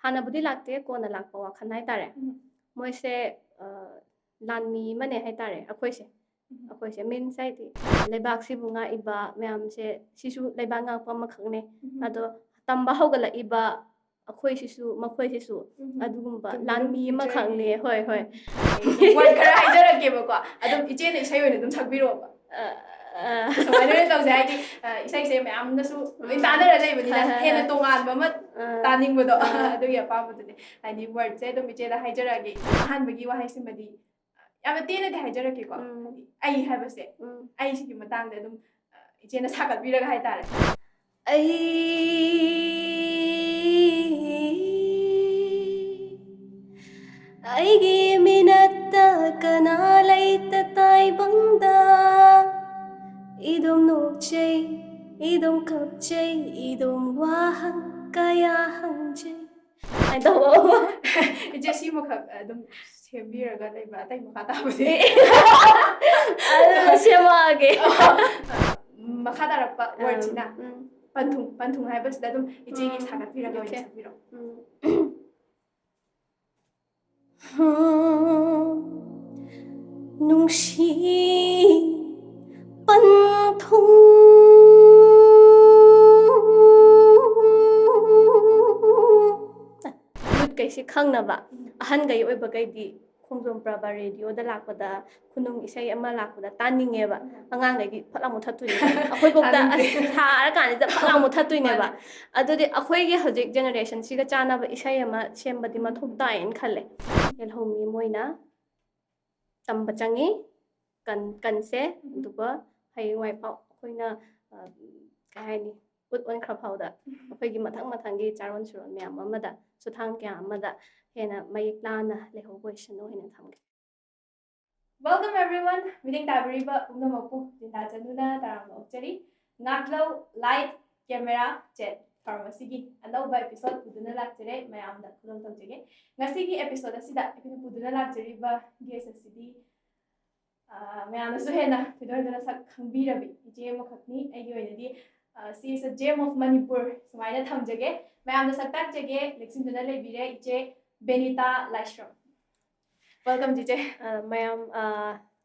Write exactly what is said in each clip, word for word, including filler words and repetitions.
ꯍꯥꯟꯅꯕꯨꯗꯤ ꯂꯥꯛꯇꯦ, ꯀꯣꯟꯅ ꯂꯥꯛꯄ ꯋꯥꯈꯜ ꯍꯥꯏꯇꯥꯔꯦ꯫ ꯎꯝ. ꯃꯣꯏꯁꯦ ꯑ, ꯂꯥꯟꯃꯤ ꯑꯃꯅꯦ ꯍꯥꯏꯇꯥꯔꯦ ꯑꯩꯈꯣꯏꯁꯦ꯫ ꯎꯝ. ꯑꯩꯈꯣꯏꯁꯦ ꯃꯤꯟꯁ ꯍꯥꯏꯗꯤ ꯂꯩꯕꯥꯛꯁꯤꯕꯨ ꯉꯥꯛꯏꯕ ꯃꯌꯥꯝꯁꯦ, ꯁꯤꯁꯨ ꯂꯩꯕꯥꯛ ꯉꯥꯛꯄ ꯑꯃꯈꯛꯅꯦ꯫ ꯎꯝ. ꯑꯗꯣ ꯇꯝꯕ ꯍꯧꯒꯠꯂꯛꯏꯕ ꯑꯩꯈꯣꯏꯁꯤꯁꯨ, ꯃꯈꯣꯏꯁꯤꯁꯨ ꯎꯝ. ꯑꯗꯨꯒꯨꯝꯕ ꯆꯨꯝꯃꯤ, ꯂꯥꯟꯃꯤ ꯑꯗꯨꯝ ꯑꯃꯈꯛꯅꯦ꯫ future-ꯒꯤ ꯍꯣꯏ, ꯍꯣꯏ. ꯋꯥꯔꯗ ꯈꯔ ꯍꯥꯏꯖꯔꯛꯀꯦꯕꯀꯣ, ꯑꯗꯨꯝ ꯏꯆꯦꯅ ꯏꯁꯩ ꯑꯣꯏꯅ ꯑꯗꯨꯝ ꯁꯛꯄꯤꯔꯛꯑꯣꯕ꯫ ꯑ, ꯑ, ꯁꯨꯃꯥꯏꯅ ꯑꯣꯏꯅ ꯇꯧꯁꯦ, ꯍꯥꯏꯗꯤ ꯑ, ꯏꯁꯩꯁꯦ ꯃꯌꯥꯝꯅꯁꯨ ꯂꯣꯏ ꯎꯝ. ꯇꯥꯟꯅꯔ ꯂꯩꯕꯅꯤꯅ ꯍꯣꯏ, ꯍꯣꯏ, ꯍꯦꯟꯅ ꯍꯣꯏ. ꯇꯣꯉꯥꯟꯕ ꯑꯃ ꯑ, ꯇꯥꯅꯤꯡꯕꯗꯣ ꯑ. ꯑꯗꯨꯒꯤ ꯑꯄꯥꯝꯕꯗꯨꯅꯦ꯫ ꯍꯥꯏꯗꯤ ꯋꯥꯔꯗꯁꯦ ꯑꯗꯨꯝ ꯏꯆꯦꯗ ꯍꯥꯏꯖꯔꯛꯑꯒꯦ꯫ ꯑꯍꯥꯟꯕꯒꯤ ꯋꯥꯍꯩꯁꯤꯃꯗꯤ ꯌꯥꯝꯅ ꯇꯦꯟꯅꯗꯤ ꯍꯥꯏꯖꯔꯛꯀꯦꯀꯣ꯫ ꯎꯝ. ꯍꯥꯏꯗꯤ ꯑꯩ ꯍꯥꯏꯕꯁꯦ, ꯎꯝ. ꯑꯩꯁꯤꯒꯤ ꯃꯇꯥꯡꯗ ꯑꯗꯨꯝ ꯑ, ꯏꯆꯦꯅ ꯁꯥꯒꯠꯄꯤꯔꯒ ꯍꯥꯏꯇꯥꯔꯦ꯫ ꯑꯩ ꯑꯩꯒꯤ ꯃꯤꯅꯠꯇ ꯀꯅꯥ ꯂꯩꯇ ꯇꯥꯏꯕꯪꯗ, ꯏꯗꯨꯝ ꯅꯣꯛꯆꯩ, ꯏꯗꯨꯝ ꯀꯞꯆꯩ, ꯏꯗꯨꯝ ꯋꯥꯍꯪ ꯀꯌꯥ ꯍꯪꯖꯩ꯫ ꯍꯥꯏꯗꯧꯕ ꯏꯆꯦ ꯁꯤꯃꯈꯛ ꯑꯗꯨꯝ ꯁꯦꯝꯕꯤꯔꯒ ꯂꯩꯕ꯭ꯔꯥ? ꯑꯇꯩ ꯃꯈꯥ ꯇꯥꯕꯗꯤ? ꯑꯗꯨ ꯁꯦꯝꯃꯛꯑꯒꯦ꯫ ꯃꯈꯥ ꯇꯥꯔꯛꯄ ꯋꯥꯔꯗꯁꯤꯅ ꯎꯝ. ꯄꯟꯊꯨꯡ, ꯄꯟꯊꯨꯡ ꯍꯥꯏꯕꯁꯤꯗ ꯑꯗꯨꯝ ꯏꯆꯦꯒꯤ ꯎꯝ. ꯁꯥꯒꯠꯄꯤꯔꯒ ꯑꯣꯏꯅ Okay. ꯁꯛꯄꯤꯔꯣ꯫ ꯎꯝ. ꯍꯝ, ꯅꯨꯡꯁꯤ ꯄꯟꯊꯨꯡ꯫ ꯌꯨꯠꯈꯩꯁꯤ ꯈꯪꯅꯕ, ꯑꯍꯟꯈꯩ ꯑꯣꯏꯕꯈꯩꯗꯤ ꯈꯣꯡꯖꯣꯝ ꯄ꯭ꯔꯕ ꯔꯦꯗꯤꯑꯣꯗ ꯂꯥꯛꯄꯗ, ꯈꯨꯅꯨꯡ ꯏꯁꯩ ꯑꯃ ꯂꯥꯛꯄꯗ ꯇꯥꯅꯤꯡꯉꯦꯕ꯫ ꯑꯉꯥꯡꯈꯩꯗꯤ ꯐꯠ ꯂꯥꯎ ꯃꯨꯊꯠꯇꯣꯏꯅꯦ꯫ ꯑꯩꯈꯣꯏꯐꯧꯗ ꯇꯥꯅꯤꯡꯗꯦ꯫ ꯑꯁ ꯁꯥꯔꯀꯥꯟꯁꯤꯗ ꯐꯠ ꯂꯥꯎ ꯃꯨꯊꯠꯇꯣꯏꯅꯦꯕ꯫ ꯃꯥꯅꯦ. ꯑꯗꯨꯗꯤ ꯑꯩꯈꯣꯏꯒꯤ ꯍꯧꯖꯤꯛ ꯖꯦꯅꯦꯔꯦꯁꯟꯁꯤꯒ ꯆꯥꯟꯅꯕ ꯏꯁꯩ ꯑꯃ ꯁꯦꯝꯕꯗꯤ ꯃꯊꯧ ꯇꯥꯏꯌꯦꯅ ꯈꯜꯂꯦ꯫ ꯌꯦꯜꯍꯧꯃꯤ ꯃꯣꯏꯅ ꯇꯝꯕ ꯆꯪꯉꯤ, ꯀꯟ-, ꯀꯟꯁꯦ, ꯑꯗꯨꯒ ꯍꯌꯦꯡꯋꯥꯏꯐꯥꯎ ꯑꯩꯈꯣꯏꯅ, ꯑ, ꯀꯩ ꯍꯥꯏꯅꯤ, ꯎꯠ ꯑꯣꯟꯈ꯭ꯔ ꯐꯥꯎꯗ ꯑꯩꯈꯣꯏꯒꯤ ꯃꯊꯪ ꯃꯊꯪꯒꯤ ꯆꯥꯔꯣꯟ ꯁꯨꯔꯣꯟ ꯃꯌꯥꯝ ꯑꯃꯗ, ꯁꯨꯊꯥꯡ ꯀꯌꯥ ꯑꯃꯗ ꯍꯦꯟꯅ ꯃꯌꯦꯛ ꯂꯥꯅ ꯂꯩꯍꯧꯕ ꯑꯣꯏꯁꯅꯨ ꯍꯥꯏꯅ ꯊꯝꯒꯦ꯫ Welcome everyone. ꯃꯤꯠꯌꯦꯡ ꯇꯥꯕꯤꯔꯤꯕ ꯄꯨꯝꯅꯃꯛꯄꯨ ꯂꯤꯟꯗꯥ ꯆꯅꯨꯅ ꯇꯔꯥꯝꯅ ꯑꯣꯛꯆꯔꯤ꯫ ꯉꯥꯛꯂꯧ, light, camera, chat ꯊꯧꯔꯝ ꯑꯁꯤꯒꯤ ꯑꯅꯧꯕ episode ꯄꯨꯗꯨꯅ ꯂꯥꯛꯆꯔꯦ꯫ ꯃꯌꯥꯝꯗ ꯈꯨꯗꯣꯜ ꯇꯧꯖꯒꯦ꯫ ꯉꯁꯤꯒꯤ episode ꯑꯁꯤꯗ ꯑꯩꯈꯣꯏꯅ ꯄꯨꯗꯨꯅ ꯂꯥꯛꯆꯔꯤꯕ guest ꯑꯁꯤꯗꯤ, ꯑ, ꯃꯌꯥꯝꯅꯁꯨ ꯍꯦꯟꯅ ꯊꯣꯏꯗꯣꯛ ꯍꯦꯟꯗꯣꯛꯅ ꯁꯛ ꯈꯪꯕꯤꯔꯕꯤ ꯏꯆꯦ ꯑꯃꯈꯛꯅꯤ꯫ ꯑꯩꯒꯤ ꯑꯣꯏꯅꯗꯤ, ꯑ, she is a gem of Manipur ꯁꯨꯃꯥꯏꯅ ꯊꯝꯖꯒꯦ꯫ ꯃꯌꯥꯝꯅ ꯁꯛ ꯇꯥꯛꯆꯒꯦ, ꯂꯦꯛꯁꯤꯟꯗꯨꯅ ꯂꯩꯕꯤꯔꯦ ꯏꯆꯦ ꯕꯦꯅꯤꯇꯥ ꯂꯥꯏꯁ꯭ꯔꯝ꯫ Welcome ꯆꯤꯆꯦ꯫ ꯑ, ꯃꯌꯥꯝ ꯑ,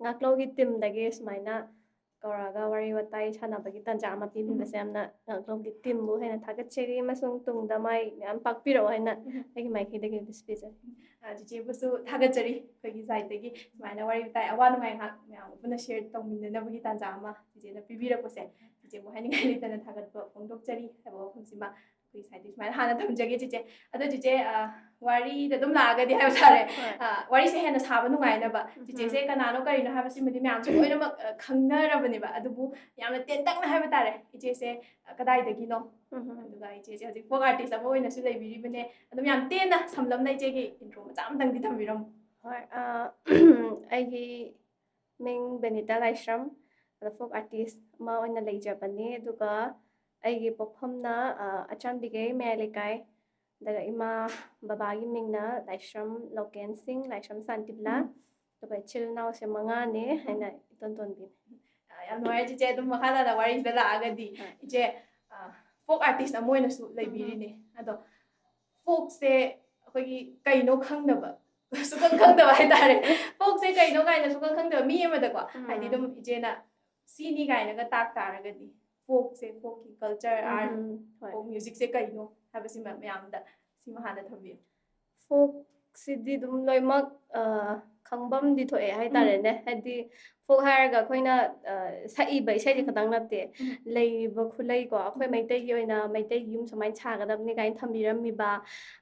ꯉꯥꯛꯂꯧꯒꯤ ꯇꯤꯝꯗꯒꯤ ꯁꯨꯃꯥꯏꯅ ꯀꯧꯔꯒ ꯋꯥꯔꯤ ꯋꯥꯇꯥꯏ ꯁꯥꯟꯅꯕꯒꯤ ꯇꯥꯟꯖꯥ ꯑꯃ ꯄꯤꯕꯤꯕꯁꯦ ꯌꯥꯝꯅ ꯉꯥꯛꯂꯧꯒꯤ ꯇꯤꯝꯕꯨ ꯍꯦꯟꯅ ꯊꯥꯒꯠꯆꯔꯤ ꯑꯃꯁꯨꯡ ꯇꯨꯡꯗ ꯃꯥꯏ ꯃꯌꯥꯝ ꯄꯥꯛꯄꯤꯔꯛꯑꯣ ꯍꯥꯏꯅ ꯑꯩꯒꯤ ꯃꯥꯏꯀꯩꯗꯒꯤ wish ꯄꯤꯖꯔꯤ꯫ ꯑ, ꯆꯤꯆꯦꯕꯨꯁꯨ ꯊꯥꯒꯠꯆꯔꯤ, ꯑꯩꯈꯣꯏꯒꯤ ꯁꯥꯏꯠꯇꯒꯤ ꯁꯨꯃꯥꯏꯅ ꯋꯥꯔꯤ ꯋꯥꯇꯥꯏ ꯑꯋꯥ ꯅꯨꯡꯉꯥꯏ ꯉꯥꯏꯍꯥꯛ ꯃꯌꯥꯝꯒ ꯄꯨꯟꯅ ꯁꯤꯌꯔ ꯇꯧꯃꯤꯟꯅꯅꯕꯒꯤ ꯇꯥꯟꯖꯥ ꯑꯃ ꯆꯤꯆꯦꯅ ꯄꯤꯕꯤꯔꯛꯄꯁꯦ ꯆꯤꯆꯦꯕꯨ ꯍꯥꯏꯅꯤꯡꯉꯥꯏ ꯂꯩꯇꯅ ꯊꯥꯒꯠꯄ ꯐꯣꯡꯗꯣꯛꯆꯔꯤ ꯍꯥꯏꯕ ꯋꯥꯐꯝꯁꯤꯃ ꯑꯩꯈꯣꯏ ꯁꯥꯏꯠꯇꯒꯤ ꯁꯨꯃꯥꯏꯅ ꯍꯥꯟꯅ ꯊꯝꯖꯒꯦ ꯆꯤꯆꯦ꯫ ꯑꯗꯣ ꯆꯤꯆꯦ, ꯑ, ꯋꯥꯔꯤꯗ ꯑꯗꯨꯝ ꯂꯥꯛꯑꯒꯗꯤ ꯍꯥꯏꯕ ꯇꯥꯔꯦ꯫ ꯍꯣꯏ꯫ ꯑ, ꯋꯥꯔꯤꯁꯦ ꯍꯦꯟꯅ ꯁꯥꯕ ꯅꯨꯡꯉꯥꯏꯅꯕ ꯆꯤꯆꯦꯁꯦ ꯀꯅꯥꯅꯣ ꯀꯔꯤꯅꯣ ꯍꯥꯏꯕꯁꯤꯃꯗꯤ ꯃꯌꯥꯝꯁꯨ ꯂꯣꯏꯅꯃꯛ, ꯑ, ꯈꯪꯅꯔꯕꯅꯦꯕ꯫ ꯑꯗꯨꯕꯨ ꯌꯥꯝꯅ ꯇꯦꯟꯇꯛꯅ ꯍꯥꯏꯕ ꯇꯥꯔꯦ, ꯏꯆꯦꯁꯦ, ꯑ, ꯀꯗꯥꯏꯗꯒꯤꯅꯣ? ꯎꯝ꯫ ꯑꯗꯨꯒ ꯏꯆꯦꯁꯦ ꯍꯧꯖꯤꯛ ꯐꯣꯛ ꯑꯥꯔꯇꯤꯁ ꯑꯃ ꯑꯣꯏꯅꯁꯨ ꯂꯩꯕꯤꯔꯤꯕꯅꯦ꯫ ꯑꯗꯨꯝ ꯌꯥꯝ ꯇꯦꯟꯅ ꯁꯝꯂꯞꯅ ꯏꯆꯦꯒꯤ ꯏꯟꯇ꯭ꯔꯣ ꯃꯆꯥ ꯑꯃꯇꯪꯗꯤ ꯊꯝꯕꯤꯔꯝꯃꯨ꯫ ꯍꯣꯏ, ꯑ, ꯑꯩꯒꯤ ꯃꯤꯡ ꯕꯦꯅꯤꯇꯥ ꯂꯥꯏꯁ꯭ꯔꯝ, ꯑꯗ ꯐꯣꯛ ꯑꯥꯔꯇꯤꯁ ꯑꯃ ꯑꯣꯏꯅ ꯂꯩꯖꯕꯅꯤ꯫ ꯑꯗꯨꯒ ꯑꯩꯒꯤ ꯄꯣꯛꯐꯝꯅ, ꯑ, ꯑꯆꯥꯟꯕꯤꯒꯩ ꯃꯌꯥꯏ ꯂꯩꯀꯥꯏ꯫ ꯑꯗꯨꯒ ꯏꯃꯥ ꯕꯕꯥꯒꯤ ꯃꯤꯡꯅ ꯂꯥꯏꯁ꯭ꯔꯝ ꯂꯣꯀꯦꯟ ꯁꯤꯡ, ꯂꯥꯏꯁ꯭ꯔꯝ ꯁꯥꯟꯇꯤꯕꯂꯥ꯫ ꯑꯗꯨꯒ ꯏꯆꯤꯜ ꯏꯅꯥꯎꯁꯦ ꯃꯉꯥꯅꯦ, ꯑꯩꯅ ꯏꯇꯣꯟ ꯇꯣꯟꯕꯤꯅꯦ꯫ ꯑ, ꯌꯥꯝ ꯅꯨꯡꯉꯥꯏꯔꯦ ꯆꯤꯆꯦ, ꯑꯗꯨꯝ ꯃꯈꯥ ꯇꯥꯅ ꯋꯥꯔꯤꯁꯤꯗ ꯂꯥꯛꯑꯒꯗꯤ ꯍꯣꯏ꯫ ꯏꯆꯦ, ꯑ, ꯐꯣꯛ ꯑꯥꯔꯇꯤꯁ ꯑꯃ ꯑꯣꯏꯅꯁꯨ ꯂꯩꯕꯤꯔꯤꯅꯦ꯫ ꯑꯗꯣ ꯐꯣꯛꯁꯦ ꯑꯩꯈꯣꯏꯒꯤ ꯀꯩꯅꯣ ꯈꯪꯗꯕ, ꯁꯨꯈꯪ ꯈꯪꯗꯕ ꯍꯥꯏꯇꯥꯔꯦ꯫ ꯐꯣꯛꯁꯦ ꯀꯩꯅꯣ ꯀꯥꯏꯅ ꯁꯨꯈꯪ ꯈꯪꯗꯕ ꯃꯤ ꯑꯃꯗꯀꯣ, ꯎꯝ꯫ ꯍꯥꯏꯗꯤ ꯑꯗꯨꯝ ꯏꯆꯦꯅ ꯁꯤꯅꯤ ꯀꯥꯏꯅꯒ ꯇꯥꯛ ꯇꯥꯔꯒꯗꯤ ꯐꯣꯛꯁꯦ, ꯐꯣꯛꯀꯤ ꯀꯜꯆꯔ, ꯑꯥꯔꯠ, ꯎꯝ, ꯍꯣꯏ꯫ ꯐꯣꯛ ꯃ꯭ꯌꯨꯖꯤꯛꯁꯦ ꯀꯩꯅꯣ ꯍꯥꯏꯕꯁꯤꯃ ꯃꯌꯥꯝꯗ ꯁꯤꯃ ꯍꯥꯟꯅ ꯊꯝꯕꯤꯌꯨ꯫ ꯐꯣꯛꯁꯤꯗꯤ ꯑꯗꯨꯝ ꯂꯣꯏꯅꯃꯛ, ꯑ, ꯈꯪꯐꯝꯗꯤ ꯊꯣꯛꯑꯦ ꯍꯥꯏꯇꯥꯔꯦꯅꯦ꯫ ꯍꯥꯏꯗꯤ ꯐꯣꯛ ꯍꯥꯏꯔꯒ ꯑꯩꯈꯣꯏꯅ, ꯑ, ꯁꯛꯏꯕ ꯏꯁꯩꯁꯦ ꯈꯛꯇꯪ ꯅꯠꯇꯦ, ꯂꯩꯔꯤꯕ ꯈꯨꯂꯩꯀꯣ, ꯑꯩꯈꯣꯏ ꯃꯩꯇꯩꯒꯤ ꯑꯣꯏꯅ ꯃꯩꯇꯩꯒꯤ ꯌꯨꯝ ꯁꯨꯃꯥꯏꯅ ꯁꯥꯒꯗꯕꯅꯤ ꯀꯥꯏꯅ ꯊꯝꯕꯤꯔꯝꯃꯤꯕ,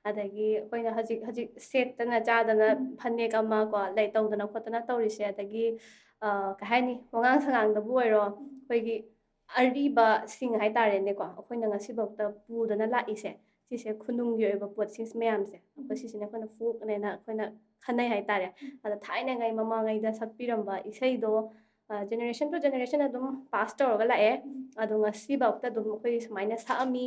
ꯑꯗꯒꯤ ꯑꯩꯈꯣꯏꯅ ꯍꯧꯖꯤꯛ ꯍꯧꯖꯤꯛ ꯁꯦꯠꯇꯅ ꯆꯥꯗꯅ ꯐꯅꯦꯛ ꯑꯃ ꯀꯣ ꯂꯩ ꯇꯧꯗꯅ ꯈꯣꯠꯇꯅ ꯇꯧꯔꯤꯁꯦ, ꯑꯗꯒꯤ, ꯑ, ꯀꯩ ꯍꯥꯏꯅꯤ, ꯋꯥꯉꯥꯡ ꯁꯉꯥꯡꯗꯕꯨ ꯑꯣꯏꯔꯣ, ꯑꯩꯈꯣꯏꯒꯤ ꯑꯔꯤꯕꯁꯤꯡ ꯍꯥꯏꯇꯥꯔꯦꯅꯦꯀꯣ, ꯑꯩꯈꯣꯏꯅ ꯉꯁꯤꯐꯥꯎꯗ ꯄꯨꯗꯅ ꯂꯥꯛꯏꯁꯦ, ꯁꯤꯁꯦ ꯈꯨꯅꯨꯡꯒꯤ ꯑꯣꯏꯕ ꯄꯣꯠꯁꯤꯡ ꯃꯌꯥꯝꯁꯦ, ꯑꯩꯈꯣꯏ ꯁꯤꯁꯤꯅ ꯑꯩꯈꯣꯏꯅ ꯐꯣꯛꯅꯦꯅ ꯑꯩꯈꯣꯏꯅ ꯈꯟꯅꯩ ꯍꯥꯏꯇꯥꯔꯦ꯫ ꯑꯗ ꯊꯥꯏꯅꯉꯩ ꯃꯃꯥꯡꯉꯩꯗ ꯁꯛꯄꯤꯔꯝꯕ ꯏꯁꯩꯗꯣ, ꯑ, generation to generation ꯑꯗꯨꯝ pass ꯇꯧꯔꯒ ꯂꯥꯛꯑꯦ꯫ ꯑꯗꯣ ꯉꯁꯤꯐꯥꯎꯗ ꯑꯗꯨꯝ ꯑꯩꯈꯣꯏ ꯁꯨꯃꯥꯏꯅ ꯁꯛꯑꯝꯃꯤ,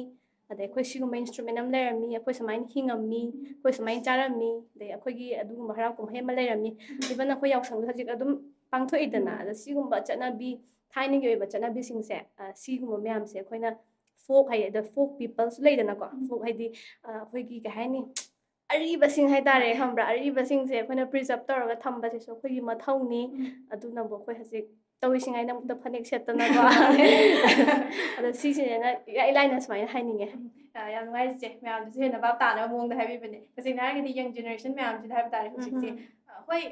ꯑꯗꯩ ꯑꯩꯈꯣꯏ ꯁꯤꯒꯨꯝꯕ instrument ꯑꯃ ꯂꯩꯔꯝꯃꯤ, ꯑꯩꯈꯣꯏ ꯁꯨꯃꯥꯏꯅ ꯍꯤꯡꯉꯝꯃꯤ, ꯑꯩꯈꯣꯏ ꯁꯨꯃꯥꯏꯅ ꯆꯥꯔꯝꯃꯤ, ꯑꯗꯩ ꯑꯩꯈꯣꯏꯒꯤ ꯑꯗꯨꯒꯨꯝꯕ ꯍꯔꯥꯎ ꯀꯨꯝꯍꯩ ꯑꯃ ꯂꯩꯔꯝꯃꯤ, even ꯑꯩꯈꯣꯏ ꯌꯥꯎꯁꯪꯗ ꯍꯧꯖꯤꯛ ꯑꯗꯨꯝ ꯄꯥꯡꯊꯣꯛꯏꯗꯅ꯫ ꯑꯗ ꯁꯤꯒꯨꯝꯕ ꯆꯠꯅꯕꯤ, ꯊꯥꯏꯅꯒꯤ ꯑꯣꯏꯕ ꯆꯠꯅꯕꯤꯁꯤꯡꯁꯦ, ꯑ, ꯁꯤꯒꯨꯝꯕ ꯃꯌꯥꯝꯁꯦ ꯑꯩꯈꯣꯏꯅ ꯐꯣꯛ ꯍꯥꯏ, ꯑꯗ ꯐꯣꯛ ꯄꯤꯄꯜꯁꯨ ꯂꯩꯗꯅꯀꯣ꯫ ꯎꯝ꯫ ꯐꯣꯛ ꯍꯥꯏꯗꯤ, ꯑ, ꯑꯩꯈꯣꯏꯒꯤ ꯀꯩ ꯍꯥꯏꯅꯤ, ꯑꯔꯤꯕꯁꯤꯡ ꯍꯥꯏꯇꯥꯔꯦ, ꯍꯣꯏ꯫ ꯈꯪꯕ꯭ꯔꯥ? ꯑꯔꯤꯕꯁꯤꯡꯁꯦ ꯑꯩꯈꯣꯏꯅ ꯄ꯭ꯔꯤꯖꯔꯞ ꯇꯧꯔꯒ ꯊꯝꯕꯁꯤꯁꯨ ꯑꯩꯈꯣꯏꯒꯤ ꯃꯊꯧꯅꯤ꯫ ꯎꯝ꯫ ꯑꯗꯨꯅꯕꯨ ꯑꯩꯈꯣꯏ ꯍꯧꯖꯤꯛ ꯇꯧꯔꯤꯁꯤꯡ ꯍꯥꯏꯅ ꯑꯃꯨꯛꯇ ꯐꯅꯦꯛ ꯁꯦꯠꯇꯅꯀꯣ꯫ ꯑꯗꯣ ꯁꯤꯁꯤꯅ ꯏꯔꯥꯏ ꯂꯥꯏꯅ ꯁꯨꯃꯥꯏꯅ ꯍꯥꯏꯅꯤꯡꯉꯦ꯫ ꯎꯝ꯫ ꯑ, ꯌꯥꯝ ꯅꯨꯡꯉꯥꯏ ꯆꯤꯆꯦ, ꯃꯌꯥꯝꯗꯁꯨ ꯍꯦꯟꯅ ꯚꯥꯞ ꯇꯥꯅꯕ ꯃꯑꯣꯡꯗ ꯍꯥꯏꯕꯤꯕꯅꯦ꯫ ꯇꯁꯦꯡꯅ ꯍꯥꯏꯔꯒꯗꯤ ꯌꯪ ꯖꯦꯅꯦꯔꯦꯁꯟ ꯃꯌꯥꯝꯁꯤꯗ ꯍꯥꯏꯕ ꯇꯥꯔꯦ ꯍꯧꯖꯤꯛꯁꯦ꯫ ꯎꯝ꯫ ꯑ, ꯍꯣꯏ,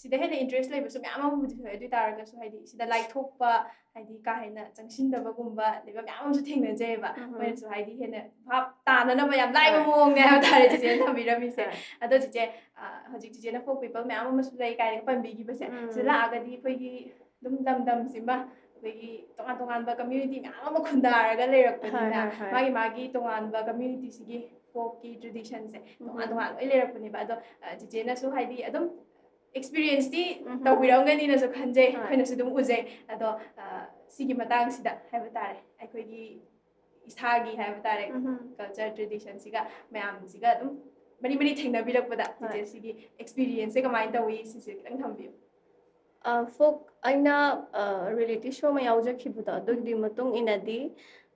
ꯁꯤꯗ ꯍꯦꯟꯅ ꯏꯟꯇꯔꯦꯁ ꯂꯩꯕꯁꯨ ꯃꯌꯥꯝ ꯑꯃꯕꯨꯗꯤ ꯊꯣꯛꯑꯦ꯫ ꯑꯗꯨ ꯑꯣꯏ ꯇꯥꯔꯒꯁꯨ ꯍꯥꯏꯗꯤ ꯁꯤꯗ ꯂꯥꯏꯊꯣꯛꯄ, ꯍꯥꯏꯗꯤ ꯀꯥ ꯍꯦꯟꯅ ꯆꯪꯁꯤꯟꯗꯕꯒꯨꯝꯕ ꯂꯩꯕ ꯃꯌꯥꯝ ꯑꯃꯁꯨ ꯊꯦꯡꯅꯖꯩꯑꯕ꯫ ꯎꯝ꯫ ꯑꯩꯈꯣꯏꯅꯁꯨ ꯍꯥꯏꯗꯤ ꯍꯦꯟꯅ ꯚꯥꯞ ꯇꯥꯅꯅꯕ ꯌꯥꯝ ꯂꯥꯏꯕ ꯍꯣꯏ꯫ ꯃꯑꯣꯡꯅꯦ ꯍꯥꯏꯕ ꯇꯥꯔꯦ ꯆꯤꯆꯦꯅ ꯊꯝꯕꯤꯔꯝꯃꯤꯁꯦ꯫ ꯍꯣꯏ꯫ ꯑꯗꯣ ꯆꯤꯆꯦ, ꯑ, ꯍꯧꯖꯤꯛ ꯆꯤꯆꯦꯅ ꯐꯣꯛ ꯄꯤꯄꯜ ꯃꯌꯥꯝ ꯑꯃꯁꯨ ꯂꯩ ꯀꯥꯏꯅ ꯄꯟꯕꯤꯈꯤꯕꯁꯦ, ꯎꯝ꯫ ꯁꯤꯗ ꯂꯥꯛꯑꯒꯗꯤ ꯑꯩꯈꯣꯏꯒꯤ ꯑꯗꯨꯝ ꯂꯝꯗꯝꯁꯤꯃ ꯑꯩꯈꯣꯏꯒꯤ ꯇꯣꯉꯥꯟ ꯇꯣꯉꯥꯟꯕ ꯀꯝꯃ꯭ꯌꯨꯅꯤꯇꯤ ꯃꯌꯥꯝ ꯑꯃ ꯈꯨꯟꯗꯥꯔꯒ ꯂꯩꯔꯛꯄꯅꯤꯅ, ꯍꯣꯏ, ꯍꯣꯏ, ꯍꯣꯏ꯫ ꯃꯥꯒꯤ ꯃꯥꯒꯤ ꯇꯣꯉꯥꯟꯕ ꯀꯝꯃ꯭ꯌꯨꯅꯤꯇꯤꯁꯤꯒꯤ ꯐꯣꯛꯀꯤ ꯇ꯭ꯔꯦꯗꯤꯁꯟꯁꯦ ꯎꯝ꯫ ꯇꯣꯉꯥꯟ ꯇꯣꯉꯥꯟ ꯂꯣꯏ ꯂꯩꯔꯛꯄꯅꯦꯕ꯫ ꯑꯗꯣ, ꯑ, ꯆꯤꯆꯦꯅꯁꯨ ꯍꯥꯏꯗꯤ ꯑꯗꯨꯝ ꯑꯦꯛꯁꯄꯤꯔꯤꯌꯦꯟꯁꯇꯤ ꯎꯝ꯫ ꯇꯧꯕꯤꯔꯝꯒꯅꯤꯅꯁꯨ ꯈꯟꯖꯩ, ꯍꯣꯏ꯫ ꯑꯩꯈꯣꯏꯅꯁꯨ ꯑꯗꯨꯝ ꯎꯖꯩ꯫ ꯑꯗꯣ, ꯑ, ꯁꯤꯒꯤ ꯃꯇꯥꯡꯁꯤꯗ ꯍꯥꯏꯕ ꯇꯥꯔꯦ, ꯑꯩꯈꯣꯏꯒꯤ ꯏꯁꯥꯒꯤ ꯍꯥꯏꯕ ꯇꯥꯔꯦ, ꯎꯝ꯫ ꯀꯜꯆꯔ ꯇ꯭ꯔꯦꯗꯤꯁꯟꯁꯤꯒ ꯃꯌꯥꯝꯁꯤꯒ ꯑꯗꯨꯝ ꯃꯔꯤ ꯃꯔꯤ ꯊꯦꯡꯅꯕꯤꯔꯛꯄꯗ ꯍꯣꯏ꯫ ꯆꯤꯆꯦ ꯁꯤꯒꯤ ꯑꯦꯛꯁꯄꯤꯔꯤꯌꯦꯟꯁꯁꯦ ꯀꯃꯥꯏꯅ ꯇꯧꯏ, ꯁꯤꯁꯦ ꯈꯤꯇꯪ ꯊꯝꯕꯤꯌꯨ꯫ ꯑ, ꯐꯣꯛ ꯑꯩꯅ, ꯑ, ꯔꯤꯌꯦꯂꯤꯇꯤ ꯁꯣ ꯑꯃ ꯌꯥꯎꯖꯈꯤꯕꯗꯣ, ꯑꯗꯨꯒꯤ ꯃꯇꯨꯡ ꯏꯟꯅꯗꯤ,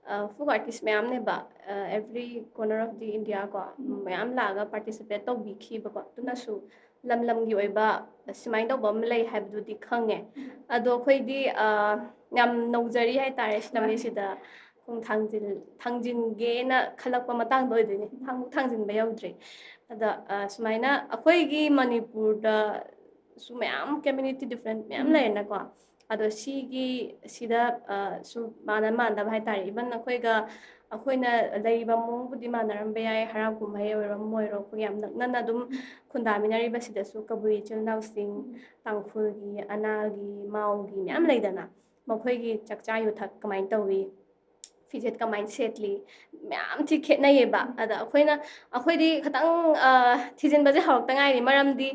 ꯑ, ꯐꯣꯛ ꯑꯥꯔꯇꯤꯁ ꯃꯌꯥꯝꯅꯦꯕ, ꯑ, every corner of the India ꯀꯣ, ꯎꯝ꯫ ꯃꯌꯥꯝ ꯂꯥꯛꯑꯒ ꯄꯥꯔꯇꯤꯁꯤꯄꯦꯠ ꯇꯧꯕꯤꯈꯤꯕꯀꯣ꯫ ꯑꯗꯨꯅꯁꯨ ꯂꯝ ꯂꯝꯒꯤ ꯑꯣꯏꯕ ꯁꯨꯃꯥꯏꯅ ꯇꯧꯕ ꯑꯃ ꯂꯩ ꯍꯥꯏꯕꯗꯨꯗꯤ ꯈꯪꯉꯦ꯫ ꯎꯝ꯫ ꯑꯗꯣ ꯑꯩꯈꯣꯏꯗꯤ, ꯑ, ꯌꯥꯝ ꯅꯧꯖꯔꯤ ꯍꯥꯏꯇꯥꯔꯦ, ꯍꯣꯏ꯫ ꯂꯝꯕꯤꯁꯤꯗ ꯈꯣꯡ ꯊꯥꯡꯖꯤꯜ-, ꯊꯥꯡꯖꯤꯟꯒꯦꯅ ꯈꯜꯂꯛꯄ ꯃꯇꯥꯡꯗ ꯑꯣꯏꯗꯣꯏꯅꯦ꯫ ꯊꯥꯡ-, ꯊꯥꯡꯖꯤꯟꯕ ꯌꯧꯗ꯭ꯔꯤ꯫ ꯑꯗ, ꯑ, ꯁꯨꯃꯥꯏꯅ ꯑꯩꯈꯣꯏꯒꯤ ꯃꯅꯤꯄꯨꯔꯗꯁꯨ ꯃꯌꯥꯝ ꯀꯝꯃ꯭ꯌꯨꯅꯤꯇꯤ ꯗꯤꯐ꯭ꯔꯦꯟꯠ ꯃꯌꯥꯝ ꯎꯝ꯫ ꯂꯩꯔꯦꯅꯀꯣ꯫ ꯑꯗꯣ ꯁꯤꯒꯤ, ꯁꯤꯗ, ꯑ, ꯁꯨ ꯃꯥꯟꯅ ꯃꯥꯟꯅꯗꯕ ꯍꯥꯏꯇꯥꯔꯦ꯫ Even ꯑꯩꯈꯣꯏꯒ, ꯑꯩꯈꯣꯏꯅ ꯂꯩꯔꯤꯕ ꯃꯑꯣꯡꯕꯨꯗꯤ ꯃꯥꯟꯅꯔꯝꯕ ꯌꯥꯏ, ꯍꯔꯥꯎ ꯀꯨꯝꯍꯩ ꯑꯣꯏꯔꯣ, ꯑꯃ ꯑꯣꯏꯔꯣ, ꯑꯩꯈꯣꯏ ꯌꯥꯝ ꯅꯛꯅꯅ ꯑꯗꯨꯝ ꯈꯨꯟꯗꯥꯃꯤꯟꯅꯔꯤꯕꯁꯤꯗꯁꯨ ꯀꯕꯨꯏ ꯏꯆꯤꯜ ꯏꯅꯥꯎꯁꯤꯡ, ꯎꯝ꯫ ꯇꯥꯡꯈꯨꯜꯒꯤ, ꯑꯅꯥꯜꯒꯤ, ꯃꯥꯎꯒꯤ ꯃꯌꯥꯝ ꯂꯩꯗꯅ, ꯃꯈꯣꯏꯒꯤ ꯆꯥꯛꯆꯥ ꯌꯨꯊꯛ ꯀꯃꯥꯏꯅ ꯇꯧꯏ, ꯐꯤꯖꯦꯠ ꯀꯃꯥꯏꯅ ꯁꯦꯠꯂꯤ, ꯃꯌꯥꯝ ꯊꯤ ꯈꯦꯠꯅꯩꯌꯦꯕ꯫ ꯎꯝ꯫ ꯑꯗ ꯑꯩꯈꯣꯏꯅ, ꯑꯩꯈꯣꯏꯗꯤ ꯈꯤꯇꯪ, ꯑ, ꯊꯤꯖꯤꯟꯕꯁꯦ ꯍꯧꯔꯛꯇ ꯉꯥꯏꯔꯤ, ꯃꯔꯝꯗꯤ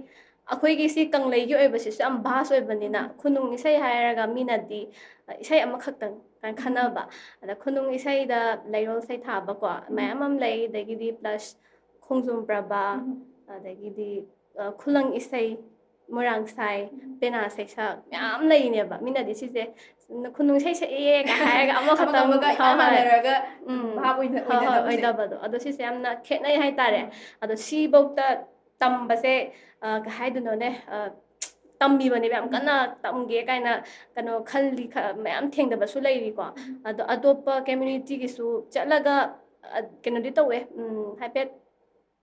ꯑꯩꯈꯣꯏꯒꯤ ꯁꯤ ꯀꯪꯂꯩꯒꯤ ꯑꯣꯏꯕꯁꯤꯁꯨ ꯌꯥꯝ ꯚꯥꯁ ꯑꯣꯏꯕꯅꯤꯅ, ꯎꯝ꯫ ꯈꯨꯅꯨꯡ ꯏꯁꯩ ꯍꯥꯏꯔꯒ ꯃꯤꯅꯗꯤ, ꯑ, ꯏꯁꯩ ꯑꯃꯈꯛꯇꯪ ꯀꯥꯏꯅ ꯎꯝ꯫ ꯈꯟꯅꯕ꯫ ꯑꯗ ꯈꯨꯅꯨꯡ ꯏꯁꯩꯗ ꯂꯩꯔꯣꯜ ꯏꯁꯩ ꯊꯥꯕꯀꯣ, ꯎꯝ꯫ ꯃꯌꯥꯝ ꯑꯃ ꯂꯩ, ꯑꯗꯒꯤꯗꯤ ꯄ꯭ꯂꯁ ꯈꯣꯡꯖꯣꯝ ꯄ꯭ꯔꯕ, ꯎꯝ꯫ ꯑꯗꯒꯤꯗꯤ, ꯑ, ꯈꯨꯂꯪ ꯏꯁꯩ, ꯃꯣꯏꯔꯥꯡ ꯁꯥꯏ, ꯎꯝ꯫ ꯄꯦꯅꯥ ꯁꯩꯁꯛ ꯃꯌꯥꯝ ꯂꯩꯅꯦꯕ꯫ ꯃꯤꯅꯗꯤ ꯁꯤꯁꯦ ꯈꯨꯅꯨꯡ ꯏꯁꯩ ꯁꯛꯑꯦ ꯀꯥꯏ ꯍꯥꯏꯔꯒ ꯑꯃꯈꯛꯇꯪ, ꯑꯃꯒ ꯏꯃꯥꯟ ꯍꯣꯏ, ꯍꯣꯏ꯫ ꯃꯥꯟꯅꯔꯒ ꯎꯝ, ꯚꯥꯞ ꯑꯣꯏꯅ ꯍꯣꯏ, ꯍꯣꯏ, ꯑꯣꯏꯅꯗꯕꯁꯦ꯫ ꯑꯣꯏꯗꯕꯗꯣ꯫ ꯑꯗꯣ ꯁꯤꯁꯦ ꯌꯥꯝꯅ ꯈꯦꯠꯅꯩ ꯍꯥꯏꯇꯥꯔꯦ꯫ ꯎꯝ꯫ ꯑꯗꯣ ꯁꯤꯐꯧꯗ ꯇꯝꯕꯁꯦ, ꯑ, ꯀꯩ ꯍꯥꯏꯗꯣꯏꯅꯣꯅꯦ, ꯑ, ꯇꯝꯕꯤꯕꯅꯦꯕ, ꯌꯥꯝ ꯀꯟꯅ ꯇꯝꯒꯦ ꯀꯥꯏꯅ ꯀꯩꯅꯣ ꯈꯜꯂꯤ, ꯈ-, ꯃꯌꯥꯝ ꯊꯦꯡꯅꯕꯁꯨ ꯂꯩꯔꯤꯀꯣ꯫ ꯑꯗꯣ ꯑꯇꯣꯞꯄ ꯀꯝꯃ꯭ꯌꯨꯅꯤꯇꯤꯒꯤꯁꯨ ꯆꯠꯂꯒ, ꯑ, ꯀꯩꯅꯣꯗꯤ ꯇꯧꯋꯦ, ꯎꯝ, ꯍꯥꯏꯐꯦꯠ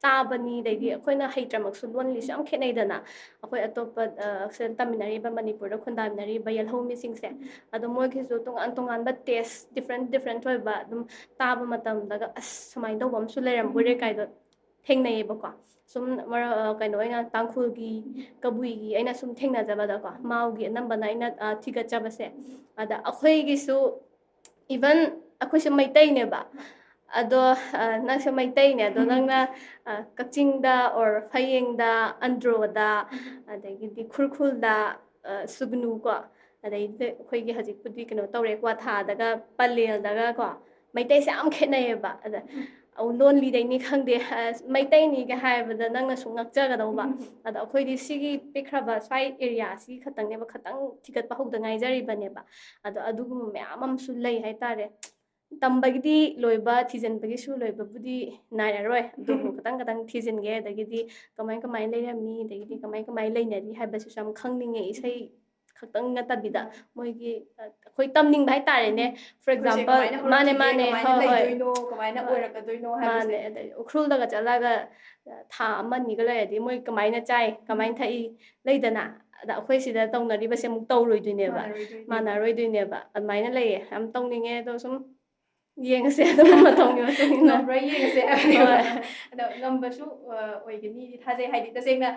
ꯇꯥꯕꯅꯤ, ꯑꯗꯩꯗꯤ ꯑꯩꯈꯣꯏꯅ ꯍꯩꯇ꯭ꯔꯃꯛꯁꯨ ꯂꯣꯟꯂꯤꯁꯨ ꯌꯥꯝ ꯈꯦꯠꯅꯩꯗꯅ꯫ ꯑꯩꯈꯣꯏ ꯑꯇꯣꯞꯄ, ꯑ, ꯁꯤꯗ ꯇꯝꯃꯤꯟꯅꯔꯤꯕ, ꯃꯅꯤꯄꯨꯔꯗ ꯈꯨꯟꯗꯥꯃꯤꯟꯅꯔꯤꯕ ꯌꯦꯜꯍꯧꯃꯤꯁꯤꯡꯁꯦ, ꯑꯗꯣ ꯃꯣꯏꯒꯤꯁꯨ ꯇꯣꯉꯥꯟ ꯇꯣꯉꯥꯟꯕ ꯇꯦꯁ, ꯗꯤꯐ꯭ꯔꯦꯟ ꯗꯤꯐ꯭ꯔꯦꯟ ꯑꯣꯏꯕ, ꯑꯗꯨꯝ ꯇꯥꯕ ꯃꯇꯝꯗꯒ "ꯑꯁ, ꯁꯨꯃꯥꯏꯅ ꯇꯧꯕ ꯑꯃꯁꯨ ꯂꯩꯔꯝꯕꯣꯏꯔꯦ" ꯀꯥꯏꯗꯣ ꯊꯦꯡꯅꯩꯌꯦꯕꯀꯣ꯫ ꯁꯨꯝ ꯃꯔ-, ꯑ, ꯀꯩꯅꯣ ꯑꯣꯏꯅ ꯇꯥꯡꯈꯨꯜꯒꯤ, ꯀꯕꯨꯏꯒꯤ ꯑꯩꯅ ꯁꯨꯝ ꯊꯦꯡꯅꯖꯕꯗꯀꯣ, ꯃꯥꯎꯒꯤ ꯑꯅꯝꯕꯅ ꯑꯩꯅ, ꯑ, ꯊꯤꯒꯠꯆꯕꯁꯦ꯫ ꯑꯗ ꯑꯩꯈꯣꯏꯒꯤꯁꯨ, even ꯑꯩꯈꯣꯏꯁꯨ ꯃꯩꯇꯩꯅꯦꯕ, ꯑꯗꯣ, ꯑ, ꯅꯪꯁꯨ ꯃꯩꯇꯩꯅꯦ, ꯑꯗꯣ ꯅꯪꯅ, ꯑ, ꯀꯛꯆꯤꯡꯗ or ꯐꯌꯦꯡꯗ, ꯑꯟꯗ꯭ꯔꯣꯗ, ꯑꯗꯒꯤꯗꯤ ꯈꯨꯔꯈꯨꯜꯗ, ꯑ, ꯁꯨꯒꯅꯨꯀꯣ, ꯑꯗꯩꯗꯤ ꯑꯩꯈꯣꯏꯒꯤ ꯍꯧꯖꯤꯛꯄꯨꯗꯤ ꯀꯩꯅꯣ ꯇꯧꯔꯦ, ꯀ꯭ꯋꯥꯊꯥꯗꯒ ꯄꯂꯦꯜꯗꯒ ꯀꯣ, ꯃꯩꯇꯩꯁꯦ ꯌꯥꯝ ꯈꯦꯠꯅꯩꯌꯦꯕ꯫ ꯑꯗ ꯑꯧ, ꯂꯣꯟꯂꯤꯗꯩꯅꯤ ꯈꯪꯗꯦ, ꯑ, ꯃꯩꯇꯩꯅꯤꯒ ꯍꯥꯏꯕꯗ ꯅꯪꯅꯁꯨ ꯉꯛꯆꯒꯗꯧꯕ꯫ ꯑꯗꯣ ꯑꯩꯈꯣꯏꯗꯤ ꯁꯤꯒꯤ ꯄꯤꯛꯈ꯭ꯔꯕ ꯁ꯭ꯋꯥꯏ ꯑꯦꯔꯤꯌꯥꯁꯤ ꯈꯛꯇꯪꯅꯦꯕ, ꯈꯇꯪ ꯊꯤꯒꯠꯄ ꯍꯧꯗ ꯉꯥꯏꯖꯔꯤꯕꯅꯦꯕ꯫ ꯑꯗꯣ ꯑꯗꯨꯒꯨꯝꯕ ꯃꯌꯥꯝ ꯑꯃꯁꯨ ꯂꯩ ꯍꯥꯏꯇꯥꯔꯦ꯫ ꯇꯝꯕꯒꯤꯗꯤ ꯂꯣꯏꯕ, ꯊꯤꯖꯤꯟꯕꯒꯤꯁꯨ ꯂꯣꯏꯕꯕꯨꯗꯤ ꯅꯥꯏꯔꯔꯣꯏ, ꯑꯗꯨꯕꯨ ꯈꯇꯪ ꯈꯇꯪ ꯊꯤꯖꯤꯟꯒꯦ, ꯑꯗꯒꯤꯗꯤ ꯀꯃꯥꯏ ꯀꯃꯥꯏ ꯂꯩꯔꯝꯃꯤ, ꯑꯗꯒꯤꯗꯤ ꯀꯃꯥꯏ ꯀꯃꯥꯏ ꯂꯩꯅꯔꯤ ꯍꯥꯏꯕꯁꯤꯁꯨ ꯌꯥꯝ ꯈꯪꯅꯤꯡꯉꯦ꯫ ꯏꯁꯩ ꯈꯛꯇꯪ ꯅꯠꯇꯕꯤꯗ ꯃꯣꯏꯒꯤ, ꯑ, ꯑꯩꯈꯣꯏ ꯇꯝꯅꯤꯡꯕ ꯍꯥꯏꯇꯥꯔꯦꯅꯦ꯫ For ꯑꯩꯈꯣꯏꯁꯦ example, ꯀꯃꯥꯏꯅ ꯃꯥꯅꯦ, ꯍꯧꯔꯛꯈꯤꯒꯦ, ꯃꯥꯅꯦ, ꯀꯃꯥꯏꯅ ꯍꯣꯏ, ꯍꯣꯏ꯫ ꯂꯩꯗꯣꯏꯅꯣ, ꯀꯃꯥꯏꯅ ꯍꯣꯏ꯫ ꯑꯣꯏꯔꯛꯀꯗꯣꯏꯅꯣ ꯍꯥꯏꯕꯁꯦ꯫ ꯃꯥꯅꯦ, ꯑꯗꯩ ꯎꯈ꯭ꯔꯨꯜꯗꯒ ꯆꯠꯂꯒ, ꯑ, ꯊꯥ ꯑꯃ ꯑꯅꯤꯒ ꯂꯩꯔꯗꯤ ꯃꯣꯏ ꯀꯃꯥꯏꯅ ꯆꯥꯏ, ꯀꯃꯥꯏꯅ ꯊꯛꯏ, ꯂꯩꯗꯅ꯫ ꯑꯗ ꯑꯩꯈꯣꯏ ꯁꯤꯗ ꯇꯧꯅꯔꯤꯕꯁꯦ ꯑꯃꯨꯛ ꯇꯧꯔꯣꯏꯗꯣꯏꯅꯦꯕ꯫ ꯃꯥꯟꯅꯔꯣꯏꯗꯣꯏꯅꯦꯕ꯫ ꯃꯥꯟꯅꯔꯣꯏꯗꯣꯏꯅꯦꯕ꯫ ꯑꯗꯨꯃꯥꯏꯅ ꯂꯩꯌꯦ꯫ ꯌꯥꯝ ꯇꯧꯅꯤꯡꯉꯦ, ꯑꯗꯣ ꯁꯨꯝ ꯌꯦꯡꯉꯁꯦ ꯑꯗꯨꯝ ꯃꯇꯝꯒꯤ ꯃꯇꯨꯡ ꯏꯟꯅ꯫ ꯉꯝꯕ꯭ꯔꯥ ꯌꯦꯡꯉꯁꯦ ꯍꯥꯏꯕꯅꯦꯕ꯫ ꯍꯣꯏ꯫ ꯑꯗꯣ ꯉꯝꯕꯁꯨ, ꯑ, ꯑꯣꯏꯒꯅꯤꯗꯤ ꯊꯥꯖꯩ꯫ ꯍꯥꯏꯗꯤ ꯇꯁꯦꯡꯅ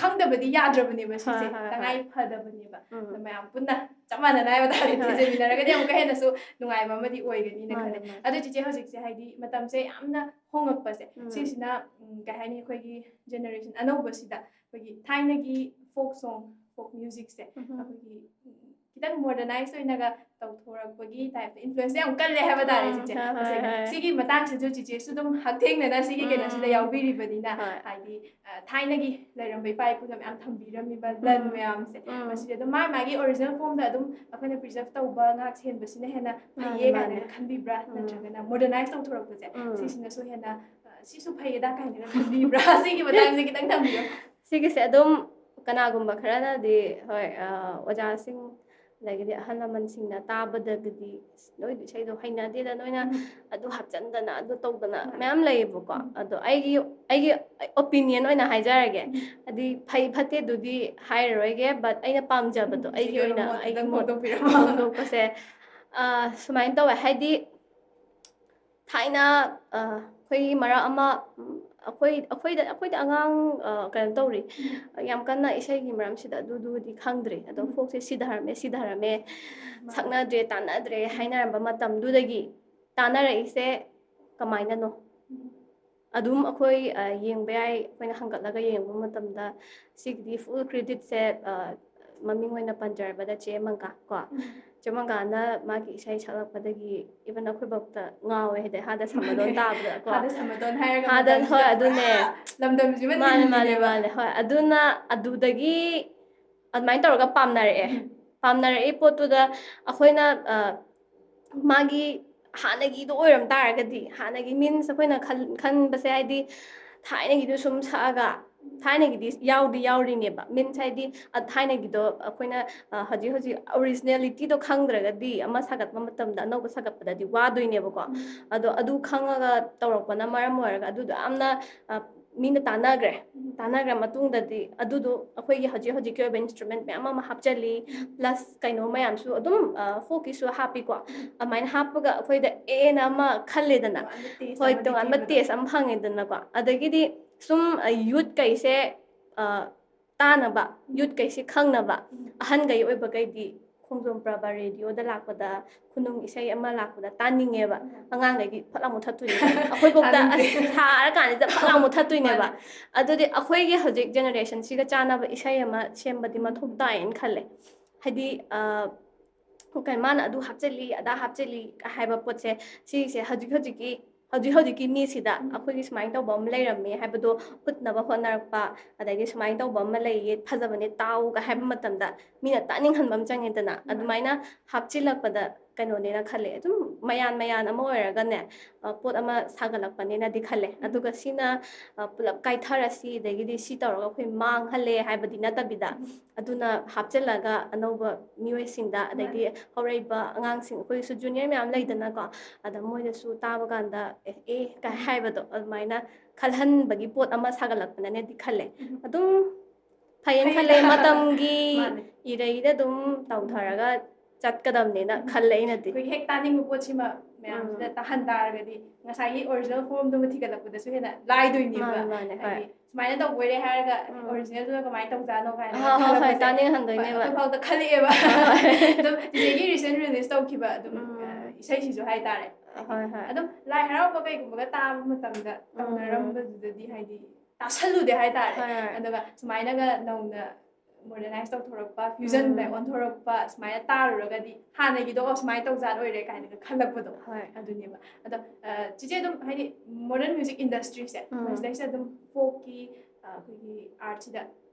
ꯈꯪꯗꯕꯗꯤ ꯌꯥꯗ꯭ꯔꯕꯅꯦꯕ ꯁꯤꯁꯦ, ꯍꯣꯏ, ꯍꯣꯏ, ꯍꯣꯏ꯫ ꯇꯉꯥꯏ ꯐꯗꯕꯅꯦꯕ꯫ ꯎꯝ꯫ ꯑꯗꯣ ꯃꯌꯥꯝ ꯄꯨꯟꯅ ꯆꯞ ꯃꯥꯟꯅꯅ ꯍꯥꯏꯕ ꯇꯥꯔꯦ, ꯍꯣꯏ꯫ ꯊꯤꯖꯤꯟꯃꯤꯟꯅꯔꯒꯗꯤ ꯑꯃꯨꯛꯀ ꯍꯦꯟꯅꯁꯨ ꯅꯨꯡꯉꯥꯏꯕ ꯑꯃꯗꯤ ꯑꯣꯏꯒꯅꯤꯅ ꯃꯥꯅꯦ, ꯈꯜꯂꯦ꯫ ꯃꯥꯅꯦ꯫ ꯑꯗꯣ ꯆꯤꯆꯦ, ꯍꯧꯖꯤꯛꯁꯦ ꯍꯥꯏꯗꯤ ꯃꯇꯝꯁꯦ ꯌꯥꯝꯅ ꯍꯣꯡꯉꯛꯄꯁꯦ, ꯎꯝ꯫ ꯁꯤꯁꯤꯅ, ꯎꯝ, ꯀꯩ ꯍꯥꯏꯅꯤ, ꯑꯩꯈꯣꯏꯒꯤ generation ꯑꯅꯧꯕꯁꯤꯗ ꯑꯩꯈꯣꯏꯒꯤ ꯊꯥꯏꯅꯒꯤ folk song, folk musicꯁꯦ ꯎꯝ꯫ ꯑꯩꯈꯣꯏꯒꯤ, ꯎꯝ, ꯈꯤꯇꯪ ꯃꯣꯗꯔꯅꯥꯏꯁ ꯑꯣꯏꯅꯒ ꯇꯧꯊꯣꯔꯛꯄꯒꯤ ꯇꯥꯏꯞꯇ ꯏꯟꯐ꯭ꯂꯨꯌꯦꯟꯁ ꯌꯥꯝ ꯀꯜꯂꯦ ꯍꯥꯏꯕ ꯇꯥꯔꯦ꯫ ꯎꯝ, ꯆꯤꯆꯦ꯫ ꯍꯣꯏ, ꯍꯣꯏ, ꯇꯁꯦꯡꯅ ꯍꯣꯏ꯫ ꯁꯤꯒꯤ ꯃꯇꯥꯡꯁꯤꯁꯨ ꯆꯤꯆꯦꯁꯨ ꯑꯗꯨꯝ ꯍꯛꯊꯦꯡꯅꯅ ꯁꯤꯒꯤ ꯎꯝ, ꯀꯩꯅꯣꯁꯤꯗ ꯎꯝ, ꯎꯝ꯫ ꯌꯥꯎꯕꯤꯔꯤꯕꯅꯤꯅ, ꯍꯣꯏ꯫ ꯍꯥꯏꯗꯤ, ꯑ, ꯊꯥꯏꯅꯒꯤ ꯂꯩꯔꯝꯕ ꯏꯄꯥ ꯏꯄꯨꯅ ꯃꯌꯥꯝ ꯊꯝꯕꯤꯔꯝꯃꯤꯕ ꯂꯟ ꯎꯝ, ꯃꯌꯥꯝꯁꯦ, ꯎꯝ꯫ ꯃꯁꯤꯗꯤ ꯑꯗꯨꯝ ꯃꯥ ꯃꯥꯒꯤ ꯑꯣꯔꯤꯖꯤꯅꯦꯜ ꯐꯣꯝꯗ ꯑꯗꯨꯝ ꯑꯩꯈꯣꯏꯅ ꯄ꯭ꯔꯤꯖꯔꯞ ꯇꯧꯕ, ꯉꯥꯛ ꯁꯦꯟꯕꯁꯤꯅ ꯍꯦꯟꯅ ꯃꯥꯅꯦ, ꯐꯩꯌꯦ ꯃꯥꯅꯦ꯫ ꯀꯥꯏꯅꯒ ꯈꯟꯕꯤꯕ꯭ꯔꯥ? ꯎꯝ꯫ ꯅꯠꯇ꯭ꯔꯒꯅ ꯃꯣꯗꯔꯅꯥꯏꯁ ꯇꯧꯊꯣꯔꯛꯄꯁꯦ, ꯎꯝ꯫ ꯁꯤꯁꯤꯅꯁꯨ ꯍꯦꯟꯅ, ꯑ, ꯁꯤꯁꯨ ꯐꯩꯌꯦꯗ ꯀꯥꯏꯅꯒ ꯈꯟꯕꯤꯕ꯭ꯔꯥ? ꯁꯤꯒꯤ ꯃꯇꯥꯡꯁꯦ ꯈꯤꯇꯪ ꯊꯝꯕꯤꯌꯨ꯫ ꯁꯤꯒꯤꯁꯦ ꯑꯗꯨꯝ ꯀꯅꯥꯒꯨꯝꯕ ꯈꯔꯅꯗꯤ, ꯍꯣꯏ, ꯑ, ꯑꯣꯖꯥꯁꯤꯡ, ꯑꯗꯒꯤꯗꯤ ꯑꯍꯜ ꯂꯃꯟꯁꯤꯡꯅ ꯇꯥꯕꯗꯒꯗꯤ, "ꯑꯁ, ꯅꯣꯏꯗꯤ ꯏꯁꯩꯗꯣ ꯍꯩꯅꯗꯦꯗ, ꯅꯣꯏꯅ ꯎꯝ꯫ ꯑꯗꯨ ꯍꯥꯞꯆꯟꯗꯅ, ꯑꯗꯨ ꯇꯧꯗꯅ", ꯃꯥꯅꯦ꯫ ꯃꯌꯥꯝ ꯂꯩꯌꯦꯕꯀꯣ꯫ ꯎꯝ꯫ ꯑꯗꯣ ꯑꯩꯒꯤ, ꯑꯩꯒꯤ ꯑꯣꯄꯤꯅꯤꯌꯟ ꯑꯣꯏꯅ ꯍꯥꯏꯖꯔꯒꯦ꯫ ꯎꯝ꯫ ꯍꯥꯏꯗꯤ ꯐꯩ ꯐꯠꯇꯦ ꯑꯗꯨꯗꯤ ꯍꯥꯏꯔꯔꯣꯏꯒꯦ, but ꯑꯩꯅ ꯄꯥꯝꯖꯕꯗꯣ, ꯎꯝ, ꯑꯩꯒꯤ ꯆꯤꯆꯦꯒꯤ ꯑꯣꯏꯅ, ꯃꯣꯠ ꯑꯩꯒꯤ ꯈꯤꯇꯪ ꯃꯣꯠ ꯐꯣꯡꯗꯣꯛꯄꯤꯔꯝꯃꯣ꯫ ꯐꯣꯡꯗꯣꯛꯄꯁꯦ, ꯑ, ꯁꯨꯃꯥꯏꯅ ꯇꯧꯋꯦ꯫ ꯍꯥꯏꯗꯤ ꯊꯥꯏꯅ, ꯑ, ꯑꯩꯈꯣꯏꯒꯤ ꯃꯔꯛ ꯑꯃ, ꯎꯝ, ꯑꯩꯈꯣꯏ, ꯑꯩꯈꯣꯏꯗ, ꯑꯩꯈꯣꯏꯗ ꯑꯉꯥꯡ, ꯑ, ꯀꯩꯅꯣ ꯇꯧꯔꯤ, ꯎꯝ꯫ ꯌꯥꯝ ꯀꯟꯅ ꯏꯁꯩꯒꯤ ꯃꯔꯝꯁꯤꯗ ꯑꯗꯨꯗꯨꯗꯤ ꯈꯪꯗ꯭ꯔꯤ꯫ ꯑꯗꯣ ꯎꯝ꯫ ꯐꯣꯛꯁꯦ ꯁꯤꯊꯔꯝꯃꯦ, ꯁꯤꯊꯔꯝꯃꯦ, ꯃꯥꯅꯦ꯫ ꯁꯛꯅꯗ꯭ꯔꯦ, ꯇꯥꯟꯅꯗ꯭ꯔꯦ ꯎꯝ꯫ ꯍꯥꯏꯅꯔꯝꯕ ꯃꯇꯝꯗꯨꯗꯒꯤ ꯇꯥꯟꯅꯔꯛꯏꯁꯦ ꯀꯃꯥꯏꯅꯅꯣ? ꯎꯝ꯫ ꯑꯗꯨꯝ ꯑꯩꯈꯣꯏ, ꯑ, ꯌꯦꯡꯕ ꯌꯥꯏ, ꯑꯩꯈꯣꯏꯅ ꯍꯪꯒꯠꯂꯒ ꯌꯦꯡꯕ ꯃꯇꯝꯗ ꯁꯤꯒꯤꯗꯤ ꯐꯨꯜ ꯀ꯭ꯔꯦꯗꯤꯠꯁꯦ, ꯑ, ꯃꯃꯤꯡ ꯑꯣꯏꯅ ꯄꯟꯖꯔꯕꯗ ꯆꯦ ꯃꯪꯒꯥ ꯀꯣ꯫ ꯎꯝ꯫ ꯆꯦ ꯃꯪꯒꯥꯅ ꯃꯥꯒꯤ ꯏꯁꯩ ꯁꯛꯂꯛꯄꯗꯒꯤ even ꯑꯩꯈꯣꯏꯐꯧꯇ ꯉꯥꯎꯋꯦ, ꯍꯥꯏꯗꯤ ꯍꯥꯗ ꯁꯃꯗꯣꯟ ꯃꯥꯅꯦ꯫ ꯇꯥꯕꯗ ꯀꯣ꯫ ꯍꯥꯗ ꯁꯃꯗꯣꯟ ꯍꯥꯏꯔꯒ ꯍꯥꯗ, ꯃꯇꯝꯗꯨꯗ ꯍꯣꯏ, ꯑꯗꯨꯅꯦ꯫ ꯄꯨꯔꯥ ꯂꯝꯗꯝꯁꯤꯃ ꯃꯥꯅꯦ, ꯃꯥꯅꯦ, ꯅꯤꯜꯂꯤꯅꯦꯕ꯫ ꯃꯥꯅꯦ, ꯍꯣꯏ꯫ ꯑꯗꯨꯅ ꯑꯗꯨꯗꯒꯤ ꯑꯗꯨꯃꯥꯏꯅ ꯇꯧꯔꯒ ꯄꯥꯝꯅꯔꯛꯑꯦ꯫ ꯎꯝ꯫ ꯄꯥꯝꯅꯔꯛꯏ ꯄꯣꯠꯇꯨꯗ ꯑꯩꯈꯣꯏꯅ, ꯑ, ꯃꯥꯒꯤ ꯍꯥꯟꯅꯒꯤꯗꯣ ꯑꯣꯏꯔꯝ ꯇꯥꯔꯒꯗꯤ, ꯍꯥꯟꯅꯒꯤ means ꯑꯩꯈꯣꯏꯅ ꯈꯟ-, ꯈꯟꯕꯁꯦ, ꯍꯥꯏꯗꯤ ꯊꯥꯏꯅꯒꯤꯗꯣ ꯁꯨꯝ ꯁꯛꯑꯒ, ꯊꯥꯏꯅꯒꯤꯗꯤ ꯌꯥꯎꯗꯤ ꯌꯥꯎꯔꯤꯅꯦꯕ, means ꯍꯥꯏꯗꯤ, ꯑ, ꯊꯥꯏꯅꯒꯤꯗꯣ ꯑꯩꯈꯣꯏꯅ, ꯑ, ꯍꯧꯖꯤꯛ ꯍꯧꯖꯤꯛ ꯑꯣꯔꯤꯖꯤꯅꯦꯂꯤꯇꯤꯗꯣ ꯈꯪꯗ꯭ꯔꯒꯗꯤ ꯑꯃ ꯁꯥꯒꯠꯄ ꯃꯇꯝꯗ ꯑꯅꯧꯕ ꯁꯥꯒꯠꯄꯗꯗꯤ ꯋꯥꯗꯣꯏꯅꯦꯕꯀꯣ꯫ ꯎꯝ꯫ ꯑꯗꯣ ꯑꯗꯨ ꯈꯪꯉꯒ ꯇꯧꯔꯛꯄꯅ ꯃꯔꯝ ꯑꯣꯏꯔꯒ ꯑꯗꯨꯗꯣ ꯌꯥꯝꯅ, ꯑ, ꯃꯤꯅ ꯇꯥꯟꯅꯈ꯭ꯔꯦ꯫ ꯎꯝ꯫ ꯇꯥꯟꯅꯈ꯭ꯔ ꯃꯇꯨꯡꯗꯗꯤ ꯑꯗꯨꯗꯣ ꯑꯩꯈꯣꯏꯒꯤ ꯍꯧꯖꯤꯛ ꯍꯧꯖꯤꯛꯀꯤ ꯑꯣꯏꯕ instrument ꯃꯌꯥꯝ ꯑꯃ ꯍꯥꯞꯆꯜꯂꯤ, ꯎꯝ꯫ Plus ꯀꯩꯅꯣ ꯃꯌꯥꯝꯁꯨ ꯑꯗꯨꯝ, ꯑ, folkꯀꯤꯁꯨ ꯍꯥꯞꯄꯤꯀꯣ꯫ ꯎꯝ꯫ ꯑꯗꯨꯃꯥꯏꯅ ꯍꯥꯞꯄꯒ ꯑꯩꯈꯣꯏꯗ ꯑꯦꯅ ꯑꯃ ꯈꯜꯂꯦꯗꯅ꯫ ꯇꯣꯉꯥꯟꯕ taste ꯍꯣꯏ, ꯑꯃꯗꯤ ꯇꯣꯉꯥꯟꯕ ꯄꯤꯕꯗꯣ꯫ Taste ꯑꯃ ꯐꯪꯉꯦꯗꯅꯀꯣ꯫ ꯑꯗꯒꯤꯗꯤ ꯁꯨꯝ, ꯑ, youthꯀꯩꯁꯦ, ꯑ, ꯇꯥꯅꯕ, youthꯀꯩꯁꯦ ꯈꯪꯅꯕ, ꯎꯝ꯫ ꯑꯍꯟꯈꯩ ꯑꯣꯏꯕꯈꯩꯗꯤ ꯈꯣꯡꯖꯣꯝ ꯄ꯭ꯔꯚ radioꯗ ꯂꯥꯛꯄꯗ, ꯈꯨꯅꯨꯡ ꯏꯁꯩ ꯑꯃ ꯂꯥꯛꯄꯗ ꯇꯥꯅꯤꯡꯉꯦꯕ꯫ ꯎꯝ꯫ ꯑꯉꯥꯡꯈꯩꯗꯤ ꯐꯠ ꯂꯥꯎ ꯃꯨꯊꯠꯇꯣꯏꯅꯦꯕ꯫ ꯑꯩꯈꯣꯏꯐꯧꯗ ꯇꯥꯅꯤꯡꯗꯦ꯫ ꯑꯁ, ꯁꯥꯔꯀꯥꯟꯁꯤꯗ ꯐꯠ ꯂꯥꯎ ꯃꯨꯊꯠꯇꯣꯏꯅꯦꯕ꯫ ꯃꯥꯅꯦ꯫ ꯑꯗꯨꯗꯤ ꯑꯩꯈꯣꯏꯒꯤ ꯍꯧꯖꯤꯛ generationꯁꯤꯒ ꯆꯥꯟꯅꯕ ꯏꯁꯩ ꯑꯃ ꯁꯦꯝꯕꯗꯤ ꯃꯊꯧ ꯇꯥꯏꯌꯦꯅ ꯈꯜꯂꯦ꯫ ꯍꯥꯏꯗꯤ ꯀꯩ ꯃꯥꯅ ꯑꯗꯨ ꯍꯥꯞꯆꯤꯜꯂꯤ, ꯑꯗꯥ ꯍꯥꯞꯆꯤꯜꯂꯤ ꯍꯥꯏꯕ ꯄꯣꯠꯁꯦ, ꯁꯤꯁꯦ ꯍꯧꯖꯤꯛ ꯍꯧꯖꯤꯛꯀꯤ ꯍꯧꯖꯤꯛ ꯍꯧꯖꯤꯛꯀꯤ ꯃꯤꯁꯤꯗ ꯑꯩꯈꯣꯏꯒꯤ ꯁꯨꯃꯥꯏꯅ ꯇꯧꯕ ꯑꯃ ꯂꯩꯔꯝꯃꯦ ꯍꯥꯏꯕꯗꯣ ꯎꯠꯅꯕ ꯍꯣꯠꯅꯔꯛꯄ, ꯑꯗꯩꯗꯤ ꯁꯨꯃꯥꯏꯅ ꯇꯧꯕ ꯑꯃ ꯂꯩꯌꯦ, ꯐꯖꯕꯅꯦ, ꯇꯥꯎꯒ ꯍꯥꯏꯕ ꯃꯇꯝꯗ ꯃꯤꯅ ꯇꯥꯅꯤꯡꯍꯟꯕ ꯑꯃ ꯆꯪꯉꯦꯗꯅ꯫ ꯑꯗꯨꯃꯥꯏꯅ ꯍꯥꯞꯆꯤꯜꯂꯛꯄꯗ ꯀꯩꯅꯣꯅꯦꯅ ꯈꯜꯂꯦ꯫ ꯑꯗꯨꯝ ꯃꯌꯥꯟ ꯃꯌꯥꯟ ꯑꯃ ꯑꯣꯏꯔꯒꯅꯦ, ꯄꯣꯠ ꯑꯃ ꯁꯥꯒꯠꯂꯛꯄꯅꯦꯅꯗꯤ ꯈꯜꯂꯦ꯫ ꯑꯗꯨꯒ ꯁꯤꯅ ꯄꯨꯂꯞ ꯀꯥꯏꯊꯔꯁꯤ, ꯑꯗꯒꯤꯗꯤ ꯁꯤ ꯇꯧꯔꯒ ꯑꯩꯈꯣꯏ ꯃꯥꯡꯍꯜꯂꯦ ꯍꯥꯏꯕꯗꯤ ꯅꯠꯇꯕꯤꯗ, ꯑꯗꯨꯅ ꯍꯥꯞꯆꯤꯜꯂꯒ ꯑꯅꯧꯕ ꯃꯤꯑꯣꯏꯁꯤꯡꯗ, ꯑꯗꯩꯗꯤ ꯍꯧꯔꯛꯏꯕ ꯑꯉꯥꯡꯁꯤꯡ, ꯑꯩꯈꯣꯏꯒꯤꯁꯨ ꯖꯨꯅꯤꯌꯔ ꯃꯌꯥꯝ ꯂꯩꯗꯅꯀꯣ, ꯑꯗ ꯃꯣꯏꯗꯁꯨ ꯇꯥꯕ ꯀꯥꯟꯗ ꯑꯦ, ꯑꯦ ꯀꯥꯏ ꯍꯥꯏꯕꯗꯣ ꯑꯗꯨꯃꯥꯏꯅ ꯈꯜꯍꯟꯕꯒꯤ ꯄꯣꯠ ꯑꯃ ꯁꯥꯒꯠꯂꯛꯄꯅꯅꯦꯗꯤ ꯈꯜꯂꯦ꯫ ꯑꯗꯨꯝ ꯐꯩꯌꯦꯅ ꯈꯜꯂꯦ꯫ ꯃꯇꯝꯒꯤ ꯏꯔꯩꯗ ꯑꯗꯨꯝ ꯇꯧꯊꯔꯒ ꯆꯠꯀꯗꯕꯅꯦꯅ ꯈꯜꯂꯦ ꯑꯩꯅꯗꯤ꯫ ꯑꯩꯈꯣꯏꯒꯤ ꯍꯦꯛ ꯇꯥꯅꯤꯡꯕ ꯄꯣꯠꯁꯤꯃ ꯃꯌꯥꯝꯁꯤꯗ ꯇꯥꯍꯟ ꯇꯥꯔꯒꯗꯤ ꯉꯁꯥꯏꯒꯤ ꯑꯣꯔꯤꯖꯤꯅꯦꯜ ꯐꯣꯔꯝꯗꯨꯃ ꯊꯤꯒꯠꯂꯛꯄꯗꯁꯨ ꯍꯦꯟꯅ ꯂꯥꯏꯗꯣꯏꯅꯦꯕ꯫ ꯃꯥꯅꯦ, ꯃꯥꯅꯦ, ꯍꯣꯏ꯫ ꯍꯥꯏꯗꯤ ꯁꯨꯃꯥꯏꯅ ꯇꯧꯕ ꯑꯣꯏꯔꯦ ꯍꯥꯏꯔꯒ ꯑꯣꯔꯤꯖꯤꯅꯦꯜꯗꯨꯅ ꯀꯃꯥꯏꯅ ꯇꯧꯖꯥꯠꯅꯣ ꯀꯥꯏꯅ ꯍꯣꯏ, ꯍꯣꯏ, ꯍꯣꯏ, ꯈꯜꯂꯛꯄꯁꯦ ꯇꯥꯅꯤꯡꯍꯟꯗꯣꯏꯅꯦꯕ꯫ ꯑꯩꯈꯣꯏꯐꯥꯎꯗ ꯈꯜꯂꯛꯑꯦꯕ꯫ ꯑꯗꯨꯝ ꯆꯤꯆꯦꯒꯤ ꯔꯤꯁꯦꯟ ꯔꯤꯂꯤꯁ ꯇꯧꯈꯤꯕ ꯑꯗꯨꯝ ꯏꯁꯩꯁꯤꯁꯨ ꯍꯥꯏꯇꯥꯔꯦ꯫ ꯍꯣꯏ, ꯍꯣꯏ꯫ ꯑꯗꯨꯝ ꯂꯥꯏ ꯍꯔꯥꯎꯕ ꯀꯩꯒꯨꯝꯕꯒ ꯇꯥꯕ ꯃꯇꯝꯗ ꯇꯧꯅꯔꯝꯕꯗꯨꯗꯗꯤ ꯍꯥꯏꯗꯤ ꯇꯥꯁꯜꯂꯨꯗꯦ ꯍꯥꯏꯇꯥꯔꯦ꯫ ꯍꯣꯏ, ꯍꯣꯏ꯫ ꯑꯗꯨꯒ ꯁꯨꯃꯥꯏꯅꯒ ꯅꯧꯅ ꯃꯣꯗꯔꯅꯥꯏꯁ ꯇꯧꯊꯣꯔꯛꯄ, ꯐ꯭ꯌꯨꯖꯟꯗ ꯑꯣꯟꯊꯣꯔꯛꯄ ꯁꯨꯃꯥꯏꯅ ꯇꯥꯔꯨꯔꯒꯗꯤ ꯍꯥꯟꯅꯒꯤꯗꯣ ꯑꯣ ꯁꯨꯃꯥꯏꯅ ꯇꯧꯖꯥꯠ ꯑꯣꯏꯔꯦ ꯀꯥꯏꯅꯒ ꯈꯜꯂꯛꯄꯗꯣ꯫ ꯍꯣꯏ꯫ ꯑꯗꯨꯅꯦꯕ꯫ ꯑꯗꯣ ꯆꯤꯆꯦ ꯑꯗꯨꯝ ꯍꯥꯏꯗꯤ ꯃꯣꯗꯔꯟ ꯃ꯭ꯌꯨꯖꯤꯛ ꯏꯟꯗꯁꯇ꯭ꯔꯤꯁꯦ ꯃꯁꯤꯗꯩꯁꯤꯗ ꯑꯗꯨꯝ ꯐꯣꯛꯀꯤ ꯑꯩꯈꯣꯏꯒꯤ ꯑꯥꯔꯠꯁꯤꯗ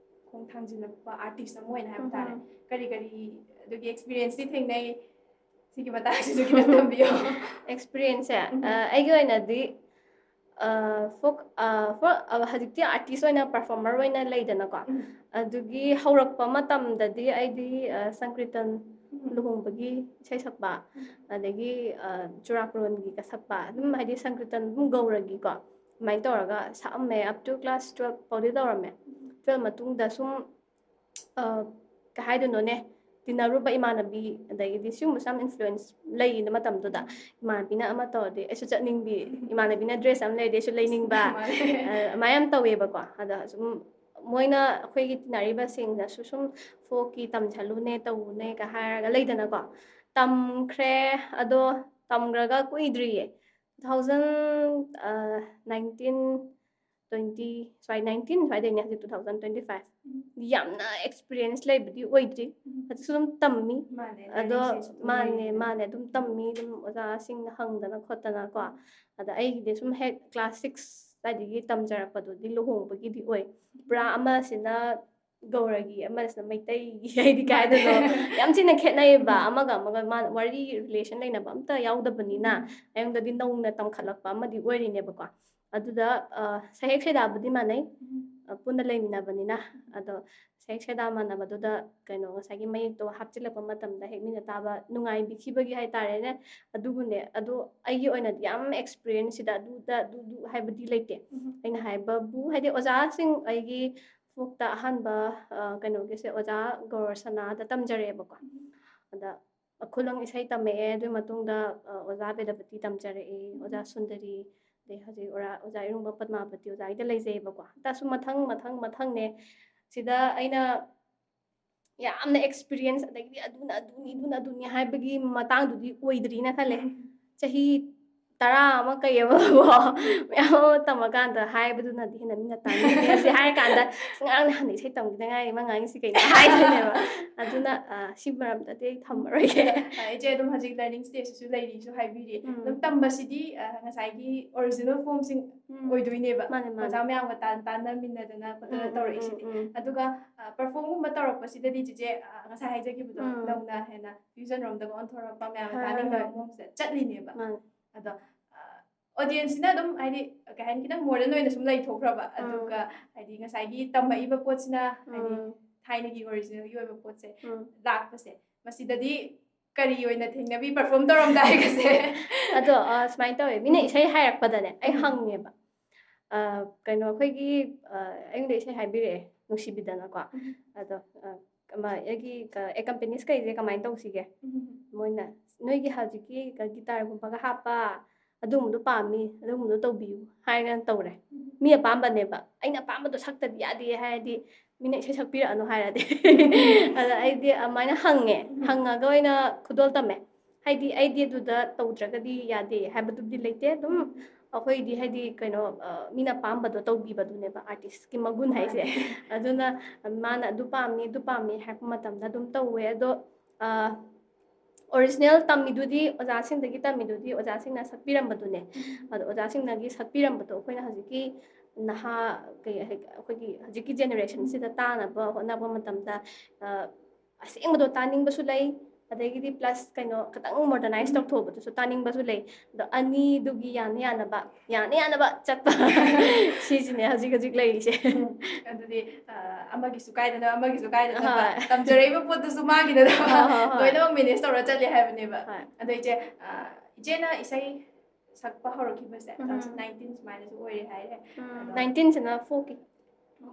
ꯈꯣꯡ ꯊꯥꯡꯖꯤꯜꯂꯛꯄ ꯑꯥꯔꯇꯤꯁ ꯑꯃ ꯑꯣꯏꯅ ꯍꯥꯏꯕ ꯇꯥꯔꯦ꯫ ꯀꯔꯤ ꯀꯔꯤ ꯑꯗꯨꯒꯤ ꯑꯦꯛꯁꯄꯤꯔꯤꯌꯦꯟꯁꯇꯤ ꯊꯦꯡꯅꯩ? ꯁꯤꯒꯤ ꯃꯇꯥꯡꯁꯤꯁꯨ ꯈꯤꯇꯪ ꯊꯝꯕꯤꯌꯣ꯫ ꯑꯦꯛꯁꯄꯤꯔꯤꯌꯦꯟꯁꯁꯦ ꯑꯩꯒꯤ ꯑꯣꯏꯅꯗꯤ ꯐꯣꯛ ꯐꯣꯛ ꯍꯧꯖꯤꯛꯇꯤ ꯑꯥꯔꯇꯤꯁ ꯑꯣꯏꯅ ꯄꯔꯐꯣꯔꯃꯔ ꯑꯣꯏꯅ ꯂꯩꯗꯅꯀꯣ꯫ ꯑꯗꯨꯒꯤ ꯍꯧꯔꯛꯄ ꯃꯇꯝꯗꯗꯤ ꯑꯩꯗꯤ ꯁꯪꯀ꯭ꯔꯤꯇꯟ ꯂꯨꯍꯣꯡꯕꯒꯤ ꯏꯁꯩ ꯁꯛꯄ, ꯑꯗꯒꯤ ꯆꯨꯔꯥꯀꯣꯔꯣꯟꯒꯤꯒ ꯁꯛꯄ, ꯑꯗꯨꯝ ꯍꯥꯏꯗꯤ ꯁꯪꯀ꯭ꯔꯤꯇꯟ ꯑꯗꯨꯝ ꯒꯧꯔꯒꯤꯀꯣ ꯑꯗꯨꯃꯥꯏꯅ ꯇꯧꯔꯒ ꯁꯛꯑꯝꯃꯦ꯫ Up to class twelve ꯐꯥꯎꯗꯤ ꯇꯧꯔꯝꯃꯦ꯫ Twelve ꯃꯇꯨꯡꯗ ꯁꯨꯝ ꯀꯩ ꯍꯥꯏꯗꯣꯏꯅꯣꯅꯦ, ꯇꯤꯟꯅꯔꯨꯕ ꯏꯃꯥꯟꯅꯕꯤ, ꯑꯗꯒꯤꯗꯤ ꯁꯤꯒꯨꯝꯕꯁꯨ ꯌꯥꯝ ꯏꯟꯐ꯭ꯂꯨꯌꯦꯟꯁ ꯂꯩꯌꯦꯅ ꯃꯇꯝꯗꯨꯗ꯫ ꯏꯃꯥꯟꯅꯕꯤꯅ ꯑꯃ ꯇꯧꯔꯗꯤ ꯑꯩꯁꯨ ꯆꯠꯅꯤꯡꯕꯤ, ꯏꯃꯥꯟꯅꯕꯤꯅ ꯗ꯭ꯔꯦꯁ ꯑꯃ ꯂꯩꯔꯗꯤ ꯑꯩꯁꯨ ꯂꯩꯅꯤꯡꯕ, ꯑꯗꯨꯃꯥꯏꯅ ꯌꯥꯝ ꯇꯧꯋꯦꯕꯀꯣ꯫ ꯑꯗ ꯁꯨꯝ ꯃꯣꯏꯅ ꯑꯩꯈꯣꯏꯒꯤ ꯇꯤꯟꯅꯔꯤꯕꯁꯤꯡꯅꯁꯨ ꯁꯨꯝ ꯐꯣꯛꯀꯤ ꯇꯝꯁꯜꯂꯨꯅꯦ, ꯇꯧꯅꯦꯒ ꯍꯥꯏꯔꯒ ꯂꯩꯗꯅꯀꯣ꯫ ꯇꯝꯈ꯭ꯔꯦ꯫ ꯑꯗꯣ ꯇꯝꯈ꯭ꯔꯒ ꯀꯨꯏꯗ꯭ꯔꯤꯌꯦ, two thousand nineteen ꯇ꯭ꯋꯦꯟꯇꯤ ꯁ꯭ꯋꯥꯏ, ꯅꯥꯏꯟꯇꯤꯟ ꯁ꯭ꯋꯥꯏꯗꯩꯅꯦ, ꯍꯧꯖꯤꯛ ꯇꯨ ꯊꯥꯎꯖꯟ ꯇ꯭ꯋꯦꯟꯇꯤ ꯐꯥꯏꯚ꯫ ꯌꯥꯝꯅ ꯑꯦꯛꯁꯄꯤꯔꯤꯌꯦꯟꯁ ꯂꯩꯕꯗꯤ ꯑꯣꯏꯗ꯭ꯔꯤ꯫ ꯍꯧꯖꯤꯛꯁꯨ ꯑꯗꯨꯝ ꯇꯝꯃꯤ꯫ ꯃꯥꯅꯦ, ꯑꯗꯣ learning stage ꯑꯗꯨꯝ ꯃꯥꯅꯦ ꯂꯩꯔꯤꯕꯅꯦ꯫ ꯃꯥꯅꯦ ꯑꯗꯨꯝ ꯇꯝꯃꯤ, ꯑꯗꯨꯝ ꯑꯣꯖꯥꯁꯤꯡꯅ ꯍꯪꯗꯅ ꯈꯣꯠꯇꯅ ꯀꯣ꯫ ꯑꯗ ꯑꯩꯒꯤꯗꯤ ꯁꯨꯝ ꯍꯦꯛ ꯀ꯭ꯂꯥꯁ ꯁꯤꯛꯁ ꯑꯗꯨꯋꯥꯏꯗꯒꯤ ꯇꯝꯖꯔꯛꯄꯗꯨꯗꯤ ꯂꯨꯍꯣꯡꯕꯒꯤꯗꯤ ꯑꯣꯏ꯫ ꯄꯨꯔꯥ ꯑꯃꯁꯤꯅ ꯒꯧꯔꯒꯤ, ꯑꯃꯁꯤꯅ ꯃꯩꯇꯩꯒꯤ, ꯍꯥꯏꯗꯤ ꯀꯩ ꯍꯥꯏꯗꯣꯏꯅꯣ, ꯌꯥꯝ ꯊꯤꯅ ꯈꯦꯠꯅꯩꯌꯦꯕ꯫ ꯑꯃꯒ ꯑꯃꯒ ꯃꯥ-, ꯋꯥꯔꯤ ꯔꯤꯂꯦꯁꯟ ꯂꯩꯅꯕ ꯑꯝꯇ ꯌꯥꯎꯗꯕꯅꯤꯅ ꯑꯩꯉꯣꯟꯗꯗꯤ ꯅꯧꯅ ꯇꯝꯈꯠꯂꯛꯄ ꯑꯃꯗꯤ ꯑꯣꯏꯔꯤꯅꯦꯕꯀꯣ꯫ ꯑꯗꯨꯗ ꯑ, ꯁꯩꯍꯦꯛ ꯁꯩꯗꯥꯕꯨꯗꯤ ꯃꯥꯟꯅꯩ, ꯑ, ꯄꯨꯟꯅ ꯂꯩꯃꯤꯟꯅꯕꯅꯤꯅ꯫ ꯑꯗꯣ ꯁꯩꯍꯦꯛ ꯁꯩꯗꯥ ꯃꯥꯟꯅꯕꯗꯨꯗ ꯀꯩꯅꯣ, ꯉꯁꯥꯏꯒꯤ ꯃꯌꯦꯛꯇꯣ ꯍꯥꯞꯆꯤꯜꯂꯛꯄ ꯃꯇꯝꯗ ꯍꯦꯛ ꯃꯤꯅ ꯇꯥꯕ ꯅꯨꯡꯉꯥꯏꯕꯤꯈꯤꯕꯒꯤ ꯍꯥꯏꯇꯥꯔꯦꯅꯦ꯫ ꯑꯗꯨꯕꯨꯅꯦ, ꯑꯗꯣ ꯑꯩꯒꯤ ꯑꯣꯏꯅꯗꯤ ꯌꯥꯝ ꯑꯦꯛꯁꯄꯤꯔꯤꯌꯦꯟꯁ ꯁꯤꯗ ꯑꯗꯨꯗ ꯑꯗꯨꯗꯨ ꯍꯥꯏꯕꯗꯤ ꯂꯩꯇꯦ꯫ ꯑꯩꯅ ꯍꯥꯏꯕꯕꯨ ꯍꯥꯏꯗꯤ ꯑꯣꯖꯥꯁꯤꯡ, ꯑꯩꯒꯤ ꯐꯣꯛꯇ ꯑꯍꯥꯟꯕ, ꯑ, ꯀꯩꯅꯣꯒꯤꯁꯦ ꯑꯣꯖꯥ ꯒꯧꯔꯁꯅꯥꯗ ꯇꯝꯖꯔꯛꯑꯦꯕꯀꯣ꯫ ꯑꯗ ꯈꯨꯂꯪ ꯏꯁꯩ ꯇꯝꯃꯛꯑꯦ꯫ ꯑꯗꯨꯒꯤ ꯃꯇꯨꯡꯗ, ꯑ, ꯑꯣꯖꯥ ꯕꯦꯗꯄꯇꯤ ꯇꯝꯖꯔꯛꯑꯦ, ꯑꯣꯖꯥ ꯁꯨꯟꯗꯔꯤ, ꯑꯗꯩ ꯍꯧꯖꯤꯛ ꯑꯣꯔꯥ-, ꯑꯣꯖꯥ ꯏꯔꯨꯝꯕ ꯄꯗꯃꯥꯕꯇꯤ ꯑꯣꯖꯥꯒꯤꯗ ꯂꯩꯖꯩꯑꯕꯀꯣ꯫ ꯇꯁꯨ ꯃꯊꯪ ꯃꯊꯪ ꯃꯊꯪꯅꯦ꯫ ꯁꯤꯗ ꯑꯩꯅ ꯌꯥꯝꯅ ꯑꯦꯛꯁꯄꯤꯔꯤꯌꯦꯟꯁ, ꯑꯗꯒꯤꯗꯤ ꯑꯗꯨꯅ ꯑꯗꯨꯅꯤ, ꯑꯗꯨꯅ ꯑꯗꯨꯅꯤ ꯍꯥꯏꯕꯒꯤ ꯃꯇꯥꯡꯗꯨꯗꯤ ꯑꯣꯏꯗ꯭ꯔꯤꯅ ꯈꯜꯂꯦ꯫ ꯆꯍꯤ ꯇꯔꯥ ꯑꯃ ꯀꯩ ꯑꯃ ꯀꯣ, ꯃꯌꯥꯝ ꯑꯃ ꯇꯝꯃꯀꯥꯟꯗ ꯍꯥꯏꯕꯗꯨꯅꯗꯤ ꯍꯦꯟꯅ ꯃꯤꯅ ꯇꯥꯅꯤꯡꯉꯦ꯫ ꯁꯤ ꯍꯥꯏꯔꯀꯥꯟꯗ, "ꯑꯁ, ꯉꯔꯥꯡ ꯅꯍꯥꯟ ꯏꯁꯩ ꯇꯝꯈꯤꯗ ꯉꯥꯏꯔꯤ, ꯃꯥ ꯉꯥꯡꯉꯤꯁꯤ ꯀꯩꯅꯣ?" ꯍꯥꯏꯗꯣꯏꯅꯦꯕ꯫ ꯑꯗꯨꯅ, ꯑ, ꯁꯤ ꯃꯔꯝꯗꯗꯤ ꯑꯩ ꯊꯝꯃꯔꯣꯏꯒꯦ꯫ ꯑ, ꯏꯆꯦ ꯑꯗꯨꯝ ꯍꯧꯖꯤꯛ learning stageꯁꯤꯁꯨ ꯂꯩꯔꯤꯁꯨ ꯍꯥꯏꯕꯤꯔꯤ꯫ ꯎꯝ꯫ ꯑꯗꯨꯝ ꯇꯝꯕꯁꯤꯗꯤ, ꯑ, ꯉꯁꯥꯏꯒꯤ original formꯁꯤꯡ ꯎꯝ꯫ ꯑꯣꯏꯗꯣꯏꯅꯦꯕ꯫ ꯃꯥꯅꯦ, ꯃꯥꯅꯦ꯫ ꯑꯣꯖꯥ ꯃꯌꯥꯝꯒ ꯇꯥꯟ-, ꯇꯥꯟꯅꯃꯤꯟꯅꯗꯅ ꯈꯣꯠꯇꯅ ꯎꯝ, ꯎꯝ, ꯇꯧꯔꯛꯏꯁꯤꯗꯤ꯫ ꯎꯝ, ꯎꯝ꯫ ꯑꯗꯨꯒ, ꯑ, performꯒꯨꯝꯕ ꯇꯧꯔꯛꯄꯁꯤꯗꯗꯤ ꯆꯤꯆꯦ, ꯑ, ꯉꯁꯥꯏ ꯍꯥꯏꯖꯈꯤꯕꯗꯣ, ꯎꯝ꯫ ꯅꯧꯅ ꯍꯦꯟꯅ fusion ꯔꯣꯝꯗꯒ ꯑꯣꯟꯊꯣꯔꯛꯄ ꯃꯌꯥꯝꯒ ꯍꯣꯏ, ꯍꯣꯏ, ꯇꯥꯅꯤꯡꯕ ꯍꯣꯏ꯫ ꯃꯑꯣꯡꯁꯦ ꯆꯠꯂꯤꯅꯦꯕ꯫ ꯃꯥꯅꯦ꯫ ꯑꯗꯣ, ꯑ, audienceꯁꯤꯅ ꯑꯗꯨꯝ ꯍꯥꯏꯗꯤ ꯀꯩ ꯍꯥꯏꯅꯤ, ꯈꯤꯇꯪ modern ꯑꯣꯏꯅ ꯁꯨꯝ ꯂꯩꯊꯣꯛꯈ꯭ꯔꯕ꯫ ꯎꯝ꯫ ꯑꯗꯨꯒ ꯍꯥꯏꯗꯤ ꯉꯁꯥꯏꯒꯤ ꯇꯝꯃꯛꯏꯕ ꯄꯣꯠꯁꯤꯅ ꯍꯥꯏꯗꯤ ꯎꯝ꯫ ꯊꯥꯏꯅꯒꯤ originalꯒꯤ ꯑꯣꯏꯕ ꯄꯣꯠꯁꯦ ꯎꯝ꯫ ꯂꯥꯛꯄꯁꯦ, ꯃꯁꯤꯗꯗꯤ ꯀꯔꯤ ꯑꯣꯏꯅ ꯊꯦꯡꯅꯕꯤ perform ꯇꯧꯔꯝꯗꯥꯏꯒꯁꯦ? ꯑꯗꯣ, ꯑ, ꯁꯨꯃꯥꯏꯅ ꯇꯧꯋꯦ, ꯃꯤꯅ ꯏꯁꯩ ꯍꯥꯏꯔꯛꯄꯗꯅꯦ ꯑꯩ ꯎꯝ꯫ ꯍꯪꯉꯦꯕ꯫ ꯑ, ꯀꯩꯅꯣ, ꯑꯩꯈꯣꯏꯒꯤ, ꯑ, ꯑꯩꯉꯣꯟꯗ ꯏꯁꯩ ꯍꯥꯏꯕꯤꯔꯛꯑꯦ, ꯅꯨꯡꯁꯤꯕꯤꯗꯅꯀꯣ꯫ ꯎꯝ꯫ ꯑꯗꯣ, ꯑ, ꯑꯃ, ꯑꯩꯒꯤ ꯀ-, accompanist ꯀꯩꯁꯦ ꯀꯃꯥꯏꯅ ꯇꯧꯁꯤꯒꯦ? ꯎꯝ꯫ ꯃꯣꯏꯅ, "ꯅꯣꯏꯒꯤ ꯍꯧꯖꯤꯛꯀꯤ ꯀ-, guitarꯒꯨꯝꯕꯒ ꯍꯥꯞꯄ ꯑꯗꯨꯒꯨꯝꯕꯗꯣ ꯄꯥꯝꯃꯤ, ꯑꯗꯨꯒꯨꯝꯕꯗꯣ ꯇꯧꯕꯤꯌꯨ" ꯍꯥꯏꯔꯒ ꯇꯧꯔꯦ꯫ ꯃꯤ ꯑꯄꯥꯝꯕꯅꯦꯕ꯫ ꯑꯩꯅ ꯑꯄꯥꯝꯕꯗꯣ ꯁꯛꯇꯗꯤ ꯌꯥꯗꯦ ꯍꯥꯏꯔꯗꯤ, ꯃꯤꯅ ꯏꯁꯩ ꯁꯛꯄꯤꯔꯛꯑꯅꯨ ꯍꯥꯏꯔꯗꯤ꯫ ꯑꯗ ꯑꯩꯗꯤ ꯑꯗꯨꯃꯥꯏꯅ ꯍꯪꯉꯦ꯫ ꯍꯪꯉꯒ ꯑꯣꯏꯅ ꯈꯨꯗꯣꯜ ꯇꯝꯃꯦ꯫ ꯍꯥꯏꯗꯤ ꯑꯩꯗꯤ ꯑꯗꯨꯗ ꯇꯧꯗ꯭ꯔꯒꯗꯤ ꯌꯥꯗꯦ ꯍꯥꯏꯕꯗꯨꯗꯤ ꯂꯩꯇꯦ꯫ ꯑꯗꯨꯝ ꯑꯩꯈꯣꯏꯗꯤ ꯍꯥꯏꯗꯤ ꯀꯩꯅꯣ, ꯑ, ꯃꯤꯅ ꯑꯄꯥꯝꯕꯗꯣ ꯇꯧꯕꯤꯕꯗꯨꯅꯦꯕ artistꯀꯤ ꯃꯒꯨꯟ ꯍꯥꯏꯁꯦ꯫ ꯑꯗꯨꯅ ꯃꯥꯅ ꯑꯗꯨ ꯄꯥꯝꯃꯤ, ꯑꯗꯨ ꯄꯥꯝꯃꯤ ꯍꯥꯏꯔꯛꯄ ꯃꯇꯝꯗ ꯑꯗꯨꯝ ꯇꯧꯋꯦ꯫ ꯑꯗꯣ, ꯑ, original ꯇꯝꯃꯤꯗꯨꯗꯤ, ꯑꯣꯖꯥꯁꯤꯡꯗꯒꯤ ꯇꯝꯃꯤꯗꯨꯗꯤ ꯑꯣꯖꯥꯁꯤꯡꯅ ꯁꯛꯄꯤꯔꯝꯕꯗꯨꯅꯦ꯫ ꯑꯗꯣ ꯑꯣꯖꯥꯁꯤꯡꯅꯒꯤ ꯁꯛꯄꯤꯔꯝꯕꯗꯣ ꯑꯩꯈꯣꯏꯅ ꯍꯧꯖꯤꯛꯀꯤ ꯅꯍꯥ, ꯀꯩ, ꯑꯩꯈꯣꯏꯒꯤ ꯍꯧꯖꯤꯛꯀꯤ generationꯁꯤꯗ ꯇꯥꯅꯕ ꯍꯣꯠꯅꯕ ꯃꯇꯝꯗ, ꯑ, ꯑꯁꯦꯡꯕꯗꯣ ꯇꯥꯅꯤꯡꯕꯁꯨ ꯂꯩ, ꯑꯗꯒꯤꯗꯤ plus ꯀꯩꯅꯣ ꯈꯤꯇꯪ modernize ꯎꯝ꯫ ꯇꯧꯊꯣꯛꯄꯗꯨꯁꯨ ꯇꯥꯅꯤꯡꯕꯁꯨ ꯂꯩ꯫ ꯑꯗꯣ ꯑꯅꯤꯗꯨꯒꯤ ꯌꯥꯅ ꯌꯥꯅꯕ, ꯌꯥꯅ ꯌꯥꯅꯕ ꯆꯠꯄ ꯁꯤꯁꯤꯅꯦ ꯍꯧꯖꯤꯛ ꯍꯧꯖꯤꯛ ꯂꯩꯔꯤꯁꯦ꯫ ꯎꯝ, ꯑꯗꯨꯗꯤ, ꯑ, ꯑꯃꯒꯤꯁꯨ ꯀꯥꯏꯗꯅꯕ, ꯑꯃꯒꯤꯁꯨ ꯀꯥꯏꯗꯅꯕ, ꯍꯣꯏ꯫ ꯇꯝꯖꯔꯛꯏꯕ ꯄꯣꯠꯇꯨꯁꯨ ꯃꯥꯒꯤꯗꯅꯕ ꯍꯣꯏ, ꯍꯣꯏ, ꯍꯣꯏ꯫ ꯂꯣꯏꯅꯃꯛ manage ꯇꯧꯔ ꯆꯠꯂꯦ ꯍꯥꯏꯕꯅꯦꯕ꯫ ꯍꯣꯏ꯫ ꯑꯗꯣ ꯏꯆꯦ, ꯑ, ꯏꯆꯦꯅ ꯏꯁꯩ ꯁꯛꯄ ꯍꯧꯔꯛꯈꯤꯕꯁꯦ ꯎꯝ꯫ two thousand nineteen ꯁꯨꯃꯥꯏꯅꯁꯨ ꯑꯣꯏꯔꯦ ꯍꯥꯏꯔꯦ꯫ ꯎꯝ, ꯑꯗꯣ nineteen ꯁꯤꯅ folkꯀꯤ꯫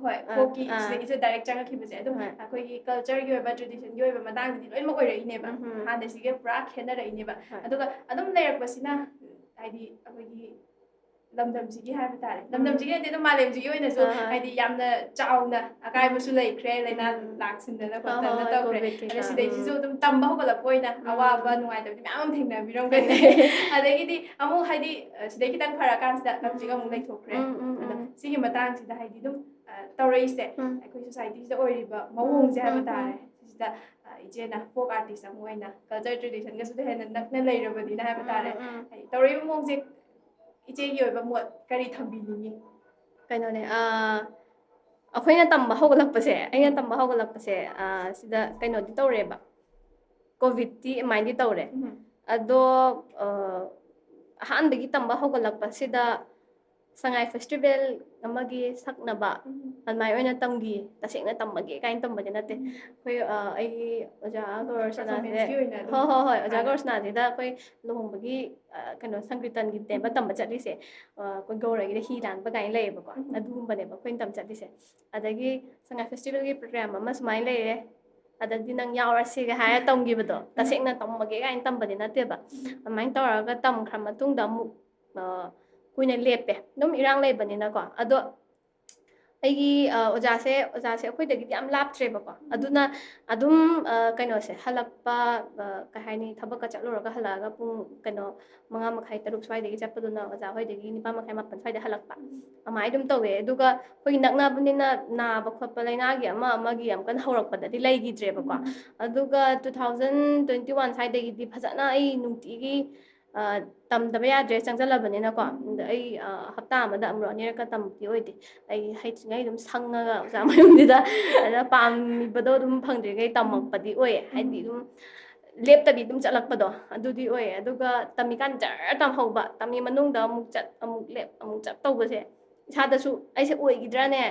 ꯍꯣꯏ, ꯑꯥ, folkꯀꯤ ꯑꯥ꯫ ꯁꯤꯗꯒꯤꯁꯨ direct ꯆꯪꯉꯛꯈꯤꯕꯁꯦ꯫ ꯑꯗꯨꯝ ꯍꯣꯏ꯫ ꯑꯩꯈꯣꯏꯒꯤ cultureꯒꯤ ꯑꯣꯏꯕ, traditionꯒꯤ ꯑꯣꯏꯕ ꯃꯇꯥꯡꯗꯗꯤ ꯂꯣꯏꯅꯃꯛ ꯑꯣꯏꯔꯛꯏꯅꯦꯕ꯫ ꯎꯝ, ꯎꯝ꯫ ꯍꯥꯟꯅꯁꯤꯒ ꯄꯨꯔꯥ ꯈꯦꯠꯅꯔꯛꯏꯅꯦꯕ꯫ ꯍꯣꯏ꯫ ꯑꯗꯨꯒ ꯑꯗꯨꯝ ꯂꯩꯔꯛꯄꯁꯤꯅ, ꯍꯥꯏꯗꯤ, ꯑꯩꯈꯣꯏꯒꯤ ꯂꯝꯗꯝꯁꯤꯒꯤ ꯍꯥꯏꯕ ꯇꯥꯔꯦ꯫ ꯎꯝ꯫ ꯂꯝꯗꯝꯁꯤꯒꯤ ꯅꯠꯇꯦ, ꯑꯗꯨꯝ ꯃꯥꯂꯦꯝꯁꯤꯒꯤ ꯑꯣꯏꯅꯁꯨ, ꯍꯣꯏ, ꯍꯣꯏ꯫ ꯍꯥꯏꯗꯤ, ꯌꯥꯝꯅ ꯆꯥꯎꯅ ꯑꯀꯥꯏꯕꯁꯨ ꯎꯝ꯫ ꯂꯩꯈ꯭ꯔꯦ, ꯂꯥꯏꯅꯥ ꯎꯝ꯫ ꯂꯥꯛꯁꯤꯟꯗꯅ ꯍꯣꯏ, ꯈꯣꯠꯇꯅ ꯍꯣꯏ, ꯍꯣꯏ, ꯇꯧꯈ꯭ꯔꯦ꯫ Covid ꯀꯩꯀꯥ, ꯑꯗ ꯁꯤꯗꯩꯁꯤꯁꯨ ꯎꯝ꯫ ꯑꯗꯨꯝ ꯇꯝꯕ ꯍꯧꯒꯠꯂꯛꯄ ꯑꯣꯏꯅ ꯎꯝ꯫ ꯑꯋꯥꯕ, ꯅꯨꯡꯉꯥꯏꯇꯕꯗꯤ ꯃꯌꯥꯝ ꯑꯃ ꯊꯦꯡꯅꯕꯤꯔꯝꯒꯅꯤ꯫ ꯑꯗꯒꯤꯗꯤ ꯑꯃꯨꯛ, ꯍꯥꯏꯗꯤ, ꯑ, ꯁꯤꯗꯩ ꯈꯤꯇꯪ ꯐꯔꯀꯥꯟꯁꯤꯗ ꯍꯧꯖꯤꯛ ꯑꯃꯨꯛ ꯂꯩꯊꯣꯛꯈ꯭ꯔꯦ꯫ ꯎꯝ, ꯎꯝ, ꯑꯗꯣ ꯎꯝ꯫ ꯁꯤꯒꯤ ꯃꯇꯥꯡꯁꯤꯗ, ꯍꯥꯏꯗꯤ, ꯑꯗꯨꯝ, ꯑ, ꯇꯧꯔꯛꯏꯁꯦ, ꯎꯝ꯫ ꯑꯩꯈꯣꯏ societyꯁꯤꯗ ꯑꯣꯏꯔꯤꯕ ꯃꯑꯣꯡꯁꯦ ꯎꯝ, ꯍꯥꯏꯕ ꯎꯝ, ꯇꯥꯔꯦ꯫ ꯎꯝ꯫ ꯁꯤꯁꯤꯗ, ꯑ, ꯏꯆꯦꯅ folk artist ꯑꯃ ꯑꯣꯏꯅ culture traditionꯒꯁꯨ ꯍꯦꯟꯅ ꯅꯛꯅ ꯂꯩꯔꯕꯅꯤꯅ ꯍꯥꯏꯕ ꯇꯥꯔꯦ꯫ ꯎꯝ, ꯎꯝ꯫ ꯍꯥꯏꯗꯤ, ꯇꯧꯔꯛꯏꯕ ꯃꯑꯣꯡꯁꯦ ꯏꯆꯦꯒꯤ ꯑꯣꯏꯕ ꯃꯣꯠ ꯀꯔꯤ ꯊꯝꯕꯤꯅꯤꯡꯉꯤ? ꯀꯩꯅꯣꯅꯦ, ꯑ, ꯑꯩꯈꯣꯏꯅ ꯇꯝꯕ ꯍꯧꯒꯠꯂꯛꯄꯁꯦ, ꯑꯩꯅ ꯎꯝ꯫ ꯇꯝꯕ ꯍꯧꯒꯠꯂꯛꯄꯁꯦ, ꯑ, ꯁꯤꯗ ꯀꯩꯅꯣꯗꯤ ꯇꯧꯔꯦꯕ, Covidꯇꯤ ꯑꯗꯨꯃꯥꯏꯅꯗꯤ ꯇꯧꯔꯦ꯫ ꯎꯝ꯫ ꯑꯗꯣ, ꯑ, ꯑꯍꯥꯟꯕꯒꯤ ꯇꯝꯕ ꯍꯧꯒꯠꯂꯛꯄꯁꯤꯗ ꯁꯉꯥꯏ festival ꯑꯃꯒꯤ ꯁꯛꯅꯕ ꯎꯝ꯫ ꯑꯗꯨꯃꯥꯏꯅ ꯑꯣꯏꯅ ꯇꯝꯈꯤ꯫ ꯇꯁꯦꯡꯅ ꯇꯝꯃꯒꯦ ꯀꯥꯏꯅ ꯇꯝꯕꯗꯤ ꯅꯠꯇꯦ꯫ ꯎꯝ꯫ ꯑꯩꯈꯣꯏ, ꯑ, ꯑꯩꯒꯤ ꯑꯣꯖꯥ ꯒꯣꯔꯣꯁꯅꯥꯁꯦ, performanceꯀꯤ ꯑꯣꯏꯅ ꯑꯗꯨꯝ ꯍꯣꯏ, ꯍꯣꯏ, ꯍꯣꯏ, ꯑꯣꯖꯥ ꯍꯥꯟꯅ꯫ ꯒꯣꯔꯣꯁꯅꯥꯁꯤꯗ ꯑꯩꯈꯣꯏ ꯂꯨꯍꯣꯡꯕꯒꯤ, ꯑ, ꯀꯩꯅꯣ, ꯁꯪꯀ꯭ꯔꯤꯇꯟꯒꯤꯅꯦꯕ ꯎꯝ꯫ ꯇꯝꯕ ꯆꯠꯂꯤꯁꯦ꯫ ꯑ, ꯑꯩꯈꯣꯏ ꯒꯧꯔꯒꯤꯗ ꯍꯤ ꯂꯥꯟꯕ ꯀꯥꯏꯅ ꯂꯩꯌꯦꯕꯀꯣ꯫ ꯎꯝ꯫ ꯑꯗꯨꯒꯨꯝꯕꯅꯦꯕ ꯑꯩꯈꯣꯏꯅ ꯇꯝ ꯆꯠꯂꯤꯁꯦ꯫ ꯑꯗꯒꯤ ꯁꯉꯥꯏ festivalꯒꯤ program ꯑꯃ ꯁꯨꯃꯥꯏꯅ ꯂꯩꯔꯦ, ꯑꯗꯗꯤ ꯅꯪ ꯌꯥꯎꯔꯁꯤꯒ ꯍꯥꯏꯔ ꯇꯝꯈꯤꯕꯗꯣ, ꯎꯝ꯫ ꯇꯁꯦꯡꯅ ꯇꯝꯃꯒꯦ ꯀꯥꯏꯅ ꯇꯝꯕꯗꯤ ꯅꯠꯇꯦꯕ꯫ ꯎꯝ꯫ ꯑꯗꯨꯃꯥꯏꯅ ꯇꯧꯔꯒ ꯇꯝꯈ꯭ꯔ ꯃꯇꯨꯡꯗ ꯑꯃꯨꯛ, ꯑ, ꯀꯨꯏꯅ ꯂꯦꯞꯄꯦ, ꯑꯗꯨꯝ ꯏꯔꯥꯡ ꯂꯩꯕꯅꯤꯅꯀꯣ꯫ ꯑꯗꯣ ꯑꯩꯒꯤ ꯑ, ꯑꯣꯖꯥꯁꯦ ꯑꯣꯖꯥꯁꯦ ꯑꯩꯈꯣꯏꯗꯒꯤꯗꯤ ꯌꯥꯝ ꯂꯥꯞꯇ꯭ꯔꯦꯕꯀꯣ꯫ ꯑꯗꯨꯅ ꯑꯗꯨꯝ ꯑ, ꯀꯩꯅꯣꯁꯦ ꯍꯜꯂꯛꯄ, ꯑ, ꯀꯩ ꯍꯥꯏꯅꯤ, ꯊꯕꯛꯀ ꯆꯠꯂꯨꯔꯒ ꯍꯜꯂꯛꯑꯒ ꯄꯨꯡ ꯀꯩꯅꯣ ꯃꯉꯥ ꯃꯈꯥꯏ ꯇꯔꯨꯛ ꯁ꯭ꯋꯥꯏꯗꯒꯤ ꯆꯠꯄꯗꯨꯅ ꯑꯣꯖꯥ ꯍꯣꯏꯗꯒꯤ ꯅꯤꯄꯥꯟ ꯃꯈꯥꯏ ꯃꯥꯄꯟ ꯁ꯭ꯋꯥꯏꯗ ꯍꯜꯂꯛꯄ꯫ ꯑꯗꯨꯃꯥꯏꯅ ꯑꯗꯨꯝ ꯇꯧꯋꯦ꯫ ꯑꯗꯨꯒ ꯑꯩꯈꯣꯏꯒꯤ ꯅꯛꯅꯕꯅꯤꯅ ꯅꯥꯕ ꯈꯣꯠꯄ ꯂꯥꯏꯅꯥꯒꯤ ꯑꯃ ꯑꯃꯒꯤ ꯌꯥꯝ ꯀꯟꯅ ꯍꯧꯔꯛꯄꯗꯗꯤ ꯂꯩꯈꯤꯗ꯭ꯔꯦꯕꯀꯣ꯫ ꯑꯗꯨꯒ two thousand twenty one ꯁ꯭ꯋꯥꯏꯗꯒꯤꯗꯤ ꯐꯖꯅ ꯑꯩ ꯅꯨꯡꯇꯤꯒꯤ ꯑ, ꯇꯝꯗꯕ ꯌꯥꯗ꯭ꯔꯦ, ꯆꯪꯁꯜꯂꯕꯅꯤꯅꯀꯣ꯫ ꯑꯗ ꯑꯩ ꯑ, ꯍꯞꯇꯥ ꯑꯃꯗ ꯑꯃꯨꯔꯛ ꯑꯅꯤꯔꯛꯀ ꯇꯝꯕꯗꯤ ꯑꯣꯏꯗꯦ꯫ ꯑꯩ ꯍꯩꯇ꯭ꯔꯤꯉꯩ ꯑꯗꯨꯝ ꯁꯪꯉꯒ ꯑꯣꯖꯥ ꯃꯌꯨꯝꯁꯤꯗ ꯑꯗ ꯄꯥꯝꯃꯤꯕꯗꯣ ꯑꯗꯨꯝ ꯐꯪꯗ꯭ꯔꯤꯉꯩ ꯇꯝꯃꯛꯄꯗꯤ ꯑꯣꯏꯌꯦ꯫ ꯍꯥꯏꯗꯤ ꯑꯗꯨꯝ ꯂꯦꯞꯇꯕꯤ ꯑꯗꯨꯝ ꯆꯠꯂꯛꯄꯗꯣ ꯑꯗꯨꯗꯤ ꯑꯣꯏꯌꯦ꯫ ꯑꯗꯨꯒ ꯇꯝꯃꯤꯀꯥꯟ ꯖꯔ ꯇꯝꯍꯧꯕ, ꯇꯝꯃꯤ ꯃꯅꯨꯡꯗ ꯑꯃꯨꯛ ꯆꯠ ꯑꯃꯨꯛ ꯂꯦꯞ ꯑꯃꯨꯛ ꯆꯠ ꯇꯧꯕꯁꯦ ꯏꯁꯥꯗꯁꯨ ꯑꯩꯁꯦ ꯑꯣꯏꯈꯤꯗ꯭ꯔꯥꯅꯦ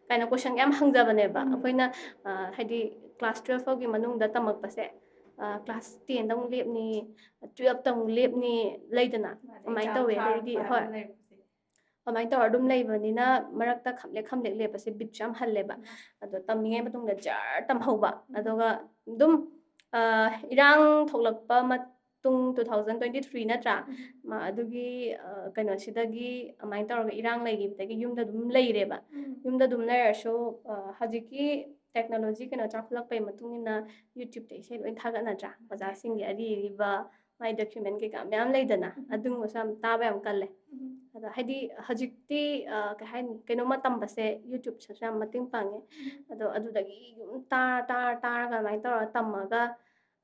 ꯀꯥꯏꯅ ꯀꯣꯏꯁꯟ ꯌꯥꯝ ꯍꯪꯖꯕꯅꯦꯕ꯫ ꯑꯩꯈꯣꯏꯅ ꯑ, ꯍꯥꯏꯗꯤ ꯀ꯭ꯂꯥꯁ ꯇꯨꯋꯦꯜꯐ ꯐꯥꯎꯒꯤ ꯃꯅꯨꯡꯗ ꯇꯝꯃꯛꯄꯁꯦ, ꯀ꯭ꯂꯥꯁ ꯇꯦꯟꯗ ꯑꯃꯨꯛ ꯂꯦꯞꯅꯤ, ꯇꯨꯋꯦꯜꯐꯇ ꯑꯃꯨꯛ ꯂꯦꯞꯅꯤ, ꯂꯩꯗꯅ꯫ ꯑꯗꯨꯃꯥꯏꯅ ꯇꯧꯋꯦ꯫ ꯑꯗꯩꯗꯤ ꯍꯣꯏ, ꯑꯗꯨꯃꯥꯏꯅ ꯇꯧꯔ ꯑꯗꯨꯝ ꯂꯩꯕꯅꯤꯅ ꯃꯔꯛꯇ ꯈꯝꯂꯦꯛ ꯈꯝꯂꯦꯛ ꯂꯦꯞꯄꯁꯦ ꯕꯤꯠꯁꯨ ꯌꯥꯝ ꯍꯜꯂꯦꯕ꯫ ꯑꯗꯣ ꯇꯝꯃꯤꯉꯩ ꯃꯇꯨꯡꯗ ꯖꯔ ꯇꯝꯍꯧꯕ꯫ ꯑꯗꯨꯒ ꯑꯗꯨꯝ ꯑ, ꯏꯔꯥꯡ ꯊꯣꯛꯂꯛꯄ ꯃꯇꯨꯡ two thousand twenty three ꯅꯠꯇ꯭ꯔꯥ? ꯃꯥ ꯑꯗꯨꯒꯤ ꯑ, ꯀꯩꯅꯣꯁꯤꯗꯒꯤ ꯑꯗꯨꯃꯥꯏꯅ ꯇꯧꯔꯒ ꯏꯔꯥꯡ ꯂꯩꯈꯤꯕꯗꯒꯤ ꯌꯨꯝꯗ ꯑꯗꯨꯝ ꯂꯩꯔꯦꯕ꯫ ꯌꯨꯝꯗ ꯑꯗꯨꯝ ꯂꯩꯔꯁꯨ ꯑ, ꯍꯧꯖꯤꯛꯀꯤ ꯇꯦꯛꯅꯣꯂꯣꯖꯤ ꯀꯩꯅꯣ ꯆꯥꯎꯈꯠꯂꯛꯄꯒꯤ ꯃꯇꯨꯡ ꯏꯟꯅ YouTube-ꯇ ꯏꯁꯩ ꯂꯣꯏ ꯊꯥꯒꯠꯅꯗ꯭ꯔꯥ? ꯑꯣꯖꯥꯁꯤꯡꯒꯤ ꯑꯔꯤ ꯑꯔꯤꯕ ꯃꯥꯏ document ꯀꯩꯀꯥ ꯃꯌꯥꯝ ꯂꯩꯗꯅ, ꯑꯗꯨꯒꯨꯝꯕꯁꯨ ꯌꯥꯝ ꯇꯥꯕ ꯌꯥꯝ ꯀꯜꯂꯦ꯫ ꯑꯗꯣ ꯍꯥꯏꯗꯤ ꯍꯧꯖꯤꯛꯇꯤ ꯑ, ꯀꯩ ꯍꯥꯏꯅꯤ, ꯀꯩꯅꯣꯝꯃ ꯇꯝꯕꯁꯦ YouTube-ꯁꯤꯁꯨ ꯌꯥꯝ ꯃꯇꯦꯡ ꯄꯥꯡꯉꯦ꯫ ꯑꯗꯣ ꯑꯗꯨꯗꯒꯤ ꯑꯗꯨꯝ ꯇꯥꯔ ꯇꯥꯔ ꯇꯥꯔꯒ ꯑꯗꯨꯃꯥꯏꯅ ꯇꯧꯔꯒ ꯇꯝꯃꯒ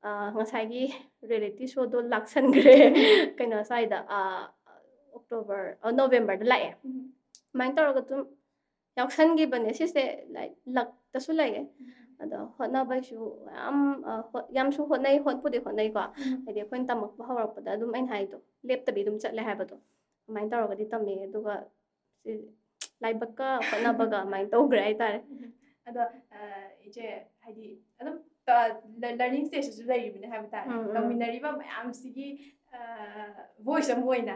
ꯑ, ꯉꯁꯥꯏꯒꯤ reality show-ꯗꯣ ꯂꯥꯛꯁꯟꯈ꯭ꯔꯦ꯫ ꯀꯩꯅꯣ ꯁ꯭ꯋꯥꯏꯗ ꯑ, October ꯑ, November-ꯗ ꯂꯥꯛꯑꯦ꯫ ꯑꯗꯨꯃꯥꯏꯅ ꯇꯧꯔꯒ ꯑꯗꯨꯝ ꯌꯥꯎꯁꯟꯈꯤꯕꯅꯦ꯫ ꯁꯤꯁꯦ ꯂꯥꯏꯛ ꯂꯛꯇꯁꯨ ꯂꯩꯌꯦ꯫ ꯑꯗꯣ ꯍꯣꯠꯅꯕꯩꯁꯨ ꯃꯌꯥꯝ ꯑ, ꯍꯣꯠ- ꯌꯥꯝꯁꯨ ꯍꯣꯠꯅꯩ, ꯍꯣꯠꯄꯨꯗꯤ ꯍꯣꯠꯅꯩꯀꯣ꯫ ꯍꯥꯏꯗꯤ ꯑꯩꯈꯣꯏꯅ ꯇꯝꯃꯛꯄ ꯍꯧꯔꯛꯄꯗ ꯑꯗꯨꯝ ꯑꯩꯅ ꯍꯥꯏꯗꯣ ꯂꯦꯞꯇꯕꯤ ꯑꯗꯨꯝ ꯆꯠꯂꯦ ꯍꯥꯏꯕꯗꯣ, ꯑꯗꯨꯃꯥꯏꯅ ꯇꯧꯔꯒꯗꯤ ꯇꯝꯃꯦ꯫ ꯑꯗꯨꯒ ꯁꯤ ꯂꯥꯏꯕꯛꯀ ꯍꯣꯠꯅꯕꯒ ꯑꯗꯨꯃꯥꯏꯅ ꯇꯧꯈ꯭ꯔꯦ ꯍꯥꯏꯇꯥꯔꯦ꯫ ꯑꯗꯣ ꯑ, ꯏꯆꯦ, ꯍꯥꯏꯗꯤ ꯑꯗꯨꯝ ꯂꯔꯅꯤꯡ ꯁ꯭ꯇꯦꯖꯇꯁꯨ ꯂꯩꯔꯤꯕꯅꯦ ꯍꯥꯏꯕ ꯇꯥꯔꯦ꯫ ꯎꯝ, ꯎꯝ꯫ ꯇꯧꯃꯤꯟꯅꯔꯤꯕ ꯃꯌꯥꯝꯁꯤꯒꯤ ꯚꯣꯏꯁ ꯑꯃ ꯑꯣꯏꯅ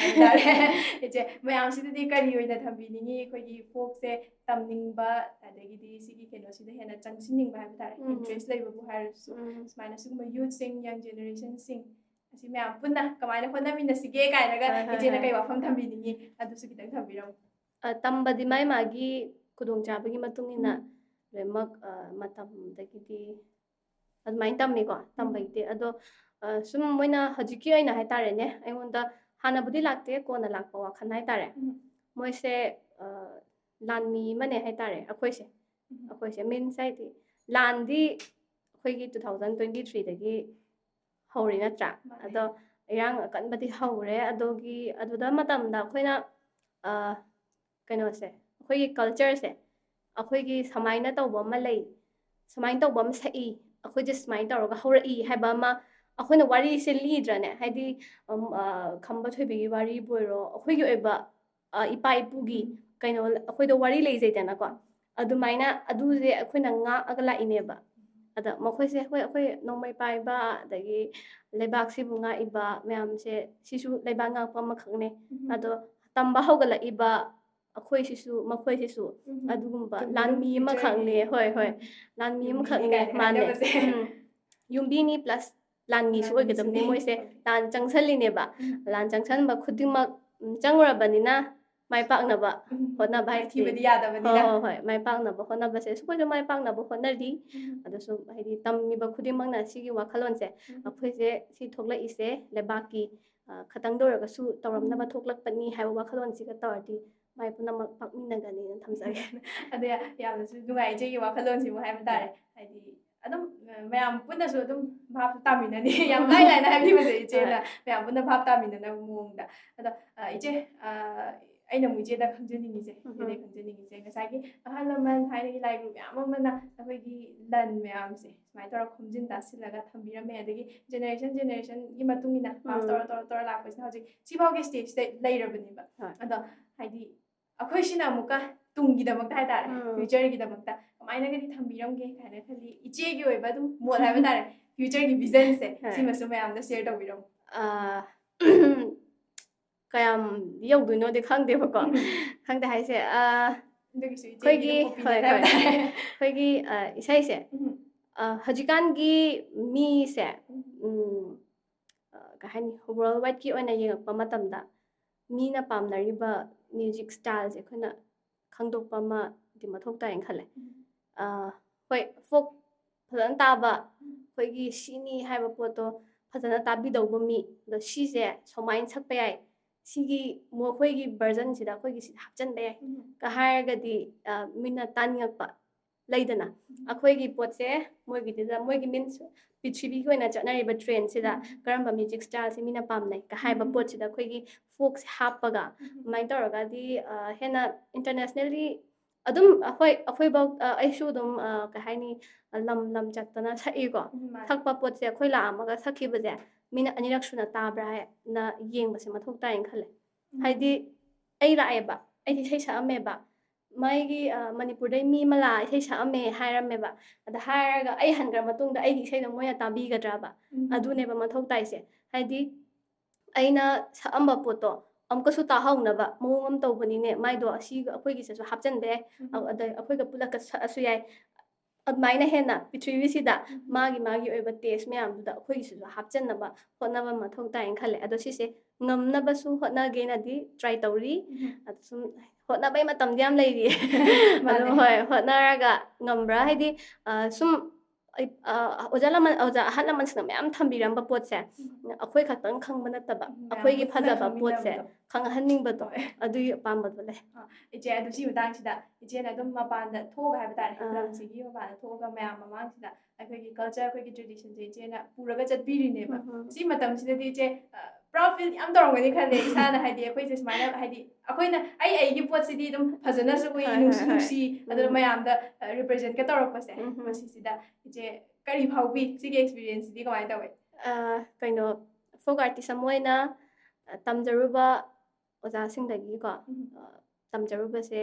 ꯍꯥꯏꯕ ꯇꯥꯔꯦ꯫ ꯏꯆꯦ, ꯃꯌꯥꯝꯁꯤꯗꯗꯤ ꯀꯔꯤ ꯑꯣꯏꯅ ꯊꯝꯕꯤꯅꯤꯡꯉꯤ? ꯑꯩꯈꯣꯏꯒꯤ ꯐꯣꯛꯁꯦ ꯇꯝꯅꯤꯡꯕ, ꯑꯗꯒꯤꯗꯤ ꯁꯤꯒꯤ ꯀꯩꯅꯣꯁꯤꯗ ꯍꯦꯟꯅ ꯆꯪꯁꯤꯟꯅꯤꯡꯕ ꯍꯥꯏꯕ ꯇꯥꯔꯦ꯫ ꯎꯝ꯫ ꯏꯟꯇꯔꯦꯁ ꯂꯩꯕꯕꯨ ꯍꯥꯏꯔꯁꯨ꯫ ꯎꯝ꯫ ꯁꯨꯃꯥꯏꯅ ꯁꯤꯒꯨꯝꯕ ꯌꯨꯠꯁꯤꯡ, ꯌꯪ ꯖꯦꯅꯦꯔꯦꯁꯟꯁꯤꯡ ꯑꯁꯤ ꯃꯌꯥꯝ ꯄꯨꯟꯅ ꯀꯃꯥꯏꯅ ꯍꯣꯠꯅꯃꯤꯟꯅꯁꯤꯒꯦ ꯀꯥꯏꯅꯒ ꯍꯣꯏ, ꯍꯣꯏ, ꯏꯆꯦꯅ ꯍꯣꯏ꯫ ꯀꯩ ꯋꯥꯐꯝ ꯊꯝꯕꯤꯅꯤꯡꯉꯤ? ꯑꯗꯨꯁꯨ ꯈꯤꯇꯪ ꯊꯝꯕꯤꯔꯝꯃꯨ꯫ ꯑ, ꯇꯝꯕꯗꯤ ꯃꯥꯏ ꯃꯥꯒꯤ ꯈꯨꯗꯣꯡꯆꯥꯕꯒꯤ ꯃꯇꯨꯡ ꯏꯟꯅ ꯎꯝ꯫ ꯂꯣꯏꯅꯃꯛ, ꯑ, ꯃꯇꯝꯗꯒꯤꯗꯤ ꯑꯗꯨꯃꯥꯏꯅ ꯇꯝꯃꯤꯀꯣ, ꯎꯝ꯫ ꯇꯝꯕꯒꯤꯗꯤ꯫ ꯑꯗꯣ, ꯑ, ꯁꯨꯝ ꯃꯣꯏꯅ ꯍꯧꯖꯤꯛꯀꯤ ꯑꯣꯏꯅ ꯍꯥꯏꯇꯥꯔꯦꯅꯦ, ꯑꯩꯉꯣꯟꯗ ꯍꯥꯟꯅꯕꯨꯗꯤ ꯂꯥꯛꯇꯦ, ꯀꯣꯟꯅ ꯂꯥꯛꯄ ꯋꯥꯈꯜ ꯍꯥꯏꯇꯥꯔꯦ꯫ ꯎꯝ꯫ ꯃꯣꯏꯁꯦ, ꯑ, ꯂꯥꯟꯃꯤ ꯑꯃꯅꯦ ꯍꯥꯏꯇꯥꯔꯦ ꯑꯩꯈꯣꯏꯁꯦ꯫ ꯎꯝ꯫ ꯑꯩꯈꯣꯏꯁꯦ, means ꯍꯥꯏꯗꯤ ꯂꯥꯟꯗꯤ ꯑꯩꯈꯣꯏꯒꯤ two thousand twenty threeꯗꯒꯤ ꯍꯧꯔꯤ ꯅꯠꯇ꯭ꯔꯥ? ꯃꯥꯅꯦ꯫ ꯑꯗꯣ ꯏꯔꯥꯡ ꯑꯀꯟꯕꯗꯤ ꯍꯧꯔꯦ꯫ ꯑꯗꯨꯒꯤ, ꯑꯗꯨꯗ ꯃꯇꯝꯗ ꯑꯩꯈꯣꯏꯅ, ꯑ, ꯀꯩꯅꯣꯁꯦ, ꯑꯩꯈꯣꯏꯒꯤ cultureꯁꯦ, ꯑꯩꯈꯣꯏꯒꯤ ꯁꯨꯃꯥꯏꯅ ꯇꯧꯕ ꯑꯃ ꯂꯩ, ꯁꯨꯃꯥꯏꯅ ꯇꯧꯕ ꯑꯃ ꯁꯛꯏ, ꯑꯩꯈꯣꯏꯁꯦ ꯁꯨꯃꯥꯏꯅ ꯇꯧꯔꯒ ꯍꯧꯔꯛꯏ ꯍꯥꯏꯕ ꯑꯃ ꯑꯩꯈꯣꯏꯅ ꯋꯥꯔꯤꯁꯦ ꯂꯤꯗ꯭ꯔꯅꯦ? ꯍꯥꯏꯗꯤ, ꯎꯝ, ꯑ, ꯈꯝꯕ ꯊꯣꯏꯕꯤꯒꯤ ꯋꯥꯔꯤꯕꯨ ꯑꯣꯏꯔꯣ, ꯑꯩꯈꯣꯏꯒꯤ ꯑꯣꯏꯕ, ꯑ, ꯏꯄꯥ ꯏꯄꯨꯒꯤ ꯎꯝ꯫ ꯀꯩꯅꯣ, ꯑꯩꯈꯣꯏꯗ ꯋꯥꯔꯤ ꯂꯩꯖꯩꯗꯅꯀꯣ, ꯑꯗꯨꯃꯥꯏꯅ ꯑꯗꯨꯁꯦ ꯑꯩꯈꯣꯏꯅ ꯉꯥꯛꯑꯒ ꯂꯥꯛꯏꯅꯦꯕ꯫ ꯑꯗ ꯃꯈꯣꯏꯁꯦ, ꯍꯣꯏ, ꯑꯩꯈꯣꯏ ꯅꯣꯡꯃꯩ ꯄꯥꯏꯕ, ꯑꯗꯒꯤ ꯂꯩꯕꯥꯛꯁꯤꯕꯨ ꯉꯥꯛꯏꯕ ꯃꯌꯥꯝꯁꯦ, ꯁꯤꯁꯨ ꯂꯩꯕꯥꯛ ꯉꯥꯛꯄ ꯑꯃꯈꯛꯅꯦ꯫ ꯎꯝ꯫ ꯑꯗꯣ ꯇꯝꯕ ꯍꯧꯒꯠꯂꯛꯏꯕ ꯑꯩꯈꯣꯏꯁꯤꯁꯨ, ꯃꯈꯣꯏꯁꯤꯁꯨ ꯎꯝ꯫ ꯑꯗꯨꯒꯨꯝꯕ ꯆꯨꯝꯃꯤ, ꯂꯥꯟꯃꯤ ꯆꯨꯝꯃꯤ꯫ ꯑꯃꯈꯛꯅꯦ꯫ ꯍꯣꯏ, ꯍꯣꯏ꯫ ꯎꯝ꯫ ꯂꯥꯟꯃꯤ ꯌꯨꯝꯕꯤꯅꯤ ꯑꯃꯈꯛꯅꯦ꯫ ꯀꯥꯏꯅ ꯃꯥꯅꯦ꯫ ꯍꯥꯏꯅꯕꯁꯦ꯫ ꯎꯝ꯫ ꯌꯨꯝꯕꯤꯅꯤ plus ꯂꯥꯟꯃꯤꯁꯨ ꯂꯥꯟꯃꯤꯁꯨ ꯑꯣꯏꯒꯗꯕꯅꯤ ꯑꯣꯏ-, ꯃꯣꯏꯁꯦ꯫ ꯑꯣꯏ꯫ ꯂꯥꯟ ꯆꯪꯁꯜꯂꯤꯅꯦꯕ꯫ ꯎꯝ꯫ ꯂꯥꯟ ꯆꯪꯁꯟꯕ ꯈꯨꯗꯤꯡꯃꯛ, ꯎꯝ, ꯆꯪꯉꯨꯔꯕꯅꯤꯅ ꯃꯥꯏ ꯄꯥꯛꯅꯕ ꯎꯝ꯫ ꯍꯣꯠꯅꯕ ꯍꯥꯏꯁꯦ꯫ ꯃꯥꯏꯊꯤꯕꯗꯤ ꯌꯥꯗꯕꯅꯤꯅ꯫ ꯍꯣꯏ, ꯍꯣꯏ, ꯍꯣꯏ꯫ ꯃꯥꯏ ꯄꯥꯛꯅꯕ ꯍꯣꯠꯅꯕꯁꯦ ꯑꯩꯈꯣꯏꯁꯨ ꯃꯥꯏ ꯄꯥꯛꯅꯕ ꯍꯣꯠꯅꯔꯤ꯫ ꯎꯝ꯫ ꯑꯗꯨꯁꯨ ꯍꯥꯏꯗꯤ ꯇꯝꯃꯤꯕ ꯈꯨꯗꯤꯡꯃꯛꯅ ꯁꯤꯒꯤ ꯋꯥꯈꯜꯂꯣꯟꯁꯦ, ꯎꯝ꯫ ꯑꯩꯈꯣꯏꯁꯦ ꯁꯤ ꯊꯣꯛꯂꯛꯏꯁꯦ ꯂꯩꯕꯥꯛꯀꯤ, ꯑ, ꯈꯇꯪꯗ ꯑꯣꯏꯔꯒꯁꯨ ꯇꯧꯔꯝꯅꯕ ꯎꯝ꯫ ꯊꯣꯛꯂꯛꯄꯅꯤ ꯍꯥꯏꯕ ꯋꯥꯈꯜꯂꯣꯟꯁꯤꯒ ꯇꯧꯔꯗꯤ ꯃꯥꯏ ꯄꯨꯝꯅꯃꯛ ꯄꯥꯛꯃꯤꯟꯅꯒꯅꯤꯅ ꯊꯝꯖꯒꯦ꯫ ꯑꯗꯣ ꯌꯥ-, ꯌꯥꯝꯅꯁꯨ ꯅꯨꯡꯉꯥꯏ ꯏꯆꯦꯒꯤ ꯋꯥꯈꯜꯂꯣꯟꯁꯤꯕꯨ ꯍꯥꯏꯕ ꯇꯥꯔꯦ꯫ ꯍꯣꯏ꯫ ꯍꯥꯏꯗꯤ ꯑꯗꯨꯝ, ꯑ, ꯃꯌꯥꯝ ꯄꯨꯟꯅꯁꯨ ꯑꯗꯨꯝ ꯚꯥꯞ ꯇꯥꯃꯤꯟꯅꯅꯤ꯫ ꯌꯥꯝ ꯂꯥꯏ ꯂꯥꯏꯅ ꯍꯥꯏꯕꯤꯕꯁꯦ ꯏꯆꯦꯅ ꯍꯣꯏ꯫ ꯃꯌꯥꯝ ꯄꯨꯟꯅ ꯚꯥꯞ ꯇꯥꯃꯤꯟꯅꯅꯕ ꯃꯑꯣꯡꯗ꯫ ꯑꯗꯣ, ꯑ, ꯏꯆꯦ, ꯑ, ꯑꯩꯅ ꯑꯃꯨꯛ ꯏꯆꯦꯗ ꯈꯪꯖꯅꯤꯡꯉꯤꯁꯦ, ꯎꯝ꯫ ꯏꯆꯦꯗ ꯈꯪꯖꯅꯤꯡꯉꯤꯁꯦ, ꯉꯁꯥꯏꯒꯤ ꯑꯍꯜ ꯂꯃꯟ ꯊꯥꯏꯅꯒꯤ ꯂꯥꯏ ꯒꯨꯔꯨ ꯃꯌꯥꯝ ꯑꯃꯅ ꯑꯩꯈꯣꯏꯒꯤ ꯂꯟ ꯃꯌꯥꯝꯁꯦ ꯁꯨꯃꯥꯏꯅ ꯇꯧꯔꯒ ꯈꯣꯝꯖꯤꯟ ꯇꯥꯁꯤꯜꯂꯒ ꯊꯝꯕꯤꯔꯝꯃꯦ, ꯑꯗꯒꯤ generation generationꯒꯤ ꯃꯇꯨꯡ ꯏꯟꯅ pass ꯎꯝ꯫ ꯇꯧꯔ, ꯇꯧꯔ, ꯇꯧꯔ ꯂꯥꯛꯄꯁꯤꯅ ꯍꯧꯖꯤꯛ ꯁꯤꯐꯥꯎꯒꯤ stageꯁꯤꯗ ꯂꯩꯔꯕꯅꯦꯕ꯫ ꯍꯣꯏ꯫ ꯑꯗꯣ ꯍꯥꯏꯗꯤ ꯑꯩꯈꯣꯏꯁꯤꯅ ꯑꯃꯨꯛꯀ ꯇꯨꯡꯒꯤꯗꯃꯛꯇ ꯍꯥꯏꯇꯥꯔꯦ, ꯎꯝ꯫ futureꯒꯤꯗꯃꯛꯇ ꯀꯃꯥꯏꯅꯒꯗꯤ ꯊꯝꯕꯤꯔꯝꯒꯦ ꯀꯥꯏꯅ ꯈꯜꯂꯤ? ꯏꯆꯦꯒꯤ ꯑꯣꯏꯕ ꯑꯗꯨꯝ ꯃꯣꯠ ꯍꯥꯏꯕ ꯇꯥꯔꯦ, futureꯒꯤ visionꯁꯦ, ꯍꯣꯏ꯫ ꯁꯤꯃꯁꯨ ꯃꯌꯥꯝꯗ share ꯇꯧꯕꯤꯔꯝꯃꯨ꯫ ꯑꯥ, ꯀꯌꯥꯝ ꯌꯧꯗꯣꯏꯅꯣꯗꯤ ꯈꯪꯗꯦꯕꯀꯣ꯫ ꯎꯝ꯫ ꯈꯪꯗꯦ ꯍꯥꯏꯁꯦ, ꯑꯥ, ꯑꯗꯨꯒꯤꯁꯨ ꯏꯆꯦꯒꯤ ꯑꯩꯈꯣꯏꯒꯤ, ꯑꯗꯨꯝ opinion ꯍꯣꯏ, ꯍꯥꯏꯕ ꯍꯣꯏ꯫ ꯇꯥꯔꯦ꯫ ꯑꯩꯈꯣꯏꯒꯤ, ꯑꯥ, ꯏꯁꯩꯁꯦ, ꯎꯝ꯫ ꯑꯥ, ꯍꯧꯖꯤꯛꯀꯥꯟꯒꯤ ꯃꯤꯁꯦ, ꯎꯝ꯫ ꯎꯝ, ꯑꯥ, ꯀꯩ ꯍꯥꯏꯅꯤ, world wideꯀꯤ ꯑꯣꯏꯅ ꯌꯦꯡꯉꯛꯄ ꯃꯇꯝꯗ ꯃꯤꯅ ꯄꯥꯝꯅꯔꯤꯕ music styleꯁꯦ ꯑꯩꯈꯣꯏꯅ ꯈꯪꯗꯣꯛꯄ ꯑꯃꯗꯤ ꯃꯊꯧ ꯇꯥꯏꯅ ꯈꯜꯂꯦ꯫ ꯎꯝ꯫ ꯑ, ꯍꯣꯏ, ꯐꯣꯛ ꯐꯖꯅ ꯇꯥꯕ, ꯑꯩꯈꯣꯏꯒꯤ ꯁꯤꯅꯤ ꯍꯥꯏꯕ ꯄꯣꯠꯇꯣ ꯐꯖꯅ ꯇꯥꯕꯤꯗꯧꯕ ꯃꯤ, ꯑꯗꯣ ꯁꯤꯁꯦ ꯁꯨꯃꯥꯏꯅ ꯁꯛꯄ ꯌꯥꯏ, ꯁꯤꯒꯤ ꯃꯈꯣꯏꯒꯤ ꯚꯔꯖꯟꯁꯤꯗ ꯑꯩꯈꯣꯏꯒꯤ ꯁꯤꯗ ꯍꯥꯞꯆꯤꯟꯕ ꯌꯥꯏ꯫ ꯎꯝ꯫ ꯀ ꯍꯥꯏꯔꯒꯗꯤ, ꯑ, ꯃꯤꯅ ꯇꯥꯅꯤꯡꯉꯛꯄ ꯂꯩꯗꯅ꯫ ꯎꯝ꯫ ꯑꯩꯈꯣꯏꯒꯤ ꯄꯣꯠꯁꯦ ꯃꯣꯏꯒꯤꯗꯨꯗ, ꯃꯣꯏꯒꯤ ꯃꯤꯟꯁ ꯄ꯭ꯔꯤꯊꯤꯕꯤꯒꯤ ꯑꯣꯏꯅ ꯆꯠꯅꯔꯤꯕ ꯇ꯭ꯔꯦꯟꯁꯤꯗ ꯎꯝ꯫ ꯀꯔꯝꯕ ꯃ꯭ꯌꯨꯖꯤꯛ ꯁ꯭ꯇꯥꯏꯜꯁꯦ ꯃꯤꯅ ꯄꯥꯝꯅꯩ ꯀ ꯍꯥꯏꯕ ꯎꯝ꯫ ꯄꯣꯠꯁꯤꯗ ꯑꯩꯈꯣꯏꯒꯤ ꯐꯣꯛꯁꯦ ꯍꯥꯞꯄꯒ ꯎꯝ꯫ ꯑꯗꯨꯃꯥꯏꯅ ꯇꯧꯔꯒꯗꯤ, ꯑ, ꯍꯦꯟꯅ ꯏꯟꯇꯔꯅꯦꯁꯅꯦꯜꯂꯤ ꯑꯗꯨꯝ, ꯍꯣꯏ, ꯑꯩꯈꯣꯏꯐꯧ, ꯑ, ꯑꯩꯁꯨ ꯑꯗꯨꯝ, ꯑ, ꯀꯩ ꯍꯥꯏꯅꯤ, ꯂꯝ ꯂꯝ ꯆꯠꯇꯅ ꯁꯛꯏꯀꯣ꯫ ꯎꯝ, ꯃꯥꯅꯦ꯫ ꯁꯛꯄ ꯄꯣꯠꯁꯦ ꯑꯩꯈꯣꯏ ꯂꯥꯛꯑꯝꯃꯒ ꯁꯛꯈꯤꯕꯁꯦ ꯃꯤꯅ ꯑꯅꯤꯔꯛ ꯁꯨꯅ ꯇꯥꯕ꯭ꯔꯥ ꯍꯥꯏꯅ ꯌꯦꯡꯕꯁꯦ ꯃꯊꯧ ꯇꯥꯏꯅ ꯈꯜꯂꯦ꯫ ꯎꯝ꯫ ꯍꯥꯏꯗꯤ ꯑꯩ ꯂꯥꯛꯑꯦꯕ, ꯑꯩ ꯏꯁꯩ ꯁꯛꯑꯝꯃꯦꯕ, ꯃꯥꯒꯤ, ꯑ, ꯃꯅꯤꯄꯨꯔꯗꯩ ꯃꯤ ꯑꯃ ꯂꯥꯛꯑ ꯏꯁꯩ ꯁꯛꯑꯝꯃꯦ ꯍꯥꯏꯔꯝꯃꯦꯕ, ꯑꯗ ꯍꯥꯏꯔꯒ ꯑꯩ ꯍꯟꯈ꯭ꯔ ꯃꯇꯨꯡꯗ ꯑꯩꯒꯤ ꯏꯁꯩꯗꯣ ꯃꯣꯏꯅ ꯇꯥꯕꯤꯒꯗ꯭ꯔꯕ? ꯎꯝ꯫ ꯑꯗꯨꯅꯦꯕ ꯃꯊꯧ ꯇꯥꯏꯁꯦ꯫ ꯍꯥꯏꯗꯤ ꯑꯩꯅ ꯁꯛꯑꯝꯕ ꯄꯣꯠꯇꯣ ꯑꯃꯨꯛꯀꯁꯨ ꯇꯥꯍꯧꯅꯕ ꯃꯑꯣꯡ ꯑꯃ ꯇꯧꯕꯅꯤꯅꯦ, ꯃꯥꯏꯗꯣ ꯑꯁꯤ ꯑꯩꯈꯣꯏꯒꯤꯁꯤꯁꯨ ꯍꯥꯞꯆꯤꯟꯕ ꯌꯥꯏ, ꯎꯝ꯫ ꯑꯗ ꯑꯩꯈꯣꯏꯒ ꯄꯨꯂꯞꯀ ꯁꯛꯑꯁꯨ ꯌꯥꯏ꯫ ꯑꯗꯨꯃꯥꯏꯅ ꯍꯦꯟꯅ ꯄ꯭ꯔꯤꯊꯤꯕꯤꯁꯤꯗ ꯎꯝ꯫ ꯃꯥꯒꯤ ꯃꯥꯒꯤ ꯑꯣꯏꯕ ꯇꯦꯁ ꯃꯌꯥꯝꯗꯨꯗ ꯑꯩꯈꯣꯏꯒꯤꯁꯤꯁꯨ ꯍꯥꯞꯆꯤꯟꯅꯕ ꯍꯣꯠꯅꯕ ꯃꯊꯧ ꯇꯥꯏꯅ ꯈꯜꯂꯦ꯫ ꯑꯗꯣ ꯁꯤꯁꯦ ꯉꯝꯅꯕꯁꯨ ꯍꯣꯠꯅꯒꯦꯅꯗꯤ ꯇ꯭ꯔꯥꯏ ꯇꯧꯔꯤ꯫ ꯎꯝ꯫ ꯑꯗꯣ ꯁꯨꯝ ꯍꯣꯠꯅꯕꯩ ꯃꯇꯝꯗꯤ ꯌꯥꯝ ꯂꯩꯔꯤꯌꯦ꯫ ꯑꯗꯨꯝ, ꯃꯥꯅꯦ꯫ ꯍꯣꯏ, ꯍꯣꯠꯅꯔꯒ ꯉꯝꯕ꯭ꯔꯥ? ꯍꯥꯏꯗꯤ, ꯑ, ꯁꯨꯝ ꯑꯩ, ꯑ, ꯑꯣꯖꯥ ꯂꯃꯟ, ꯑꯣꯖꯥ ꯑꯍꯜ ꯂꯃꯟꯁꯤꯡꯅ ꯃꯌꯥꯝ ꯊꯝꯕꯤꯔꯝꯕ ꯄꯣꯠꯁꯦ ꯎꯝ꯫ ꯑꯩꯈꯣꯏ ꯈꯛꯇꯪ ꯈꯪꯕ ꯅꯠꯇꯕ, ꯃꯌꯥꯝ ꯑꯩꯈꯣꯏꯒꯤ ꯄꯨꯟꯅ ꯐꯖꯕ ꯄꯣꯠꯁꯦ ꯈꯪꯃꯤꯟꯅꯕꯗꯣ꯫ ꯈꯪꯍꯟꯅꯤꯡꯕꯗꯣ, ꯍꯣꯏ꯫ ꯑꯗꯨꯒꯤ ꯑꯄꯥꯝꯕꯗꯣ ꯂꯩ꯫ ꯑ, ꯏꯆꯦ, ꯑꯗꯨ ꯁꯤ ꯃꯇꯥꯡꯁꯤꯗ ꯏꯆꯦꯅ ꯑꯗꯨꯝ ꯃꯄꯥꯟꯗ ꯊꯣꯛꯑꯒ ꯍꯥꯏꯕ ꯇꯥꯔꯦ, ꯑꯥ꯫ ꯂꯝꯁꯤꯒꯤ ꯃꯄꯥꯟꯗ ꯊꯣꯛꯑꯒ ꯃꯌꯥꯝ ꯃꯃꯥꯡꯁꯤꯗ ꯑꯩꯈꯣꯏꯒꯤ ꯀꯜꯆꯔ, ꯑꯩꯈꯣꯏꯒꯤ ꯇ꯭ꯔꯦꯗꯤꯁꯟꯁꯦ ꯏꯆꯦꯅ ꯄꯨꯔꯒ ꯆꯠꯄꯤꯔꯤꯅꯦꯕ꯫ ꯎꯝ, ꯎꯝ꯫ ꯁꯤ ꯃꯇꯝꯁꯤꯗꯗꯤ ꯏꯆꯦ, ꯑ, proud feel ꯌꯥꯝ ꯇꯧꯔꯝꯒꯅꯤ ꯈꯜꯂꯦ ꯏꯁꯥꯅ, ꯍꯥꯏꯗꯤ ꯑꯩꯈꯣꯏꯁꯦ ꯁꯨꯃꯥꯏꯅ, ꯍꯥꯏꯗꯤ ꯑꯩꯈꯣꯏꯅ, ꯑꯩ ꯑꯩꯒꯤ ꯄꯣꯠꯁꯤꯗꯤ ꯑꯗꯨꯝ ꯐꯖꯅꯁꯨ ꯎꯏ, ꯍꯣꯏ, ꯍꯣꯏ, ꯅꯨꯡꯁꯨ ꯍꯣꯏ꯫ ꯅꯨꯡꯁꯤ, ꯑꯗꯨꯅ ꯎꯝ꯫ ꯃꯌꯥꯝꯗ, ꯑ, represent ꯀ ꯇꯧꯔꯛꯄꯁꯦ, ꯎꯝ, ꯎꯝ꯫ ꯃꯁꯤꯁꯤꯗ ꯏꯆꯦ ꯀꯔꯤ ꯐꯥꯎꯕꯤ? ꯁꯤꯒꯤ experience ꯁꯤꯗꯤ ꯀꯃꯥꯏꯅ ꯇꯧꯋꯤ? ꯑ, ꯀꯩꯅꯣ, ꯐꯣꯛ ꯑꯥꯔꯇꯤꯁ ꯑꯃ ꯑꯣꯏꯅ, ꯑ, ꯇꯝꯖꯔꯨꯕ ꯑꯣꯖꯥꯁꯤꯡꯗꯒꯤꯀꯣ, ꯎꯝ꯫ ꯑ, ꯇꯝꯖꯔꯨꯕꯁꯦ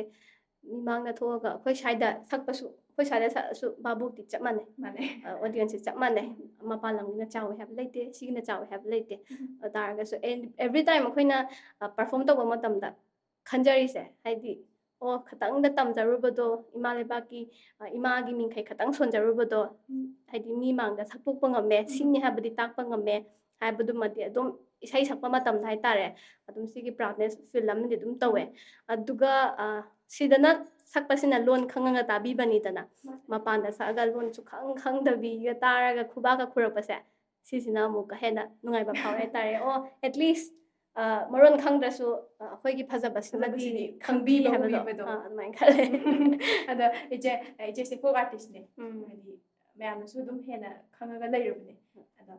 ꯃꯤꯃꯥꯡꯗ ꯊꯣꯛꯑꯒ ꯑꯩꯈꯣꯏ ꯁ꯭ꯋꯥꯏꯗ ꯁꯛꯄꯁꯨ, ꯑꯩꯈꯣꯏ ꯁ꯭ꯋꯥꯏꯗ ꯁꯛꯑꯁꯨ ꯚꯥꯕꯣꯛꯇꯤ ꯆꯞ ꯃꯥꯟꯅꯩ꯫ ꯃꯥꯟꯅꯩ꯫ ꯑ, audience ꯁꯦ ꯆꯞ ꯃꯥꯟꯅꯩ꯫ ꯎꯝ꯫ ꯃꯄꯥꯟ ꯂꯝꯒꯤꯅ ꯆꯥꯎꯋꯦ ꯍꯥꯏꯕ ꯂꯩꯇꯦ, ꯁꯤꯒꯤꯅ ꯆꯥꯎꯋꯦ ꯍꯥꯏꯕ ꯂꯩꯇꯦ꯫ ꯎꯝ꯫ ꯑꯗꯨ ꯇꯥꯔꯒꯁꯨ ꯑꯦꯟ-, every time ꯑꯩꯈꯣꯏꯅ, ꯑ, perform ꯇꯧꯕ ꯃꯇꯝꯗ ꯈꯟꯖꯔꯤꯁꯦ, ꯍꯥꯏꯗꯤ, ꯑꯣ, ꯈꯇꯪꯗ ꯇꯝꯖꯔꯨꯕꯗꯣ, ꯏꯃꯥ ꯂꯩꯕꯥꯛꯀꯤ, ꯑ, ꯏꯃꯥꯒꯤ ꯃꯤꯡꯈꯩ ꯈꯇꯪ ꯁꯣꯟꯖꯔꯨꯕꯗꯣ, ꯎꯝ꯫ ꯍꯥꯏꯗꯤ ꯃꯤ ꯃꯥꯡꯗ ꯁꯛꯇꯣꯛꯄ ꯉꯝꯃꯦ, ꯎꯝ꯫ ꯁꯤꯅꯤ ꯍꯥꯏꯕꯗꯤ ꯇꯥꯛꯄ ꯉꯝꯃꯦ, ꯍꯥꯏꯕꯗꯨꯃꯗꯤ ꯑꯗꯨꯝ ꯏꯁꯩ ꯁꯛꯄ ꯃꯇꯝꯗ ꯍꯥꯏꯇꯥꯔꯦ, ꯑꯗꯨꯝ ꯁꯤꯒꯤ proudness feel ꯑꯃꯗꯤ ꯑꯗꯨꯝ ꯇꯧꯋꯦ꯫ ꯑꯗꯨꯒ ꯑ, ꯁꯤꯗꯅ ꯁꯛꯄꯁꯤꯅ ꯂꯣꯟ ꯈꯪꯉꯒ ꯇꯥꯕꯤꯕꯅꯤꯗꯅ, ꯃꯄꯥꯟꯗ ꯁꯛꯑꯒ ꯂꯣꯟꯁꯨ ꯈꯪ ꯈꯪꯗꯕꯤꯒ ꯇꯥꯔꯒ ꯈꯨꯕꯥꯛꯀ ꯈꯨꯔꯛꯄꯁꯦ, ꯁꯤꯁꯤꯅ ꯑꯃꯨꯛꯀ ꯍꯦꯟꯅ ꯅꯨꯡꯉꯥꯏꯕ ꯐꯥꯎꯋꯦ ꯍꯥꯏꯇꯥꯔꯦ꯫ ꯑꯣ, at least ꯑ, ꯃꯔꯣꯟ ꯈꯪꯗ꯭ꯔꯁꯨ ꯑ, ꯑꯩꯈꯣꯏꯒꯤ ꯐꯖꯕꯁꯤꯃꯗꯤ ꯐꯖꯕꯁꯤꯗꯤ ꯈꯪꯕꯤ ꯈꯪꯕꯤꯕ ꯍꯥꯏꯕꯗꯣ ꯎꯕꯤꯕꯗꯣ꯫ ꯑ, ꯑꯗꯨꯃꯥꯏꯅ ꯈꯜꯂꯦ꯫ ꯑꯗꯣ ꯏꯆꯦ ꯏꯆꯦꯁꯦ ꯐꯣꯛ ꯑꯥꯔꯇꯤꯁꯅꯦ꯫ ꯎꯝ꯫ ꯍꯥꯏꯗꯤ ꯃꯌꯥꯝꯅꯁꯨ ꯑꯗꯨꯝ ꯍꯦꯟꯅ ꯈꯪꯉꯒ ꯂꯩꯔꯕꯅꯦ꯫ ꯑꯗꯣ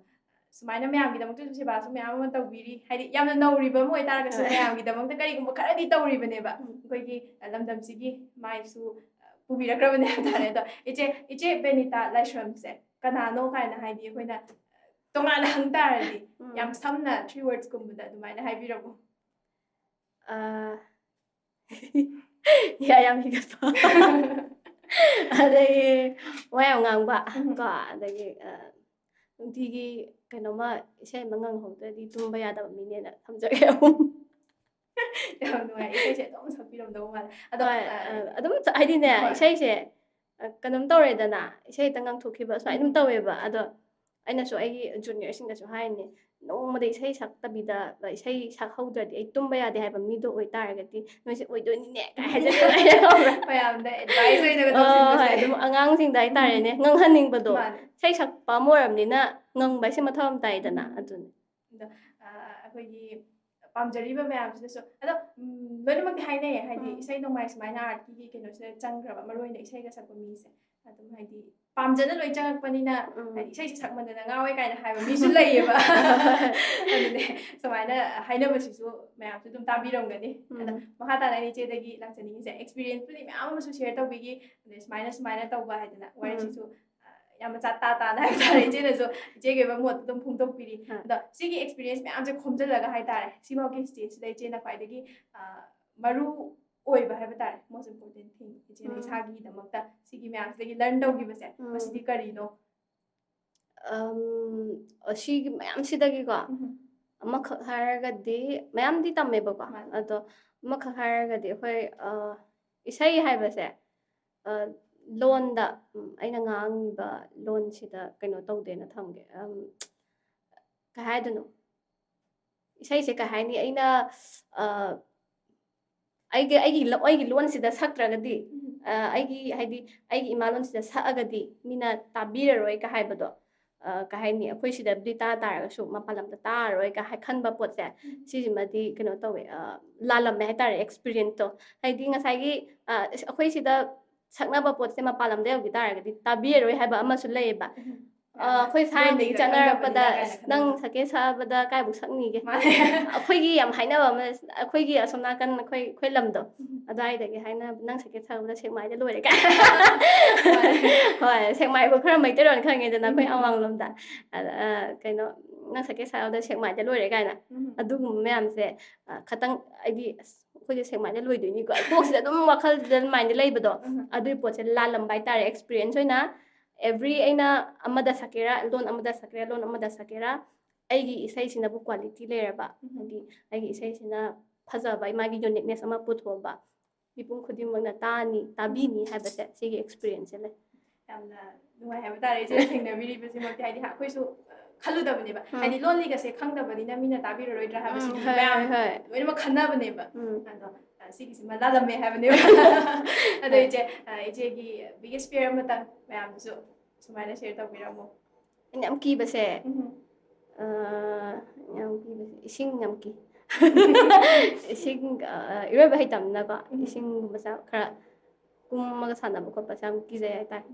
ꯁꯨꯃꯥꯏꯅ ꯃꯌꯥꯝꯒꯤꯗꯃꯛꯇꯁꯨ ꯁꯦꯕꯥꯁꯨ ꯃꯌꯥꯝ ꯑꯃ ꯇꯧꯕꯤꯔꯤ, ꯍꯥꯏꯗꯤ ꯌꯥꯝꯅ ꯅꯧꯔꯤꯕ ꯑꯃ ꯑꯣꯏꯇꯥꯔꯒꯁꯨ ꯍꯣꯏ꯫ ꯃꯌꯥꯝꯒꯤꯗꯃꯛꯇ ꯀꯔꯤꯒꯨꯝꯕ ꯈꯔꯗꯤ ꯇꯧꯔꯤꯕꯅꯦꯕ꯫ ꯎꯝ꯫ ꯑꯩꯈꯣꯏꯒꯤ ꯂꯝꯗꯝꯁꯤꯒꯤ ꯃꯥꯏꯁꯨ ꯄꯨꯕꯤꯔꯛꯈ꯭ꯔꯕꯅꯦ ꯍꯥꯏꯕ ꯇꯥꯔꯦ꯫ ꯑꯗꯣ ꯏꯆꯦ ꯏꯆꯦ ꯕꯦꯅꯤꯇꯥ ꯂꯥꯏꯁ꯭ꯔꯝꯁꯦ ꯀꯅꯥꯅꯣ ꯀꯥꯏꯅ ꯍꯥꯏꯗꯤ ꯑꯩꯈꯣꯏꯅ ꯇꯣꯉꯥꯟꯅ ꯍꯪ ꯇꯥꯔꯗꯤ ꯎꯝ꯫ ꯌꯥꯝ ꯁꯝꯅ three wordsꯀꯨꯝꯕꯗ ꯑꯗꯨꯃꯥꯏꯅ ꯍꯥꯏꯕꯤꯔꯛꯎ꯫ ꯑ, ꯌꯥ ꯌꯥꯝ ꯍꯤꯒꯠꯄ꯫ ꯑꯗꯒꯤ ꯋꯥ ꯌꯥꯝ ꯉꯥꯡꯕ ꯎꯝ꯫ ꯀꯣ, ꯑꯗꯒꯤ ꯑ, ꯅꯨꯡꯇꯤꯒꯤ ꯀꯩꯅꯣꯝꯃ ꯏꯁꯩ ꯑꯃ ꯉꯪꯍꯧꯗ꯭ꯔꯗꯤ ꯇꯨꯝꯕ ꯌꯥꯗꯕ ꯃꯤꯅꯦꯅ ꯊꯝꯖꯒꯦ꯫ ꯑꯍꯨꯝ꯫ ꯌꯥꯝ ꯅꯨꯡꯉꯥꯏ꯫ ꯏꯁꯩꯁꯦ ꯑꯗꯨꯝ ꯁꯛꯄꯤꯔꯝꯗꯧ ꯃꯥꯜꯂꯦ꯫ ꯑꯗꯣ ꯍꯣꯏ, ꯑ, ꯑ, ꯑꯗꯨꯝ ꯁ- ꯍꯥꯏꯗꯤꯅꯦ, ꯍꯣꯏ꯫ ꯏꯁꯩꯁꯦ ꯑ, ꯀꯩꯅꯣꯝ ꯇꯧꯔꯦꯗꯅ, ꯏꯁꯩ ꯍꯦꯛꯇ ꯉꯪꯊꯣꯛꯈꯤꯕ ꯁꯨꯃꯥꯏꯅ ꯑꯗꯨꯝ ꯎꯝ꯫ ꯇꯧꯋꯦꯕ꯫ ꯑꯗꯣ ꯑꯩꯅꯁꯨ ꯑꯩꯒꯤ ꯖꯨꯅꯤꯌꯔꯁꯤꯡꯗꯁꯨ ꯍꯥꯏꯔꯤꯅꯦ, ꯅꯣꯡꯃꯗ ꯏꯁꯩ ꯁꯛꯇꯕꯤꯗ, ꯏꯁꯩ ꯁꯛꯍꯧꯗ꯭ꯔꯗꯤ ꯑꯩ ꯇꯨꯝꯕ ꯌꯥꯗꯦ ꯍꯥꯏꯕ ꯃꯤꯗꯣ ꯑꯣꯏꯇꯥꯔꯒꯗꯤ ꯅꯣꯏꯁꯦ ꯑꯣꯏꯗꯣꯏꯅꯤꯅꯦ ꯀꯥꯏ ꯍꯥꯏꯖꯜꯂꯦꯕ꯫ ꯃꯌꯥꯝꯗ ꯑꯦꯗꯚꯥꯏꯁ ꯑꯣꯏꯅꯒ ꯑꯣ, ꯍꯣꯏ, ꯇꯧꯁꯤꯟꯕꯁꯦ꯫ ꯑꯗꯨꯝ ꯑꯉꯥꯡꯁꯤꯡꯗ ꯍꯥꯏꯇꯥꯔꯦꯅꯦ, ꯉꯪꯍꯟꯅꯤꯡꯕꯗꯣ꯫ ꯃꯥꯅꯦ꯫ ꯏꯁꯩ ꯁꯛꯄ ꯑꯃ ꯑꯣꯏꯔꯕꯅꯤꯅ ꯉꯪꯕ ꯍꯥꯏꯁꯦ ꯃꯊꯧ ꯌꯥꯝ ꯇꯥꯏꯗꯅ, ꯎꯝ꯫ ꯑꯗꯨꯅꯤ꯫ ꯑꯗꯣ ꯑ, ꯑꯩꯈꯣꯏꯒꯤ ꯄꯥꯝꯖꯔꯤꯕ ꯃꯌꯥꯝꯁꯤꯗꯁꯨ ꯑꯗꯣ ꯎꯝ, ꯂꯣꯏꯅꯃꯛꯇꯤ ꯍꯥꯏꯅꯩꯌꯦ, ꯍꯥꯏꯗꯤ ꯎꯝ꯫ ꯏꯁꯩ ꯅꯣꯡꯃꯥꯏ ꯁꯨꯃꯥꯏꯅ ꯑꯥꯔꯠꯀꯤ ꯀꯩꯅꯣꯁꯤꯗ ꯆꯪꯈ꯭ꯔꯕ, ꯃꯔꯨ ꯑꯣꯏꯅ ꯏꯁꯩꯒ ꯁꯛꯄ ꯃꯤꯁꯦ ꯑꯗꯨꯝ ꯍꯥꯏꯗꯤ ꯄꯥꯝꯖꯅ ꯂꯣꯏ ꯆꯪꯉꯛꯄꯅꯤꯅ ꯎꯝ꯫ ꯍꯥꯏꯗꯤ ꯏꯁꯩꯁꯦ ꯁꯛꯃꯟꯗꯅ ꯉꯥꯎꯋꯦ ꯀꯥꯏꯅ ꯍꯥꯏꯕ ꯃꯤꯁꯨ ꯂꯩꯌꯦꯕ꯫ ꯑꯗꯨꯅꯦ ꯁꯨꯃꯥꯏꯅ ꯍꯥꯏꯅꯕꯁꯤꯁꯨ ꯃꯌꯥꯝꯁꯨ ꯑꯗꯨꯝ ꯇꯥꯕꯤꯔꯝꯒꯅꯤ꯫ ꯑꯗꯣ ꯎꯝ꯫ ꯃꯈꯥ ꯇꯥꯅ ꯑꯩꯅ ꯏꯆꯦꯗꯒꯤ ꯂꯥꯛꯆꯅꯤꯡꯉꯤꯁꯦ, ꯑꯦꯛꯁꯄꯤꯔꯤꯌꯦꯟꯁꯄꯨꯗꯤ ꯃꯌꯥꯝ ꯑꯃꯁꯨ ꯁꯤꯌꯔ ꯇꯧꯕꯤꯈꯤ, ꯑꯗꯩ ꯁꯨꯃꯥꯏꯅ ꯁꯨꯃꯥꯏꯅ ꯇꯧꯕ ꯍꯥꯏꯗꯅ ꯎꯝ꯫ ꯋꯥꯔꯤꯁꯤꯁꯨ ꯑ, ꯌꯥꯝ ꯃꯆꯥ ꯇꯥ ꯇꯥꯅ ꯍꯥꯏꯕ ꯇꯥꯔꯦ, ꯏꯆꯦꯅꯁꯨ ꯏꯆꯦꯒꯤ ꯑꯣꯏꯕ ꯃꯣꯠꯇ ꯑꯗꯨꯝ ꯐꯣꯡꯗꯣꯛꯄꯤꯔꯤ꯫ ꯑꯥ꯫ ꯑꯗꯣ ꯁꯤꯒꯤ ꯑꯦꯛꯁꯄꯤꯔꯤꯌꯦꯟꯁ ꯃꯌꯥꯝꯁꯦ ꯈꯣꯝꯖꯤꯜꯂꯒ ꯍꯥꯏꯇꯥꯔꯦ, ꯁꯤꯐꯥꯎꯒꯤ ꯁ꯭ꯇꯦꯖꯁꯤꯗ ꯏꯆꯦꯅ ꯈ꯭ꯋꯥꯏꯗꯒꯤ ꯑ, ꯃꯔꯨ ꯑꯣꯏꯕ ꯍꯥꯏꯕ ꯇꯥꯔꯦ, most important thing ꯏꯆꯦꯅ ꯎꯝ꯫ ꯏꯁꯥꯒꯤꯗꯃꯛꯇ ꯁꯤꯒꯤ ꯃꯌꯥꯝꯁꯤꯗꯒꯤ ꯂꯔꯟ ꯇꯧꯈꯤꯕꯁꯦ ꯎꯝ꯫ ꯃꯁꯤꯗꯤ ꯀꯔꯤꯅꯣ? ꯑꯝ, ꯑꯁꯤꯒꯤ ꯃꯌꯥꯝꯁꯤꯗꯒꯤꯀꯣ ꯎꯝ꯫ ꯑꯃꯈꯛ ꯍꯥꯏꯔꯒꯗꯤ, ꯃꯌꯥꯝꯗꯤ ꯇꯝꯃꯦꯕꯀꯣ, ꯃꯥꯅꯦ꯫ ꯑꯗꯣ ꯑꯃꯈꯛ ꯍꯥꯏꯔꯒꯗꯤ ꯑꯩꯈꯣꯏ ꯑ, ꯏꯁꯩ ꯍꯥꯏꯕꯁꯦ ꯑ, ꯂꯣꯟꯗ, ꯎꯝ, ꯑꯩꯅ ꯉꯥꯡꯉꯤꯕ ꯂꯣꯟꯁꯤꯗ ꯀꯩꯅꯣ ꯇꯧꯗꯦꯅ ꯊꯝꯒꯦ꯫ ꯑꯝ, ꯀꯩ ꯍꯥꯏꯗꯣꯏꯅꯣ? ꯏꯁꯩꯁꯦ ꯀꯩ ꯍꯥꯏꯅꯤ? ꯑꯩꯅ, ꯑ, ꯑꯩꯒꯤ, ꯑꯩꯒꯤ ꯂ-, ꯑꯩꯒꯤ ꯂꯣꯟꯁꯤꯗ ꯁꯛꯇ꯭ꯔꯒꯗꯤ, ꯑ, ꯑꯩꯒꯤ, ꯍꯥꯏꯗꯤ, ꯑꯩꯒꯤ ꯏꯃꯥ ꯂꯣꯟꯁꯤꯗ ꯁꯛꯑꯒꯗꯤ ꯃꯤꯅ ꯇꯥꯕꯤꯔꯔꯣꯏ ꯀ ꯍꯥꯏꯕꯗꯣ, ꯑ, ꯀꯩ ꯍꯥꯏꯅꯤ? ꯑꯩꯈꯣꯏ ꯁꯤꯗꯕꯨꯗꯤ ꯇꯥ ꯇꯥꯔꯒꯁꯨ ꯃꯄꯥꯟ ꯂꯝꯗ ꯇꯥꯔꯔꯣꯏ ꯀ ꯍꯥꯏ-, ꯈꯟꯕ ꯄꯣꯠꯁꯦ, ꯁꯤꯁꯤꯃꯗꯤ ꯀꯩꯅꯣ ꯇꯧꯋꯦ, ꯑ, ꯂꯥꯜꯂꯝꯃꯦ ꯍꯥꯏꯇꯥꯔꯦ, experience ꯇꯣ꯫ ꯍꯥꯏꯗꯤ, ꯉꯁꯥꯏꯒꯤ, ꯑ, ꯑꯩꯈꯣꯏ ꯁꯤꯗ ꯁꯛꯅꯕ ꯄꯣꯠꯁꯦ ꯃꯄꯥꯟ ꯂꯝꯗ ꯌꯧꯈꯤ ꯇꯥꯔꯒꯗꯤ ꯇꯥꯕꯤꯔꯔꯣꯏ ꯍꯥꯏꯕ ꯑꯃꯁꯨ ꯂꯩꯌꯦꯕ꯫ ꯑ, ꯑꯩꯈꯣꯏ ꯊꯥꯏꯅꯗꯒꯤ ꯂꯣꯟꯂꯤꯒ ꯆꯠꯅꯔꯛꯄꯗ, ꯈꯪꯗꯕꯅꯤꯅ ꯀꯥꯏꯅ "ꯑꯁ, ꯅꯪ ꯈꯟꯕ꯫ ꯁꯛꯀꯦ ꯁꯛꯑꯕꯗ ꯀꯥꯏꯕꯨꯛ ꯁꯛꯅꯤꯒꯦ?" ꯃꯥꯅꯦ꯫ ꯑꯩꯈꯣꯏꯒꯤ ꯌꯥꯝ ꯍꯥꯏꯅꯕ ꯑꯃ, ꯑꯩꯈꯣꯏꯒꯤ ꯑꯁꯣꯝ ꯅꯥꯀꯟ, ꯑꯩꯈꯣꯏ, ꯑꯩꯈꯣꯏ ꯂꯝꯗꯣ, ꯎꯝ꯫ ꯑꯗꯨꯋꯥꯏꯗꯒꯤ ꯍꯥꯏꯅꯕ, "ꯅꯪ ꯁꯛꯀꯦ ꯁꯛꯑꯕꯗ ꯁꯦꯛꯃꯥꯏꯗ ꯂꯣꯏꯔꯦ" ꯀꯥꯏ꯫ ꯃꯥꯅꯦ꯫ ꯍꯣꯏ, ꯁꯦꯛꯃꯥꯏꯕꯨ ꯈꯔ ꯃꯩꯇꯩꯂꯣꯟ ꯈꯪꯉꯦꯗꯅ, ꯑꯩꯈꯣꯏ ꯎꯝ꯫ ꯑꯋꯥꯡꯂꯣꯝꯗ꯫ ꯑ, ꯑ, ꯀꯩꯅꯣ, "ꯅꯪ ꯁꯛꯀꯦ ꯁꯛꯑꯕꯗ ꯁꯦꯛꯃꯥꯏꯗ ꯂꯣꯏꯔꯦ" ꯀꯥꯏꯅ꯫ ꯎꯝ꯫ ꯑꯗꯨꯒꯨꯝꯕ ꯃꯌꯥꯝꯁꯦ, ꯑ, ꯈꯇꯪ, ꯍꯥꯏꯗꯤ, ꯑꯁ, ꯑꯩꯈꯣꯏꯁꯦ ꯁꯦꯛꯃꯥꯏꯗ ꯂꯣꯏꯗꯣꯏꯅꯤꯀꯣ, ꯀꯣꯛꯁꯤꯗ ꯑꯗꯨꯝ ꯋꯥꯈꯜꯁꯤꯗ ꯑꯗꯨꯃꯥꯏꯅ ꯂꯩꯕꯗꯣ, ꯎꯝ꯫ ꯑꯗꯨꯒꯤ ꯄꯣꯠꯁꯦ ꯂꯥꯜꯂꯝꯕ ꯍꯥꯏꯇꯥꯔꯦ꯫ Experience ꯑꯣꯏꯅ every ꯑꯩꯅ ꯑꯃꯗ ꯁꯛꯀꯦꯔꯥ, ꯂꯣꯟ ꯑꯃꯗ ꯁꯛꯀꯦꯔꯥ, ꯂꯣꯟ ꯑꯃꯗ ꯁꯛꯀꯦꯔꯥ, ꯑꯩꯒꯤ ꯏꯁꯩꯁꯤꯅꯕꯨ quality ꯂꯩꯔꯕ, ꯎꯝ꯫ ꯍꯥꯏꯗꯤ ꯑꯩꯒꯤ ꯏꯁꯩꯁꯤꯅ ꯐꯖꯕ, ꯃꯥꯒꯤ uniqueness ꯑꯃ ꯄꯨꯊꯣꯛꯑꯕ, ꯃꯤꯄꯨꯝ ꯈꯨꯗꯤꯡꯃꯛꯅ ꯇꯥꯅꯤ, ꯇꯥꯕꯤꯅꯤ ꯍꯥꯏꯕꯁꯦ, ꯁꯤꯒꯤ experience ꯁꯦ ꯂꯩ꯫ ꯌꯥꯝꯅ ꯅꯨꯡꯉꯥꯏ ꯍꯥꯏꯕ ꯇꯥꯔꯦ, ꯏꯆꯦ ꯊꯦꯡꯅꯕꯤꯔꯤꯕꯁꯤꯃꯛꯇꯤ꯫ ꯍꯥꯏꯗꯤ, ꯑꯩꯈꯣꯏꯁꯨ, ꯑ, ꯈꯜꯂꯨꯗꯕꯅꯦꯕ꯫ ꯎꯝ꯫ ꯍꯥꯏꯗꯤ, ꯂꯣꯟꯂꯤꯒꯁꯦ ꯈꯪꯗꯕꯅꯤꯅ ꯃꯤꯅ ꯇꯥꯕꯤꯔꯔꯣꯏꯗ꯭ꯔꯥ ꯍꯥꯏꯕꯁꯤꯗꯤ ꯎꯝ, ꯍꯣꯏ, ꯃꯌꯥꯝ ꯍꯣꯏ, ꯍꯣꯏ꯫ ꯂꯣꯏꯅꯃꯛ ꯈꯟꯅꯕꯅꯦꯕ꯫ ꯎꯝ꯫ ꯑꯗꯣ, ꯑ, ꯁꯤꯒꯤꯁꯤꯃ ꯂꯥꯜꯂꯝꯃꯦ ꯍꯥꯏꯕꯅꯦꯕ꯫ ꯑꯗꯣ ꯍꯣꯏ꯫ ꯏꯆꯦ, ꯑ, ꯏꯆꯦꯒꯤ biggest fear ꯑꯃꯇꯪ ꯃꯌꯥꯝꯗꯁꯨ ꯁꯨꯃꯥꯏꯅ share ꯇꯧꯕꯤꯔꯝꯃꯣ꯫ ꯑꯩꯅ ꯌꯥꯝ ꯀꯤꯕꯁꯦ, ꯎꯝ꯫ ꯑ, ꯌꯥꯝ ꯀꯤꯕꯁꯦ, ꯏꯁꯤꯡ ꯌꯥꯝ ꯀꯤ꯫ ꯏꯁꯤꯡ, ꯑ, ꯏꯔꯣꯏꯕ ꯍꯩꯇꯕꯅꯤꯅꯀꯣ, ꯎꯝ꯫ ꯏꯁꯤꯡꯒꯨꯝꯕꯁꯦ ꯈꯔ ꯀꯨꯝꯃꯒ ꯁꯥꯟꯅꯕ ꯈꯣꯠꯄꯁꯦ ꯌꯥꯝ ꯀꯤꯖꯩ ꯍꯥꯏꯇꯥꯔꯦ꯫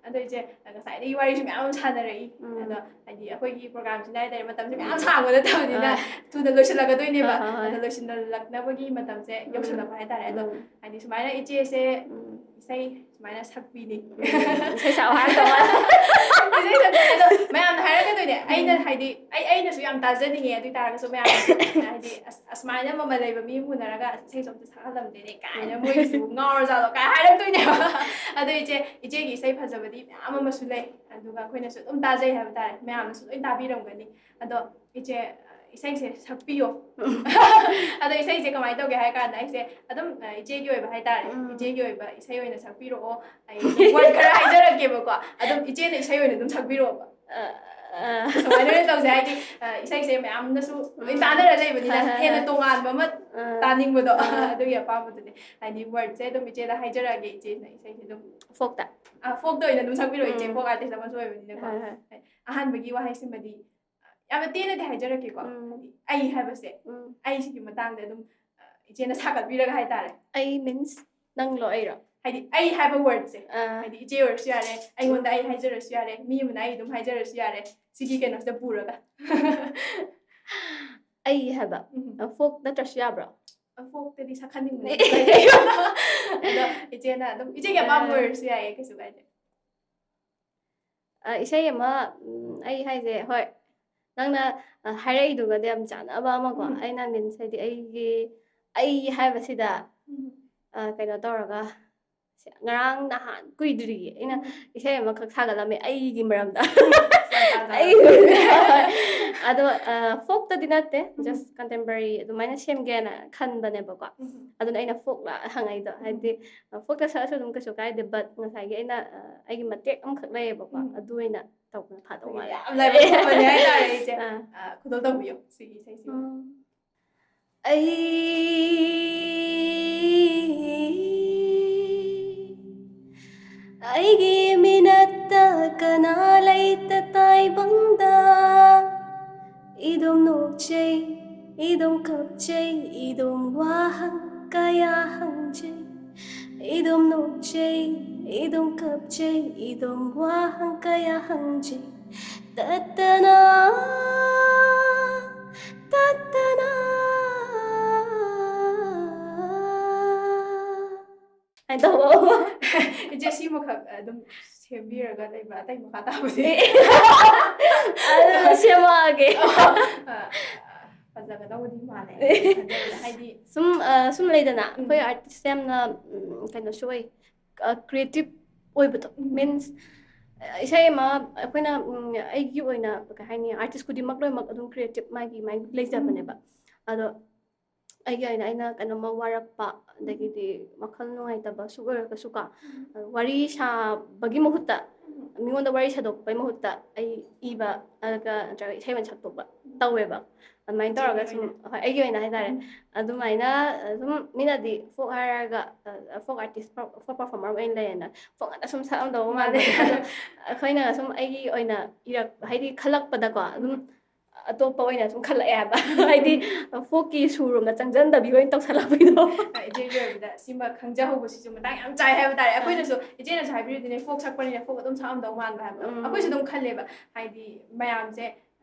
ꯑꯗꯣ ꯏꯆꯦ, ꯉꯁꯥꯏꯗꯒꯤ ꯋꯥꯔꯤꯁꯨ ꯃꯌꯥꯝ ꯑꯃ ꯁꯥꯟꯅꯔꯛꯏ꯫ ꯎꯝ꯫ ꯑꯗꯣ ꯍꯥꯏꯗꯤ ꯑꯩꯈꯣꯏꯒꯤ program ꯁꯤꯅ ꯍꯥꯏꯇꯥꯔꯦ, ꯃꯇꯝꯁꯦ ꯃꯌꯥꯝ ꯁꯥꯡꯕ ꯅꯠꯇꯕꯅꯤꯅ ꯍꯣꯏ꯫ ꯊꯨꯅ ꯂꯣꯏꯁꯤꯜꯂꯛꯀꯗꯣꯏꯅꯦꯕ꯫ ꯍꯣꯏ, ꯍꯣꯏ, ꯍꯣꯏ꯫ ꯑꯗꯣ ꯂꯣꯏꯁꯤꯜꯂꯛꯅꯕꯒꯤ ꯃꯇꯝꯁꯦ ꯎꯝ꯫ ꯌꯧꯁꯤꯜꯂꯛꯄ ꯍꯥꯏꯇꯥꯔꯦ꯫ ꯑꯗꯣ ꯎꯝ꯫ ꯍꯥꯏꯗꯤ ꯁꯨꯃꯥꯏꯅ ꯏꯆꯦꯁꯦ ꯎꯝ꯫ ꯏꯁꯩ ꯁꯨꯃꯥꯏꯅ ꯁꯛꯄꯤꯅꯤ꯫ ꯎꯝ꯫ ꯏꯁꯩ ꯁꯛꯑꯣ ꯍꯥꯏꯔꯛꯇꯧ ꯃꯥꯜꯂꯦ꯫ ꯏꯁꯩ ꯁꯛꯄꯤꯅꯤ꯫ ꯑꯗꯣ ꯃꯌꯥꯝꯅ ꯍꯥꯏꯔꯛꯀꯗꯣꯏꯅꯦ꯫ ꯑꯩꯅ ꯎꯝ꯫ ꯍꯥꯏꯗꯤ ꯑꯩ, ꯑꯩꯅꯁꯨ ꯌꯥꯝ ꯇꯥꯖꯅꯤꯡꯉꯦ꯫ ꯑꯗꯨ ꯑꯣꯏ ꯇꯥꯔꯒꯁꯨ ꯃꯌꯥꯝꯅꯁꯨ ꯍꯥꯏꯗꯤ, "ꯑꯁ, ꯑꯁꯨꯃꯥꯏꯅ ꯃꯃꯜ ꯂꯩꯕ ꯃꯤ ꯑꯃ ꯎꯅꯔꯒ ꯏꯁꯩꯁꯨ ꯑꯝꯇ ꯁꯛꯍꯜꯂꯝꯗꯦꯅꯦ" ꯀꯥꯏꯅ, ꯎꯝ꯫ "ꯃꯣꯏꯒꯤꯁꯤꯕꯨ ꯉꯥꯎꯔꯖꯥꯠꯂꯣ?" ꯀꯥꯏ ꯍꯥꯏꯔꯛꯇꯣꯏꯅꯦꯕ꯫ ꯑꯗꯣ ꯏꯆꯦ, ꯏꯆꯦꯒꯤ ꯏꯁꯩ ꯐꯖꯕꯗꯤ ꯃꯌꯥꯝ ꯑꯃꯁꯨ ꯂꯩ꯫ ꯑꯗꯨꯒ ꯑꯩꯈꯣꯏꯅꯁꯨ ꯑꯗꯨꯝ ꯇꯥꯖꯩ ꯍꯥꯏꯕ ꯇꯥꯔꯦ꯫ ꯃꯌꯥꯝꯅꯁꯨ ꯂꯣꯏ ꯇꯥꯕꯤꯔꯝꯒꯅꯤ꯫ ꯑꯗꯣ ꯏꯆꯦ, ꯏꯁꯩꯁꯦ ꯁꯛꯄꯤꯌꯣ꯫ ꯑꯗꯣ ꯏꯁꯩꯁꯦ ꯀꯃꯥꯏꯅ ꯇꯧꯒꯦ ꯍꯥꯏ ꯀꯥꯟꯗ, ꯑꯩꯁꯦ ꯑꯗꯨꯝ, ꯑ, ꯏꯆꯦꯒꯤ ꯑꯣꯏꯕ ꯍꯥꯏꯇꯥꯔꯦ꯫ ꯎꯝ꯫ ꯏꯆꯦꯒꯤ ꯑꯣꯏꯕ ꯏꯁꯩ ꯑꯣꯏꯅ ꯁꯛꯄꯤꯔꯛꯑꯣ꯫ ꯑꯩ word ꯈꯔ ꯍꯥꯏꯖꯔꯛꯀꯦꯕꯀꯣ꯫ ꯑꯗꯨꯝ ꯏꯆꯦꯅ ꯏꯁꯩ ꯑꯣꯏꯅ ꯑꯗꯨꯝ ꯁꯛꯄꯤꯔꯛꯑꯣꯕ꯫ ꯑ, ꯁꯨꯃꯥꯏꯅ ꯑꯣꯏꯅ ꯇꯧꯁꯦ, ꯍꯥꯏꯗꯤ ꯑ, ꯏꯁꯩꯁꯦ ꯃꯌꯥꯝꯅꯁꯨ ꯂꯣꯏ ꯇꯥꯟꯅꯔ ꯂꯩꯕꯅꯤꯅ, ꯍꯦꯟꯅ ꯇꯣꯉꯥꯟꯕ ꯑꯃ ꯇꯥꯅꯤꯡꯕꯗꯣ, ꯑꯗꯨꯒꯤ ꯑꯄꯥꯝꯕꯗꯨꯅꯦ꯫ ꯍꯥꯏꯗꯤ ꯋꯥꯔꯗꯁꯦ ꯑꯗꯨꯝ ꯏꯆꯦꯗ ꯍꯥꯏꯖꯔꯛꯑꯒꯦ, ꯏꯆꯦꯅ ꯏꯁꯩꯁꯦ ꯑꯗꯨꯝ ꯐꯣꯛꯇ ꯐꯣꯛꯇ ꯑꯣꯏꯅ ꯑꯗꯨꯝ ꯁꯛꯄꯤꯔꯛꯑꯣ, ꯏꯆꯦ ꯐꯣꯛ ꯑꯥꯔꯇꯤꯁ ꯑꯃꯁꯨ ꯑꯣꯏꯕꯅꯤꯅꯀꯣ꯫ ꯍꯣꯏ, ꯍꯣꯏ. ꯑꯍꯥꯟꯕꯒꯤ ꯋꯥꯍꯩꯁꯤꯃꯗꯤ ꯌꯥꯝꯅ ꯇꯦꯟꯅꯗꯤ ꯍꯥꯏꯖꯔꯛꯀꯦꯀꯣ꯫ ꯎꯝ. ꯍꯥꯏꯗꯤ ꯑꯩ ꯍꯥꯏꯕꯁꯦ, ꯎꯝ. ꯑꯩꯁꯤꯒꯤ ꯃꯇꯥꯡꯗ ꯑꯗꯨꯝ ꯑ, ꯏꯆꯦꯅ ꯁꯥꯒꯠꯄꯤꯔꯒ ꯍꯥꯏꯇꯥꯔꯦ꯫ ꯑꯩ ꯃꯤꯟꯁ ꯅꯪꯂꯣ ꯑꯩꯔꯣ? ꯍꯥꯏꯗꯤ ꯑꯩ ꯍꯥꯏꯕ ꯋꯥꯔꯗꯁꯦ, ꯑꯥ, ꯍꯥꯏꯗꯤ ꯏꯆꯦ ꯑꯣꯏꯔꯁꯨ ꯌꯥꯔꯦ, ꯑꯩꯉꯣꯟꯗ ꯑꯩ ꯍꯥꯏꯖꯔꯁꯨ ꯌꯥꯔꯦ, ꯃꯤ ꯑꯃꯅ ꯑꯩ ꯑꯗꯨꯝ ꯍꯥꯏꯖꯔꯁꯨ ꯌꯥꯔꯦ, ꯁꯤꯒꯤ ꯀꯩꯅꯣꯁꯤꯗ ꯄꯨꯔꯒ꯫ ꯑꯩ ꯍꯥꯏꯕ ꯎꯝ. ꯐꯣꯛ ꯅꯠꯇ꯭ꯔꯁꯨ ꯌꯥꯕ꯭ꯔꯣ? ꯐꯣꯛꯇꯗꯤ ꯁꯛꯍꯟꯅꯤꯡꯕꯅꯦ꯫ ꯑꯗꯣ ꯏꯆꯦꯅ ꯑꯗꯨꯝ ꯏꯆꯦꯒꯤ ꯑꯄꯥꯝꯕ ꯑꯥ. ꯑꯣꯏꯔꯁꯨ ꯌꯥꯏꯌꯦ, ꯀꯩꯁꯨ ꯀꯥꯏꯗꯦ꯫ ꯑ, ꯏꯁꯩ ꯑꯃ ꯎꯝ, ꯑꯩ ꯍꯥꯏꯁꯦ, ꯍꯣꯏ, ꯅꯪꯅ ꯑ, ꯍꯥꯏꯔꯛꯏꯗꯨꯒꯗꯤ ꯌꯥꯝ ꯆꯥꯟꯅꯕ ꯑꯃꯀꯣ꯫ ꯎꯝ. ꯑꯩꯅ ꯃꯤꯟꯁ ꯍꯥꯏꯗꯤ ꯑꯩꯒꯤ ꯑꯩ ꯍꯥꯏꯕꯁꯤꯗ ꯎꯝ. ꯑ, ꯀꯩꯅꯣ ꯇꯧꯔꯒ ꯁꯦ, ꯉꯔꯥꯡ ꯅꯍꯥꯟ ꯀꯨꯏꯗ꯭ꯔꯤꯌꯦ ꯑꯩꯅ ꯎꯝ. ꯏꯁꯩ ꯑꯃꯈꯛ ꯁꯥꯒꯠꯂꯝꯃꯦ ꯑꯩꯒꯤ ꯃꯔꯝꯗ꯫ ꯌꯥꯝ ꯇꯥꯖꯕ. ꯑꯩꯒꯤ ꯑꯗꯣ ꯐꯣꯛꯇꯗꯤ ꯅꯠꯇꯦ, ꯎꯝ. ꯖꯁ ꯀꯟꯇꯦꯝꯄꯔꯔꯤ ꯑꯗꯨꯃꯥꯏꯅ ꯁꯦꯝꯒꯦꯅ ꯈꯟꯕꯅꯦꯕꯀꯣ꯫ ꯎꯝ. ꯎꯝ. ꯑꯗꯨ ꯑꯣꯏꯅ ꯇꯧꯕꯅ ꯐꯥꯗꯧ ꯃꯥꯜꯂꯦ꯫ ꯌꯥꯝ ꯂꯥꯏꯕꯛ ꯐꯕꯅꯦ ꯍꯥꯏꯇꯥꯔꯦ, ꯏꯆꯦ꯫ ꯑꯥ. ꯑ, ꯈꯨꯗꯣꯜ ꯇꯧꯕꯤꯌꯣ ꯁꯤꯒꯤ ꯏꯁꯩꯁꯤꯃ꯫ ꯎꯝ. ꯑꯩ ꯑꯩꯒꯤ ꯃꯤꯅꯠꯇ ꯀꯅꯥ ꯂꯩꯇ ꯇꯥꯏꯕꯪꯗ꯫ ꯏꯗꯨꯝ ꯅꯣꯛꯆꯩ, ꯏꯗꯨꯝ ꯀꯞꯆꯩ, ꯏꯗꯨꯝ ꯋꯥꯍꯪ ꯀꯌꯥ ꯍꯪꯖꯩ꯫ ꯏꯗꯨꯝ ꯅꯣꯛꯆꯩ, ꯏꯗꯨꯝ ꯀꯞꯆꯩ, ꯏꯗꯨꯝ ꯋꯥꯍꯪ ꯀꯌꯥ ꯍꯪꯖꯩ꯫ ꯇꯠꯇꯅ, ꯇꯠꯇꯅ꯫ ꯍꯥꯏꯅ ꯇꯧꯕ꯫ ꯏꯆꯦ, ꯁꯤꯃꯈꯛ ꯑꯗꯨꯝ ꯁꯦꯝꯕꯤꯔꯒ ꯂꯩꯕ꯭ꯔꯥ? ꯑꯇꯩ ꯃꯈꯥ ꯇꯥꯕꯗꯤ? ꯑꯗꯨ ꯁꯦꯝꯃꯛꯑꯒꯦ꯫ ꯑ, ꯐꯖꯒꯗꯧꯕꯗꯤ ꯃꯥꯜꯂꯦ꯫ ꯍꯥꯏꯗꯤ ꯁꯨꯝ ꯑ, ꯁꯨꯝ ꯂꯩꯗꯅ ꯎꯝ. ꯑꯩꯈꯣꯏ ꯑꯥꯔꯇꯤꯁ ꯌꯥꯝꯅ ꯎꯝ, ꯀꯩꯅꯣꯁꯨ ꯑꯣꯏ, ꯀ꯭ꯔꯤꯌꯦꯇꯤꯞ ꯑꯣꯏꯕꯗꯣ꯫ ꯎꯝ. ꯃꯤꯟꯁ ꯏꯁꯩ ꯑꯃ ꯑꯩꯈꯣꯏꯅ ꯎꯝ, ꯑꯩꯒꯤ ꯑꯣꯏꯅ ꯀꯩ ꯍꯥꯏꯅꯤ, ꯑꯥꯔꯇꯤꯁ ꯈꯨꯗꯤꯡꯃꯛ ꯂꯣꯏꯅꯃꯛ ꯑꯗꯨꯝ ꯀ꯭ꯔꯤꯌꯦꯇꯤꯞ ꯃꯥꯒꯤ ꯃꯥꯒꯤ ꯂꯩꯖꯕꯅꯦꯕ꯫ ꯑꯗꯣ ꯑꯩꯒꯤ ꯑꯣꯏꯅ ꯑꯩꯅ ꯀꯩꯅꯣꯝꯃ ꯋꯥꯔꯛꯄ, ꯑꯗꯒꯤꯗꯤ ꯋꯥꯈꯜ ꯅꯨꯡꯉꯥꯏꯇꯕꯁꯨ ꯑꯣꯏꯔꯒꯁꯨꯀꯣ, ꯋꯥꯔꯤ ꯁꯥꯕꯒꯤ ꯃꯍꯨꯠꯇ ꯃꯤꯉꯣꯟꯗ ꯋꯥꯔꯤ ꯁꯥꯗꯣꯛꯄꯩ ꯃꯍꯨꯠꯇ ꯑꯩ ꯏꯕ, ꯑꯗꯨꯒ ꯅꯠꯇ꯭ꯔꯒ ꯏꯁꯩ ꯑꯣꯏꯅ ꯁꯛꯇꯣꯛꯄ ꯇꯧꯋꯦꯕ꯫ ꯑꯗꯨꯃꯥꯏꯅ ꯇꯧꯔꯒ ꯁꯨꯝ, ꯍꯣꯏ, ꯑꯩꯒꯤ ꯑꯣꯏꯅ ꯍꯥꯏꯇꯥꯔꯦ꯫ ꯑꯗꯨꯃꯥꯏꯅ ꯁꯨꯝ ꯃꯤꯅꯗꯤ ꯐꯣꯛ ꯍꯥꯏꯔꯒ ꯐꯣꯛ ꯑꯥꯔꯇꯤꯁ, ꯐꯣꯛ ꯄꯔꯐꯣꯔꯃꯔ ꯑꯣꯏꯅ ꯂꯩꯌꯦꯅ ꯐꯣꯛ ꯉꯥꯛꯇ ꯁꯨꯝ ꯁꯛꯑꯝꯗꯧꯕ ꯃꯥꯜꯂꯦ꯫ ꯑꯗꯣ ꯑꯩꯈꯣꯏꯅ ꯁꯨꯝ ꯑꯩꯒꯤ ꯑꯣꯏꯅ ꯏꯔꯛ ꯍꯥꯏꯗꯤ ꯈꯜꯂꯛꯄꯗꯀꯣ ꯑꯗꯨꯝ ꯑꯇꯣꯞꯄ ꯑꯣꯏꯅ ꯁꯨꯝ ꯈꯜꯂꯛꯑꯦ ꯍꯥꯏꯕ꯫ ꯍꯥꯏꯗꯤ ꯐꯣꯛꯀꯤ ꯁꯨꯔꯣꯝꯗ ꯆꯪꯁꯤꯟꯗꯕꯤ ꯑꯣꯏꯅ ꯇꯧꯁꯜꯂꯛꯄꯩꯗꯣ꯫ ꯏꯆꯦꯒꯤ ꯑꯣꯏꯕꯗ ꯁꯤꯃ ꯈꯪꯖꯍꯧꯕꯁꯤꯁꯨ ꯃꯇꯥꯡ ꯌꯥꯝ ꯆꯥꯏ ꯍꯥꯏꯕ ꯇꯥꯔꯦ꯫ ꯑꯩꯈꯣꯏꯅꯁꯨ, ꯏꯆꯦꯅꯁꯨ ꯍꯥꯏꯕꯤꯔꯤꯗꯨꯅꯦ, ꯐꯣꯛ ꯁꯛꯄꯅꯤꯅ ꯐꯣꯛ ꯑꯗꯨꯝ ꯁꯛꯑꯝꯗꯧ ꯃꯥꯟꯕ ꯍꯥꯏꯕ꯫ ꯎꯝ꯫ ꯑꯩꯈꯣꯏꯁꯨ ꯑꯗꯨꯝ ꯈꯜꯂꯦꯕ, ꯍꯥꯏꯗꯤ ꯃꯌꯥꯝꯁꯦ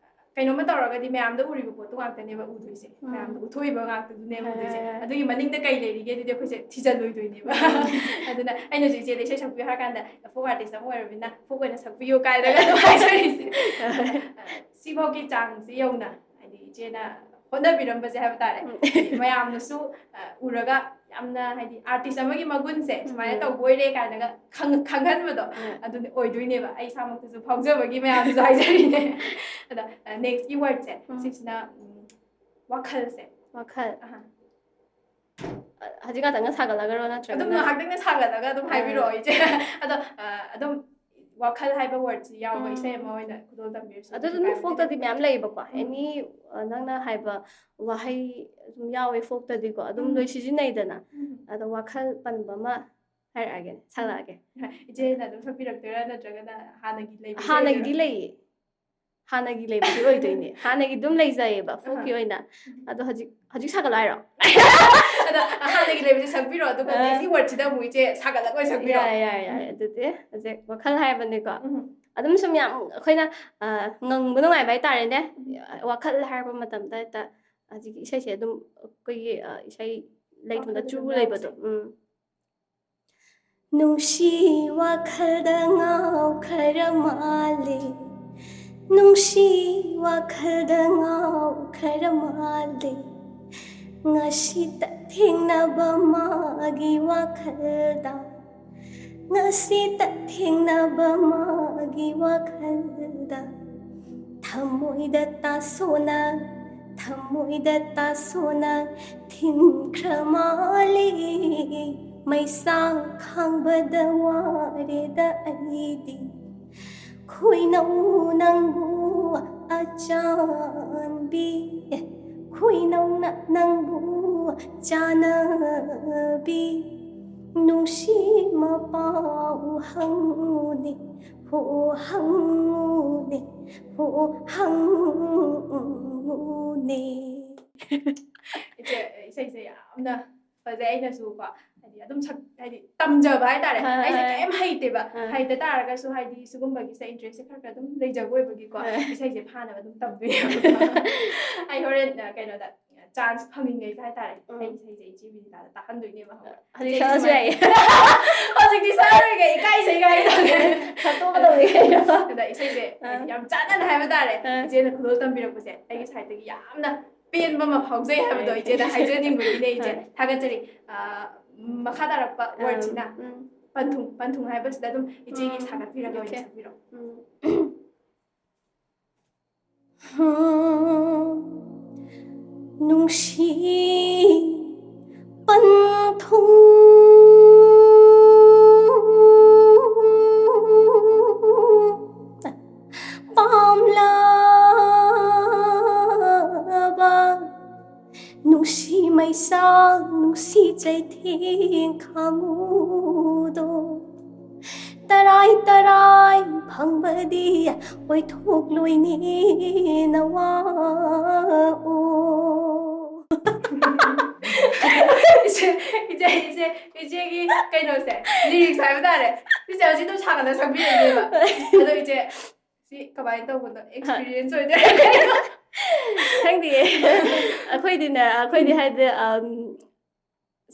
ꯀꯩꯅꯣꯝꯃ ꯇꯧꯔꯒꯗꯤ ꯃꯌꯥꯝꯗ ꯎꯔꯤꯕ ꯄꯣꯠꯇꯣ ꯉꯥꯛꯇꯅꯦꯕ ꯎꯗꯣꯏꯁꯦ꯫ ꯎꯝ꯫ ꯃꯌꯥꯝꯗ ꯎꯠꯊꯣꯛꯏꯕ ꯉꯥꯛꯇꯗꯨꯅꯦꯕ ꯎꯗꯣꯏꯁꯦ꯫ ꯍꯣꯏ꯫ ꯑꯗꯨꯒꯤ ꯃꯅꯤꯡꯗ ꯀꯩ ꯂꯩꯔꯤꯒꯦ ꯑꯗꯨꯗꯤ ꯑꯩꯈꯣꯏꯁꯦ ꯊꯤꯖꯤꯜꯂꯣꯏꯗꯣꯏꯅꯦꯕ꯫ ꯎꯝ꯫ ꯑꯗꯨꯅ ꯑꯩꯅꯁꯨ ꯏꯆꯦꯗ ꯏꯁꯩ ꯁꯛꯄꯤꯌꯨ ꯍꯥꯏꯔ ꯀꯥꯟꯗ, ꯐꯣꯛ ꯑꯥꯔꯇꯤꯁ ꯑꯃ ꯑꯣꯏꯔꯕꯅꯤꯅ ꯐꯣꯛ ꯑꯣꯏꯅ ꯁꯛꯄꯤꯌꯨ ꯀꯥꯏꯅꯒ ꯑꯗꯨꯝ ꯍꯥꯏꯖꯔꯤꯁꯦ꯫ ꯍꯣꯏ꯫ ꯁꯤꯐꯥꯎꯒꯤ ꯆꯥꯡꯁꯦ ꯌꯧꯅ ꯍꯥꯏꯗꯤ ꯏꯆꯦꯅ ꯍꯣꯠꯅꯕꯤꯔꯝꯕꯁꯦ ꯍꯥꯏꯕ ꯇꯥꯔꯦ꯫ ꯎꯝ꯫ ꯍꯥꯏꯗꯤ ꯃꯌꯥꯝꯅꯁꯨ, ꯑ, ꯎꯔꯒ ꯌꯥꯝꯅ ꯍꯥꯏꯗꯤ ꯑꯥꯔꯇꯤꯁ ꯑꯃꯒꯤ ꯃꯒꯨꯟꯁꯦ ꯁꯨꯃꯥꯏꯅ ꯎꯝ꯫ ꯇꯧꯕ ꯑꯣꯏꯔꯦ ꯀꯥꯏꯅꯒ ꯈꯪ-, ꯈꯪꯍꯟꯕꯗꯣ ꯎꯝ꯫ ꯑꯗꯨꯅꯤ ꯑꯣꯏꯗꯣꯏꯅꯦꯕ꯫ ꯑꯩ ꯏꯁꯥꯃꯛꯇꯁꯨ ꯐꯥꯎꯖꯕꯒꯤ ꯃꯌꯥꯝꯁꯨ ꯍꯥꯏꯖꯔꯤꯅꯦ꯫ ꯑꯗꯣ, ꯑ, ꯅꯦꯛꯁꯀꯤ ꯋꯥꯔꯗꯁꯦ ꯎꯝ꯫ ꯁꯤꯁꯤꯅ, ꯎꯝ, ꯋꯥꯈꯜꯁꯦ꯫ ꯋꯥꯈꯜ꯫ ꯑꯍꯥ꯫ ꯑ, ꯍꯧꯖꯤꯛ ꯉꯥꯛꯇꯪꯅ ꯁꯥꯒꯠꯂꯒꯔꯣ ꯅꯠꯇ꯭ꯔꯒꯅ? ꯑꯗꯨꯝ ꯉꯥꯏꯍꯥꯛꯇꯪꯅ ꯁꯥꯒꯠꯂꯒ ꯑꯗꯨꯝ ꯑ꯫ ꯍꯥꯏꯕꯤꯔꯛꯑꯣ, ꯏꯆꯦ꯫ ꯑꯗꯣ, ꯑ, ꯑꯗꯨꯝ ꯋꯥꯈꯜ ꯍꯥꯏꯕ ꯋꯥꯔꯗꯁꯤ ꯌꯥꯎꯕ ꯎꯝ꯫ ꯏꯁꯩ ꯑꯃ ꯑꯣꯏꯅ ꯈꯨꯗꯣꯜ ꯇꯝꯕꯤꯔꯁꯨ ꯑꯗꯨ ꯀꯩꯁꯨ ꯑꯗꯨꯝ ꯀꯥꯏꯕ ꯐꯣꯛꯇꯗꯤ ꯂꯩꯇꯦ꯫ ꯃꯌꯥꯝ ꯂꯩꯌꯦꯕꯀꯣ꯫ ꯎꯝ꯫ ꯑꯦꯅꯤ, ꯑ, ꯅꯪꯅ ꯍꯥꯏꯕ ꯋꯥꯍꯩ ꯑꯗꯨꯝ ꯌꯥꯎꯋꯦ ꯐꯣꯛꯇꯗꯤꯀꯣ꯫ ꯑꯗꯨꯝ ꯎꯝ꯫ ꯂꯣꯏ ꯁꯤꯖꯤꯟꯅꯩꯗꯅ꯫ ꯎꯝ꯫ ꯑꯗꯣ ꯋꯥꯈꯜ ꯄꯟꯕ ꯑꯃ ꯍꯥꯏꯔꯛꯑꯒꯦ, ꯁꯛꯂꯛꯑꯒꯦ꯫ ꯍꯣꯏ, ꯏꯆꯦꯅ ꯑꯗꯨꯝ ꯁꯛꯄꯤꯔꯛꯇꯣꯏꯔꯥ ꯅꯠꯇ꯭ꯔꯒꯅ ꯍꯥꯟꯅꯒꯤ ꯂꯩꯕ ꯏꯁꯩ ꯍꯥꯟꯅꯒꯤꯗꯤ ꯑꯣꯏꯗꯣꯏꯔꯥ? ꯂꯩꯌꯦ꯫ ꯍꯥꯟꯅꯒꯤ ꯂꯩꯕꯗꯤ ꯑꯣꯏꯗꯣꯏꯅꯦ꯫ ꯍꯥꯟꯅꯒꯤ ꯑꯗꯨꯝ ꯂꯩꯖꯩꯌꯦꯕ, ꯐꯣꯛꯀꯤ ꯑꯍꯥ꯫ ꯑꯣꯏꯅ꯫ ꯑꯗꯣ ꯍꯧꯖꯤꯛ, ꯍꯧꯖꯤꯛ ꯁꯥꯒꯠꯂꯣ ꯍꯥꯏꯔꯣ? ꯑꯗꯣ ꯍꯥꯟꯅꯒꯤ ꯂꯩꯕꯁꯦ ꯁꯛꯄꯤꯔꯣ, ꯑꯗꯨꯒ ꯑ꯫ ꯅꯦꯛꯁꯀꯤ ꯋꯥꯔꯗꯁꯤꯗ ꯑꯃꯨꯛ ꯏꯆꯦ ꯁꯥꯒꯠꯂꯒ ꯑꯣꯏꯅ ꯁꯛꯄꯤꯔꯣ꯫ ꯌꯥꯔꯦ, ꯌꯥꯔꯦ, ꯌꯥꯔꯦ꯫ ꯑꯗꯨꯗꯤ ꯍꯧꯖꯤꯛ ꯋꯥꯈꯜ ꯍꯥꯏꯕꯅꯤꯀꯣ꯫ ꯎꯝ꯫ ꯑꯗꯨꯝ ꯁꯨꯝ ꯌꯥꯝ ꯑꯩꯈꯣꯏꯅ, ꯑ, ꯉꯪꯕ ꯅꯨꯡꯉꯥꯏꯕ ꯍꯥꯏꯇꯥꯔꯦꯅꯦ꯫ ꯎꯝ꯫ ꯋꯥꯈꯜ ꯍꯥꯏꯔꯛꯄ ꯃꯇꯝꯗ ꯍꯦꯛꯇ ꯍꯧꯖꯤꯛꯀꯤ ꯏꯁꯩꯁꯦ ꯑꯗꯨꯝ ꯑꯩꯈꯣꯏꯒꯤ, ꯑ, ꯏꯁꯩ ꯂꯩꯇꯅ ꯋꯥꯈꯜꯗ ꯆꯨ ꯑꯗꯨꯝ ꯂꯩꯕꯗꯣ꯫ ꯌꯥꯎꯕꯁꯦ꯫ ꯎꯝ꯫ ꯅꯨꯡꯁꯤ ꯋꯥꯈꯜꯗ ꯉꯥꯎꯈ꯭ꯔ ꯃꯥꯜꯂꯦ, ꯅꯨꯡꯁꯤ ꯋꯥꯈꯜꯗ ꯉꯥꯎꯈ꯭ꯔ ꯃꯥꯜꯂꯦ, ꯉꯁꯤꯇ ꯊꯦꯡꯅꯕ ꯃꯥꯒꯤ ꯋꯥꯈꯜꯗ, ꯉꯁꯤꯇ ꯊꯦꯡꯅꯕ ꯃꯥꯒꯤ ꯋꯥꯈꯜꯗ, ꯊꯃꯣꯏꯗ ꯇꯥꯁꯣꯅ, ꯊꯃꯣꯏꯗ ꯇꯥꯁꯣꯅ ꯊꯤꯟꯈ꯭ꯔ ꯃꯥꯜꯂꯦ, ꯃꯩꯁꯥ ꯈꯥꯡꯕꯗ ꯋꯥꯔꯦꯗ ꯑꯩꯗꯤ꯫ ꯈꯣꯏꯅꯧ ꯅꯪꯕꯨ ꯑꯆꯥꯟꯕꯤ, ꯈꯣꯏꯅꯧꯅ ꯅꯪꯕꯨ ꯆꯥꯟꯅꯕꯤ, ꯅꯨꯡꯁꯤ ꯃꯄꯥꯎ ꯍꯪꯉꯨꯅꯦ, ꯍꯣ ꯍꯪꯉꯨꯅꯦ, ꯍꯣ ꯍꯪꯉꯨꯅꯦ꯫ ꯏꯆꯦ, ꯏꯁꯩꯁꯦ ꯌꯥꯝꯅ ꯐꯖꯩ꯫ ꯑꯩꯅꯁꯨ ꯀꯣ, ꯍꯥꯏꯗꯤ ꯑꯗꯨꯝ ꯁꯛ, ꯍꯥꯏꯗꯤ ꯇꯝꯖꯕ ꯍꯥꯏꯇꯥꯔꯦ꯫ ꯍꯣꯏ, ꯍꯣꯏ, ꯑꯩꯁꯦ ꯍꯣꯏ꯫ ꯀꯩꯝ ꯍꯩꯇꯦꯕ꯫ ꯑꯥ꯫ ꯍꯩꯇ ꯇꯥꯔꯒꯁꯨ ꯍꯥꯏꯗꯤ ꯁꯤꯒꯨꯝꯕꯒꯤꯁꯦ interest ꯁꯦ ꯈꯔ ꯈꯔ ꯑꯗꯨꯝ ꯂꯩꯖꯕ ꯑꯣꯏꯕꯒꯤ ꯀꯣ, ꯍꯣꯏ꯫ ꯏꯁꯩꯁꯦ ꯐꯥꯅꯕ ꯑꯗꯨꯝ ꯇꯝꯕꯤꯌꯦꯕ꯫ ꯑꯩ ꯍꯣꯔꯦꯟ, ꯑ, ꯀꯩꯅꯣꯗ, chance ꯐꯪꯉꯤꯉꯩꯗ ꯍꯥꯏꯇꯥꯔꯦ, ꯎꯝ꯫ ꯑꯩ ꯏꯁꯩꯁꯦ ꯏꯆꯦ ꯕꯤꯅꯤꯇꯥꯗ ꯇꯥꯍꯟꯗꯣꯏꯅꯦꯕ, ꯈꯪꯕ꯭ꯔꯥ? ꯍꯧꯖꯤꯛ ꯏꯆꯦꯁꯦ ꯁꯛꯑꯁꯨ ꯁꯨꯃꯥꯏꯅ ꯌꯥꯏꯌꯦ꯫ ꯍꯧꯖꯤꯛꯇꯤ ꯁꯛꯑꯔꯣꯏꯒꯦ, ꯏꯀꯥꯏꯖꯩ ꯀꯥꯏꯅ꯫ ꯁꯛꯇꯣꯛꯀꯗꯧꯅꯤ ꯀꯩꯅꯣ꯫ ꯑꯗ ꯏꯁꯩꯁꯦ ꯑꯥ꯫ ꯌꯥꯝ ꯆꯥꯟꯅꯅ ꯍꯥꯏꯕ ꯇꯥꯔꯦ, ꯑꯥ꯫ ꯏꯆꯦꯅ ꯈꯨꯗꯣꯜ ꯇꯝꯕꯤꯔꯛꯄꯁꯦ ꯑꯩꯒꯤ side ꯇꯒꯤ ꯌꯥꯝꯅ ꯄꯦꯟꯕ ꯑꯃ ꯐꯥꯎꯖꯩ ꯍꯥꯏꯕꯗꯣ ꯍꯣꯏ꯫ ꯏꯆꯦꯗ ꯍꯥꯏꯖꯅꯤꯡꯕꯒꯤꯅꯦ, ꯏꯆꯦ꯫ ꯍꯣꯏ꯫ ꯊꯥꯒꯠꯆꯔꯤ꯫ ꯑ, ꯃꯈꯥ ꯇꯥꯔꯛꯄ ꯑꯥ, word ꯁꯤꯅ ꯎꯝ꯫ ꯄꯟꯊꯨꯡ, ꯄꯟꯊꯨꯡ ꯍꯥꯏꯕꯁꯤꯗ ꯑꯗꯨꯝ ꯏꯆꯦꯒꯤ ꯎꯝ, ꯁꯥꯒꯠꯄꯤꯔꯒ ꯑꯣꯏꯅ okay꯫ ꯁꯛꯄꯤꯔꯛꯑꯣ꯫ ꯎꯝ꯫ ꯍꯝ, ꯅꯨꯡꯁꯤ ꯄꯟꯊꯨꯡ ꯄꯥꯝꯂꯕ, ꯅꯨꯡꯁꯤ ꯃꯩꯁꯥ, ꯅꯨꯡꯁꯤ ꯆꯩꯊꯦꯡ ꯈꯥꯉꯨꯗꯣ, ꯇꯔꯥꯏ ꯇꯔꯥꯏ ꯐꯪꯕꯗꯤ ꯑꯣꯏꯊꯣꯛꯂꯣꯏꯅꯦ ꯅꯋꯥꯑꯣ꯫ ꯏꯆꯦ, ꯏꯆꯦ, ꯏꯆꯦ, ꯏꯆꯦꯒꯤ ꯀꯩꯅꯣꯁꯦ, lyrics ꯍꯥꯏꯕ ꯇꯥꯔꯦ, ꯏꯆꯦ ꯍꯧꯖꯤꯛ ꯑꯗꯨꯝ ꯁꯥꯒꯠꯂ ꯁꯛꯄꯤꯔꯛꯏꯅꯦꯕ꯫ ꯑꯗꯣ ꯏꯆꯦ, ꯁꯤ ꯀꯃꯥꯏꯅ ꯇꯧꯕꯅꯣ? Experience ꯑꯣꯏꯗꯣꯏꯔꯥ ꯀꯩꯅꯣ? ꯈꯪꯗꯤꯌꯦ꯫ ꯑꯩꯈꯣꯏꯗꯤꯅꯦ, ꯑꯩꯈꯣꯏꯗꯤ ꯎꯝ꯫ ꯍꯥꯏꯗꯤ, ꯑꯝ,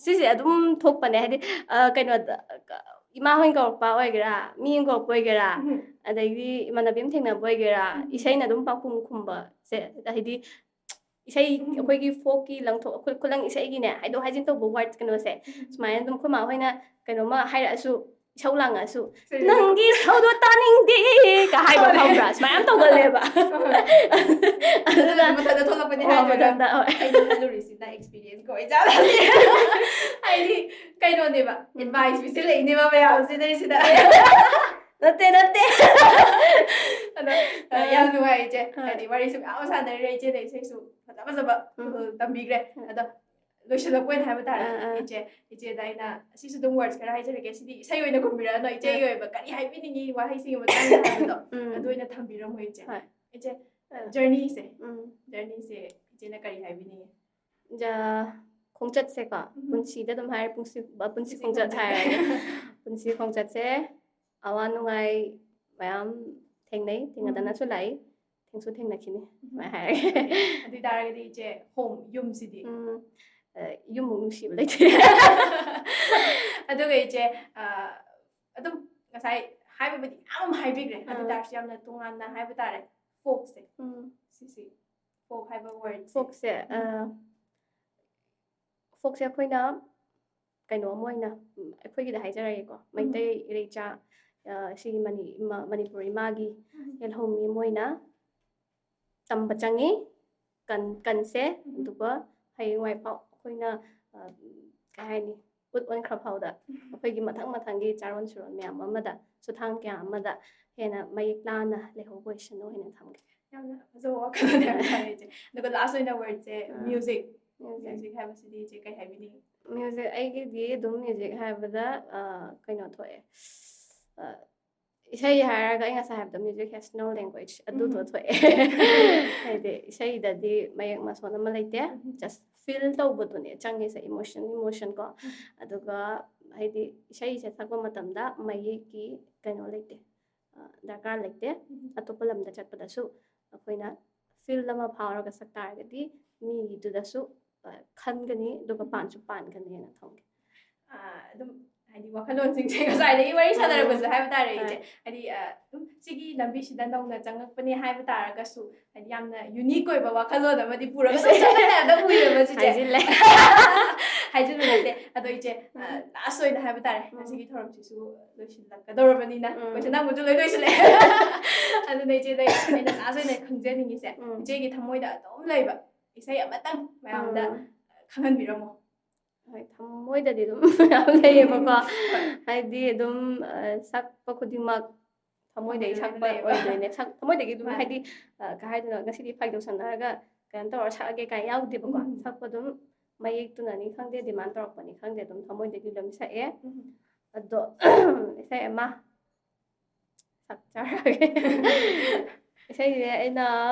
ꯁꯤꯁꯦ ꯑꯗꯨꯝ ꯊꯣꯛꯄꯅꯦ꯫ ꯍꯥꯏꯗꯤ, ꯑ, ꯀꯩꯅꯣꯗ, ꯏꯃꯥ ꯍꯣꯏꯅ ꯀꯧꯔꯛꯄ ꯑꯣꯏꯒꯦꯔꯥ, ꯃꯤ ꯑꯃ ꯀꯧꯔꯛꯄ ꯑꯣꯏꯒꯦꯔꯥ, ꯎꯝ꯫ ꯑꯗꯒꯤꯗꯤ ꯏꯃꯥꯟꯅꯕꯤ ꯑꯃ ꯊꯦꯡꯅꯕ ꯑꯣꯏꯒꯦꯔꯥ, ꯎꯝ꯫ ꯏꯁꯩꯅ ꯑꯗꯨꯝ ꯄꯥꯎꯈꯨꯝ ꯈꯨꯝꯕꯁꯦ, ꯍꯥꯏꯗꯤ, ꯏꯁꯩ, ꯎꯝ꯫ ꯑꯩꯈꯣꯏꯒꯤ folkꯀꯤ ꯂꯪꯊꯣꯛ-, ꯈꯨ-, ꯈꯨꯂꯪ ꯏꯁꯩꯒꯤꯅꯦ, ꯍꯥꯏꯗꯣꯛ ꯍꯥꯏꯖꯤꯟ ꯇꯧꯕ word ꯀꯩꯅꯣꯁꯦ, ꯎꯝ꯫ ꯁꯨꯃꯥꯏꯅ ꯑꯗꯨꯝ ꯑꯩꯈꯣꯏ ꯃꯥ ꯍꯣꯏꯅ ꯀꯩꯅꯣꯝꯃ ꯍꯥꯏꯔꯛꯑꯁꯨ, ꯏꯁꯧ ꯂꯥꯡꯉꯛꯑꯁꯨ, ꯁꯤ "ꯅꯪꯒꯤ ꯏꯁꯧꯗꯣ ꯇꯥꯅꯤꯡꯗꯦ" ꯀ ꯍꯥꯏꯕ ꯍꯣꯏ꯫ ꯈꯪꯕ꯭ꯔꯥ? ꯁꯨꯃꯥꯏꯅ ꯌꯥꯝ ꯇꯧꯒꯜꯂꯦꯕ꯫ ꯍꯣꯏ꯫ ꯑꯗꯨꯅ ꯑꯗꯨꯅ ꯃꯊꯟꯇ ꯊꯣꯛꯂꯛꯄꯅꯤ ꯍꯣꯏ, ꯍꯥꯏꯗꯣꯏꯔꯥ? ꯃꯊꯟꯇ, ꯍꯣꯏ꯫ ꯑꯩꯅ ꯈꯜꯂꯨꯔꯤꯁꯤꯅ experience ꯀ ꯑꯣꯏꯖꯥꯠꯂ? ꯍꯥꯏꯗꯤ ꯀꯩꯅꯣꯅꯦꯕ, ꯎꯝ꯫ Advice ꯄꯤꯁꯤꯜꯂꯛꯏꯅꯦꯕ ꯃꯌꯥꯝꯁꯤꯗꯩꯁꯤꯗ꯫ ꯅꯠꯇꯦ, ꯅꯠꯇꯦ. ꯑꯗꯣ ꯑ, ꯌꯥꯝ ꯅꯨꯡꯉꯥꯏ ꯏꯆꯦ, ꯍꯥꯏꯗꯤ ꯋꯥꯔꯤꯁꯨ ꯃꯌꯥꯝ ꯑꯃ ꯁꯥꯟꯅꯔꯦ, ꯏꯆꯦꯗ ꯏꯁꯩꯁꯨ ꯐꯖ ꯐꯖꯕ ꯇꯝꯕꯤꯈ꯭ꯔꯦ. ꯑꯗꯣ ꯂꯣꯏꯁꯤꯜꯂꯛꯄ ꯑꯣꯏꯅ ꯍꯥꯏꯕ ꯇꯥꯔꯦ, ꯑꯥ, ꯑꯥ. ꯏꯆꯦ, ꯏꯆꯦꯗ ꯑꯩꯅ ꯑꯁꯤꯁꯨ ꯑꯗꯨꯝ ꯋꯥꯔꯗꯁ ꯈꯔ ꯍꯥꯏꯖꯔꯛꯀꯦ. ꯁꯤꯗꯤ ꯏꯁꯩ ꯑꯣꯏꯅ ꯈꯨꯝꯕꯤꯔꯛꯑꯅꯣ, ꯏꯆꯦꯒꯤ ꯑꯣꯏꯕ ꯀꯔꯤ ꯍꯥꯏꯕꯤꯅꯤꯡꯉꯤ ꯋꯥꯍꯩꯁꯤꯒꯤ ꯃꯇꯥꯡꯗ ꯍꯥꯏꯕꯗꯣ, ꯎꯝ. ꯑꯗꯨ ꯑꯣꯏꯅ ꯊꯝꯕꯤꯔꯝꯃꯣ ꯏꯆꯦ. ꯍꯣꯏ. ꯏꯆꯦ, ꯑꯥ. ꯖꯔꯅꯤꯁꯦ, ꯎꯝ. ꯖꯔꯅꯤꯁꯦ ꯏꯆꯦꯅ ꯀꯔꯤ ꯍꯥꯏꯕꯤꯅꯤꯡꯉꯤ? ꯖ- ꯈꯣꯡꯆꯠꯁꯦꯀꯣ, ꯎꯝ. ꯄꯨꯟꯁꯤꯗ ꯑꯗꯨꯝ ꯍꯥꯏꯔꯦ, ꯄꯨꯟꯁꯤ, ꯄꯨꯟꯁꯤ ꯄꯨꯟꯁꯤ ꯈꯣꯡꯆꯠ ꯈꯣꯡꯆꯠ. ꯍꯥꯏꯔꯦ. ꯄꯨꯟꯁꯤ ꯈꯣꯡꯆꯠꯁꯦ ꯑꯋꯥ ꯅꯨꯡꯉꯥꯏ ꯃꯌꯥꯝ ꯊꯦꯡꯅꯩ, ꯊꯦꯡꯅꯗꯅꯁꯨ ꯂꯥꯛꯏ, ꯊꯦꯡꯁꯨ ꯊꯦꯡꯅꯈꯤꯅꯤ, ꯑꯗꯨꯃꯥꯏꯅ ꯍꯥꯏꯔꯒꯦ. ꯑꯗꯨ ꯑꯣꯏꯇꯥꯔꯒꯗꯤ ꯏꯆꯦ, ꯍꯣꯝ, ꯌꯨꯝꯁꯤꯗꯤ? ꯎꯝ, ꯑ, ꯌꯨꯝꯃꯨꯛ ꯅꯨꯡꯁꯤꯕ ꯂꯩꯇꯦ. ꯑꯗꯨꯒ ꯏꯆꯦ, ꯑ, ꯑꯗꯨꯝ ꯉꯁꯥꯏ ꯍꯥꯏꯕꯕꯨꯗꯤ ꯃꯌꯥꯝ ꯑꯃ ꯍꯥꯏꯕꯤꯈ꯭ꯔꯦ, ꯑꯗꯨ ꯑꯥ. ꯇꯥꯔꯁꯨ ꯌꯥꯝꯅ ꯇꯣꯉꯥꯟꯅ ꯍꯥꯏꯕ ꯇꯥꯔꯦ, ꯐꯣꯛꯁꯦ. ꯎꯝ. ꯁꯤꯁꯤ, ꯐꯣꯛ ꯍꯥꯏꯕ ꯋꯥꯔꯗꯁꯦ. ꯐꯣꯛꯁꯦ, ꯑ, ꯐꯣꯛꯁꯦ ꯑꯩꯈꯣꯏꯅ ꯀꯩꯅꯣ ꯑꯃ ꯑꯣꯏꯅ, ꯎꯝ, ꯑꯩꯈꯣꯏꯒꯤꯗ ꯍꯥꯏꯖꯔꯒꯦꯀꯣ, ꯃꯩꯇꯩ ꯏꯔꯩꯆꯥ, ꯑ, ꯁꯤꯒꯤ ꯃꯅꯤ-, ꯏꯃꯥ-, ꯃꯅꯤꯄꯨꯔ ꯏꯃꯥꯒꯤ ꯌꯦꯜꯍꯧꯃꯤ ꯑꯃ ꯑꯣꯏꯅ ꯇꯝꯕ ꯆꯪꯉꯤ, ꯀꯟ-, ꯀꯟꯁꯦ, ꯑꯗꯨꯒ ꯍꯌꯦꯡꯋꯥꯏꯐꯥꯎ ꯑꯩꯈꯣꯏꯅ, ꯑ, ꯀꯩ ꯍꯥꯏꯅꯤ, ꯎꯠ ꯑꯣꯟꯈ꯭ꯔ ꯐꯥꯎꯗ ꯑꯩꯈꯣꯏꯒꯤ ꯃꯊꯪ ꯃꯊꯪꯒꯤ ꯆꯥꯔꯣꯟ ꯁꯨꯔꯣꯟ ꯃꯌꯥꯝ ꯑꯃꯗ, ꯁꯨꯊꯥꯡ ꯀꯌꯥ ꯑꯃꯗ ꯍꯦꯟꯅ ꯃꯌꯦꯛ ꯂꯥꯅ ꯂꯩꯍꯧꯕ ꯑꯣꯏꯁꯅꯨ ꯍꯥꯏꯅ ꯊꯝꯒꯦ꯫ ꯌꯥꯝꯅ ꯐꯖꯕ ꯋꯥꯈꯜꯂꯣꯟ ꯌꯥꯝ ꯊꯝꯃꯦ ꯏꯆꯦ꯫ ꯑꯗꯨꯒ ꯂꯥꯁ ꯑꯣꯏꯅ ꯋꯥꯔꯗꯁꯦ, ꯑꯥ. ꯃ꯭ꯌꯨꯖꯤꯛ. ꯃ꯭ꯌꯨꯖꯤꯛ. ꯃ꯭ꯌꯨꯖꯤꯛ ꯍꯥꯏꯕꯁꯤꯗꯤ ꯏꯆꯦ ꯀꯩ ꯍꯥꯏꯕꯤꯅꯤꯡꯉꯤ? ꯃ꯭ꯌꯨꯖꯤꯛ, ꯑꯩꯒꯤꯗꯤ ꯑꯗꯨꯝ ꯃ꯭ꯌꯨꯖꯤꯛ ꯍꯥꯏꯕꯗ, ꯑ, ꯀꯩꯅꯣ ꯊꯣꯛꯑꯦ, ꯑ, ꯏꯁꯩ ꯍꯥꯏꯔꯒ ꯑꯩ ꯉꯁꯥꯏ ꯍꯥꯏꯕꯗꯣ, ꯃ꯭ꯌꯨꯖꯤꯛ ꯍꯦꯁ ꯅꯣ ꯂꯦꯡꯒ꯭ꯋꯦꯖ, ꯑꯗꯨꯗꯣ ꯊꯣꯛꯑꯦ. ꯍꯥꯏꯗꯤ ꯏꯁꯩꯗꯗꯤ ꯃꯌꯦꯛ ꯃꯁꯣꯟ ꯑꯃ ꯂꯩꯇꯦ, ꯖꯁ ꯐꯤꯜ ꯇꯧꯕꯗꯨꯅꯦ ꯆꯪꯉꯤꯁꯦ, ꯏꯃꯣꯁꯟ, ꯏꯃꯣꯁꯟ ꯀꯣ. ꯑꯗꯨꯒ ꯍꯥꯏꯗꯤ ꯏꯁꯩꯁꯦ ꯁꯛꯄ ꯃꯇꯝꯗ ꯃꯌꯦꯛꯀꯤ ꯀꯩꯅꯣ ꯂꯩꯇꯦ, ꯑ, ꯗꯔꯀꯥꯔ ꯂꯩꯇꯦ꯫ ꯑꯇꯣꯞꯄ ꯂꯝꯗ ꯆꯠꯄꯗꯁꯨ ꯑꯩꯈꯣꯏꯅ ꯐꯤꯜ ꯑꯃ ꯐꯥꯎꯔꯒ ꯁꯛ ꯇꯥꯔꯒꯗꯤ ꯃꯤꯒꯤꯗꯨꯗꯁꯨ, ꯑ, ꯈꯟꯒꯅꯤ, ꯑꯗꯨꯒ ꯄꯥꯟꯁꯨ ꯄꯥꯟꯒꯅꯤꯅ ꯊꯝꯒꯦ꯫ ꯑꯥ, ꯑꯗꯨꯝ ꯍꯥꯏꯗꯤ ꯋꯥꯈꯜꯂꯣꯟꯁꯤꯡꯁꯦ ꯉꯁꯥꯏꯗꯒꯤ ꯋꯥꯔꯤ ꯁꯥꯟꯅꯔꯛꯄꯁꯦ ꯍꯥꯏꯕ ꯇꯥꯔꯦ ꯏꯆꯦ. ꯍꯥꯏꯗꯤ, ꯑ, ꯑꯗꯨꯝ ꯁꯤꯒꯤ ꯂꯝꯕꯤꯁꯤꯗ ꯅꯧꯅ ꯆꯪꯉꯛꯄꯅꯦ ꯍꯥꯏꯕ ꯇꯥꯔꯒꯁꯨ, ꯍꯥꯏꯗꯤ ꯌꯥꯝꯅ ꯌꯨꯅꯤꯛ ꯑꯣꯏꯕ ꯋꯥꯈꯜꯂꯣꯟ ꯑꯃꯗꯤ ꯄꯨꯔꯒ ꯑꯗꯨꯝ ꯆꯠꯄ ꯇꯥꯏꯞꯇ ꯎꯏꯌꯦꯕ ꯆꯤꯆꯦ꯫ ꯍꯥꯏꯖꯤꯜꯂꯦ꯫ ꯍꯥꯏꯖꯤꯟꯕ ꯅꯠꯇꯦ꯫ ꯑꯗꯣ ꯏꯆꯦ, ꯑ, ꯂꯥꯁ ꯑꯣꯏꯅ ꯍꯥꯏꯕ ꯇꯥꯔꯦ, ꯎꯝ. ꯉꯁꯤꯒꯤ ꯊꯧꯔꯝꯁꯤꯁꯨ ꯂꯣꯏꯁꯤꯜꯂꯛꯀꯗꯧꯔꯕꯅꯤꯅ, ꯎꯝ. ꯀꯣꯏꯁꯟ ꯍꯪꯕꯁꯨ ꯂꯣꯏ ꯂꯣꯏꯁꯤꯜꯂꯦ꯫ ꯑꯗꯨꯅ ꯏꯆꯦꯗ ꯑꯩꯅ ꯂꯥꯁ ꯑꯣꯏꯅ ꯈꯪꯖꯅꯤꯡꯉꯤꯁꯦ, ꯎꯝ. ꯏꯆꯦꯒꯤ ꯊꯃꯣꯏꯗ ꯑꯗꯨꯝ ꯂꯩꯕ ꯏꯁꯩ ꯑꯃꯇꯪ ꯃꯌꯥꯝꯗ ꯎꯝ. ꯈꯪꯍꯟꯕꯤꯔꯝꯃꯣ꯫ ꯍꯣꯏ, ꯊꯃꯣꯏꯗꯗꯤ ꯑꯗꯨꯝ ꯌꯥꯝ ꯂꯩꯌꯦꯕꯀꯣ꯫ ꯍꯥꯏꯗꯤ ꯑꯗꯨꯝ, ꯑ, ꯁꯛꯄ ꯈꯨꯗꯤꯡꯃꯛ ꯊꯃꯣꯏꯗꯒꯤ ꯊꯃꯣꯏꯗ ꯁꯛꯄ ꯂꯩꯌꯦꯕ꯫ ꯑꯣꯏꯗꯣꯏꯅꯦ꯫ ꯁꯛ-, ꯊꯃꯣꯏꯗꯒꯤ ꯑꯗꯨꯝ ꯃꯥꯅꯦ꯫ ꯍꯥꯏꯗꯤ, ꯑ, ꯀꯩ ꯍꯥꯏꯗꯣꯏꯅꯣ, ꯉꯁꯤꯗꯤ ꯐꯥꯒꯤ ꯇꯧꯁꯟꯅꯔꯒ ꯀꯩꯅꯣ ꯇꯧꯔ ꯁꯛꯑꯒꯦ ꯀꯥꯏꯅ ꯌꯥꯎꯗꯦꯕꯀꯣ꯫ ꯎꯝ꯫ ꯁꯛꯄ ꯑꯗꯨꯝ ꯃꯌꯦꯛꯇꯨꯅꯅꯤ ꯈꯪꯗꯦ, demand ꯇꯧꯔꯛꯄꯅꯤ ꯈꯪꯗꯦ, ꯑꯗꯨꯝ ꯊꯃꯣꯏꯗꯒꯤ ꯑꯗꯨꯝ ꯁꯛꯑꯦ꯫ ꯎꯝ꯫ ꯑꯗꯣ ꯏꯁꯩ ꯑꯃ ꯁꯛꯆꯔꯒꯦ꯫ ꯏꯁꯩꯁꯦ ꯑꯩꯅ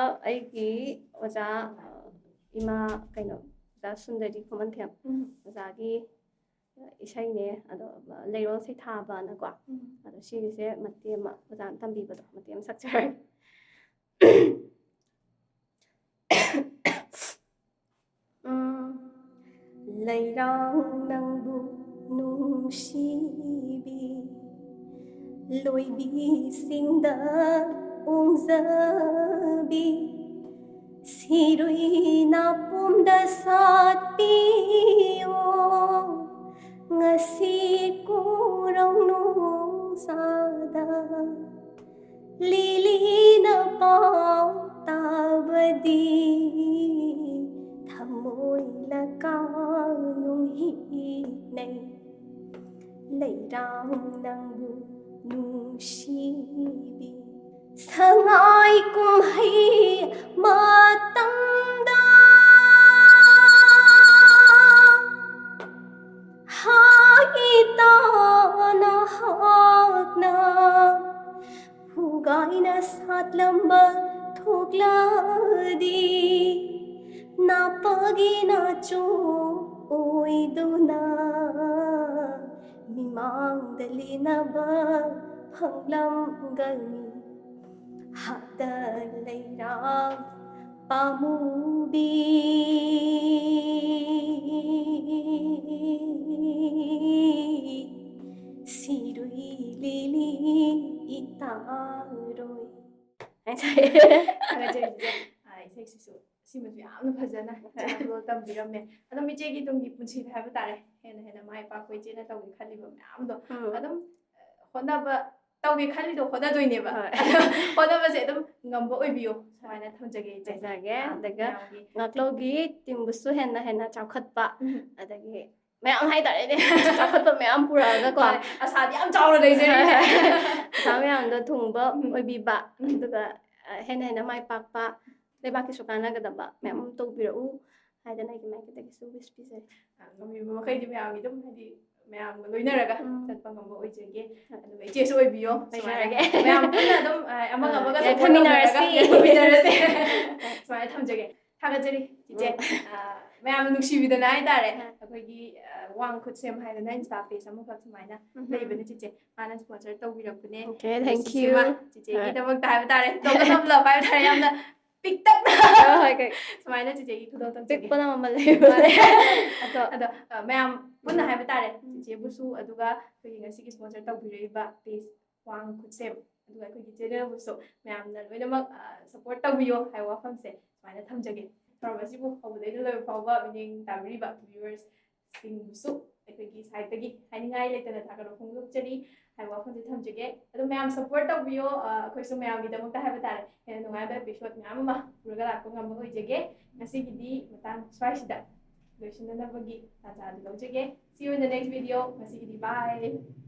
ꯑꯩꯒꯤ ꯑꯣꯖꯥ, ꯑ, ꯏꯃꯥ, ꯀꯩꯅꯣ, ꯑꯣꯖꯥ ꯁꯨꯟꯗꯔꯤ ꯈꯨꯃꯟꯊꯦꯝ ꯎꯝ꯫ ꯑꯣꯖꯥꯒꯤ ꯏꯁꯩꯅꯦ꯫ ꯑꯗꯣ ꯂꯩꯔꯣꯜ ꯁꯩꯊꯥꯕꯅꯀꯣ꯫ ꯎꯝ꯫ ꯑꯗꯣ ꯁꯤꯒꯤꯁꯦ ꯃꯇꯦꯛ ꯑꯃ ꯑꯣꯖꯥꯅ ꯇꯝꯕꯤꯕꯗꯣ ꯃꯇꯦꯛ ꯑꯃ ꯁꯛꯆꯔꯒꯦ꯫ ꯎꯝ꯫ ꯂꯩꯔꯥꯡ ꯅꯪꯕꯨ ꯅꯨꯡꯁꯤꯕꯤ, ꯂꯣꯏꯕꯤꯁꯤꯡꯗ ꯑꯣꯡꯖꯕꯤ, ꯁꯤꯔꯨꯏ ꯅꯥꯄꯣꯝꯗ ꯁꯥꯠꯄꯤꯌꯣ, ꯉꯁꯤ ꯀꯣꯔꯧ ꯅꯨꯡꯁꯥꯗ ꯂꯤꯂꯤꯅ ꯄꯥꯎ ꯇꯥꯕꯗꯤ, ꯊꯃꯣꯏ ꯂꯀꯥ ꯅꯨꯡꯍꯤꯛꯅꯩ꯫ ꯂꯩꯔꯥꯡ ꯅꯪꯕꯨ ꯅꯨꯡꯁꯤꯕꯤ, ꯁꯉꯥꯏ ꯀꯨꯝꯍꯩ ꯃꯇꯝꯗ ꯍꯥꯏ ꯇꯥꯅ ꯍꯥꯛꯅ ꯐꯨꯒꯥꯏꯅ ꯁꯥꯠꯂꯝꯕ ꯊꯣꯛꯂꯗꯤ, ꯅꯥꯄꯒꯤ ꯅꯥꯆꯣ ꯑꯣꯏꯗꯨꯅ ꯃꯤꯃꯥꯡꯗ ꯂꯦꯟꯅꯕ ꯐꯪꯂꯝꯒꯅꯤ꯫ ꯍꯥꯗ ꯂꯩꯔꯥꯡ ꯄꯥꯝꯃꯨꯕꯤ, ꯁꯤꯔꯨꯏ ꯂꯤꯂꯤ ꯏꯇꯥꯔꯣꯏ꯫ ꯊꯥꯒꯠꯆꯔꯤ ꯆꯤꯆꯦ꯫ ꯑ, ꯏꯁꯩꯁꯤꯁꯨ ꯑꯁꯤꯃꯁꯨ ꯌꯥꯝꯅ ꯐꯖꯅ ꯏꯆꯦꯅ ꯂꯣꯜ ꯇꯝꯕꯤꯔꯝꯃꯦ꯫ ꯑꯗꯨꯝ ꯏꯆꯦꯒꯤ ꯇꯨꯡꯒꯤ ꯄꯨꯟꯁꯤꯗ ꯍꯥꯏꯕ ꯇꯥꯔꯦ, ꯍꯦꯟꯅ ꯍꯦꯟꯅ ꯃꯥꯏ ꯄꯥꯛꯄ, ꯏꯆꯦꯅ ꯇꯧꯒꯦ ꯈꯜꯂꯤꯕ ꯃꯌꯥꯝꯗꯣ ꯎꯝ꯫ ꯑꯗꯨꯝ, ꯑ, ꯍꯣꯠꯅꯕ, ꯇꯧꯒꯦ ꯈꯜꯂꯤꯗꯣ ꯍꯣꯠꯅꯗꯣꯏꯅꯦꯕ꯫ ꯍꯣꯏ꯫ ꯑꯗꯣ ꯍꯣꯠꯅꯕꯁꯦ ꯑꯗꯨꯝ ꯉꯝꯕ ꯑꯣꯏꯕꯤꯌꯣ꯫ ꯁꯨꯃꯥꯏꯅ ꯊꯝꯖꯒꯦ ꯏꯆꯦ꯫ ꯊꯝꯖꯒꯦ꯫ ꯑ, ꯑꯗꯨꯒ ꯃꯌꯥꯝꯒꯤ ꯉꯥꯛꯂꯧꯒꯤ teamꯕꯨꯁꯨ ꯍꯦꯟꯅ ꯍꯦꯟꯅ ꯆꯥꯎꯈꯠꯄ, ꯎꯝ꯫ ꯑꯗꯒꯤ ꯃꯌꯥꯝ ꯍꯥꯏꯇꯥꯔꯦꯅꯦ, ꯆꯥꯎꯈꯠꯄ ꯃꯌꯥꯝ ꯄꯨꯔꯛꯑꯒꯀꯣ, ꯃꯥꯅꯦ, ꯑꯁꯥꯗꯤ ꯌꯥꯝ ꯆꯥꯎꯅ ꯂꯩꯖꯔꯤꯅꯦ꯫ ꯑꯁꯥ ꯃꯌꯥꯝꯗꯣ ꯊꯨꯡꯕ ꯎꯝ꯫ ꯑꯣꯏꯕꯤꯕ, ꯎꯝ꯫ ꯑꯗꯨꯒ ꯑ, ꯍꯦꯟꯅ ꯍꯦꯟꯅ ꯃꯥꯏ ꯄꯥꯛꯄ, ꯂꯩꯕꯥꯛꯀꯤꯁꯨ ꯀꯥꯟꯅꯒꯗꯕ ꯃꯌꯥꯝ ꯑꯃ ꯇꯧꯕꯤꯔꯛꯎ ꯍꯥꯏꯗꯅ ꯑꯩꯒꯤ ꯃꯥꯏꯀꯩꯗꯒꯤꯁꯨ wish ꯄꯤꯖꯔꯤ꯫ ꯉꯝꯕꯤꯕ ꯃꯈꯩꯗꯤ ꯃꯌꯥꯝꯒꯤ ꯑꯗꯨꯝ ꯍꯥꯏꯗꯤ ꯃꯌꯥꯝꯒ ꯂꯣꯏꯅꯔꯒ ꯎꯝ꯫ ꯆꯠꯄ ꯉꯝꯕ ꯑꯣꯏꯖꯒꯦ꯫ ꯍꯣꯏ꯫ ꯑꯗꯨꯒ ꯏꯆꯦꯁꯨ ꯑꯣꯏꯕꯤꯌꯣ꯫ ꯑꯣꯏꯖꯔꯒꯦ꯫ ꯁꯨꯃꯥꯏꯅ ꯃꯌꯥꯝ ꯄꯨꯟꯅ ꯑꯗꯨꯝ ꯑ, ꯑꯃꯒ ꯑ, ꯑꯃꯒ ꯌꯥꯏꯐꯃꯤꯟꯅꯔꯁꯤ꯫ ꯌꯥꯏꯐꯃꯤꯟꯅꯔꯁꯦ꯫ ꯁꯨꯃꯥꯏꯅ ꯊꯝꯖꯒꯦ꯫ ꯊꯥꯒꯠꯆꯔꯤ ꯆꯤꯆꯦ꯫ ꯎꯝ꯫ ꯑ, ꯃꯌꯥꯝꯅ ꯅꯨꯡꯁꯤꯕꯤꯗꯅ ꯍꯥꯏꯇꯥꯔꯦ꯫ ꯎꯝ꯫ ꯑꯩꯈꯣꯏꯒꯤ ꯑ, ꯋꯥꯡ ꯈꯨꯠꯁꯦꯝ ꯍꯥꯏꯗꯅ Insta page ꯑꯃꯈꯛ ꯁꯨꯃꯥꯏꯅ ꯎꯝ꯫ ꯂꯩꯕꯅꯦ ꯆꯤꯆꯦ꯫ ꯃꯥꯅ sponsor ꯇꯧꯕꯤꯔꯛꯄꯅꯦ꯫ Okay, ꯑꯗꯣ thank ꯆꯤꯆꯦꯃ, you. ꯆꯤꯆꯦꯒꯤꯗꯃꯛꯇ ꯍꯥꯏꯕ ꯇꯥꯔꯦ, double of love ꯍꯥꯏꯕ ꯇꯥꯔꯦ꯫ ꯌꯥꯝꯅ ꯄꯤꯛꯇꯛꯅ ꯍꯣꯏ, ꯍꯣꯏ, ꯀꯩ-, ꯁꯨꯃꯥꯏꯅ ꯆꯤꯆꯦꯒꯤ ꯈꯨꯗꯣꯜ ꯇꯝꯖꯒꯦ꯫ ꯄꯤꯛꯄꯅ ꯃꯃꯜ ꯂꯩꯕ꯫ ꯃꯥꯅꯦ꯫ ꯑꯗꯣ ꯑꯗꯣ ꯑ, ꯃꯌꯥꯝ ꯄꯨꯟꯅ ꯎꯝ꯫ ꯍꯥꯏꯕ ꯇꯥꯔꯦ, ꯎꯝ꯫ ꯆꯤꯆꯦꯕꯨꯁꯨ, ꯑꯗꯨꯒ ꯑꯩꯈꯣꯏꯒꯤ ꯉꯁꯤꯒꯤ sponsor ꯇꯧꯕꯤꯔꯛꯏꯕ page ꯋꯥꯡ ꯈꯨꯠꯁꯦꯝ, ꯑꯗꯨꯒ ꯑꯩꯈꯣꯏꯒꯤ channelꯕꯨꯁꯨ ꯃꯌꯥꯝꯅ ꯂꯣꯏꯅꯃꯛ ꯑ, support ꯇꯧꯕꯤꯌꯣ ꯍꯥꯏꯕ ꯋꯥꯐꯝꯁꯦ ꯁꯨꯃꯥꯏꯅ ꯊꯝꯖꯒꯦ꯫ ꯊꯧꯔꯝ ꯑꯁꯤꯕꯨ ꯍꯧꯕꯗꯩꯅ ꯂꯣꯏꯕ ꯐꯥꯎꯕ ꯃꯤꯠꯌꯦꯡ ꯇꯥꯕꯤꯔꯤꯕ viewers ꯁꯤꯡꯕꯨꯁꯨ ꯑꯩꯈꯣꯏꯒꯤ sideꯇꯒꯤ ꯍꯥꯏꯅꯤꯡꯉꯥꯏ ꯂꯩꯇꯅ ꯊꯥꯒꯠꯄ ꯐꯣꯡꯗꯣꯛꯆꯔꯤ ꯍꯥꯏꯕ ꯋꯥꯐꯝꯁꯦ ꯊꯝꯖꯒꯦ꯫ ꯑꯗꯨ ꯃꯌꯥꯝ support ꯇꯧꯕꯤꯌꯣ꯫ ꯑ, ꯑꯩꯈꯣꯏꯁꯨ ꯃꯌꯥꯝꯒꯤꯗꯃꯛꯇ ꯍꯥꯏꯕ ꯇꯥꯔꯦ, ꯍꯦꯟꯅ ꯅꯨꯡꯉꯥꯏꯕ episode ꯃꯌꯥꯝ ꯑꯃ ꯄꯨꯔꯒ ꯂꯥꯛꯄ ꯉꯝꯕ ꯑꯣꯏꯖꯒꯦ꯫ ꯉꯁꯤꯒꯤꯗꯤ ꯃꯇꯥꯡ ꯁ꯭ꯋꯥꯏꯁꯤꯗ ꯂꯣꯏꯁꯤꯟꯅꯅꯕꯒꯤ ꯇꯥꯟꯖꯥ ꯑꯗꯨ ꯂꯧꯖꯒꯦ꯫ See you in the next video꯫ ꯉꯁꯤꯒꯤꯗꯤ bye꯫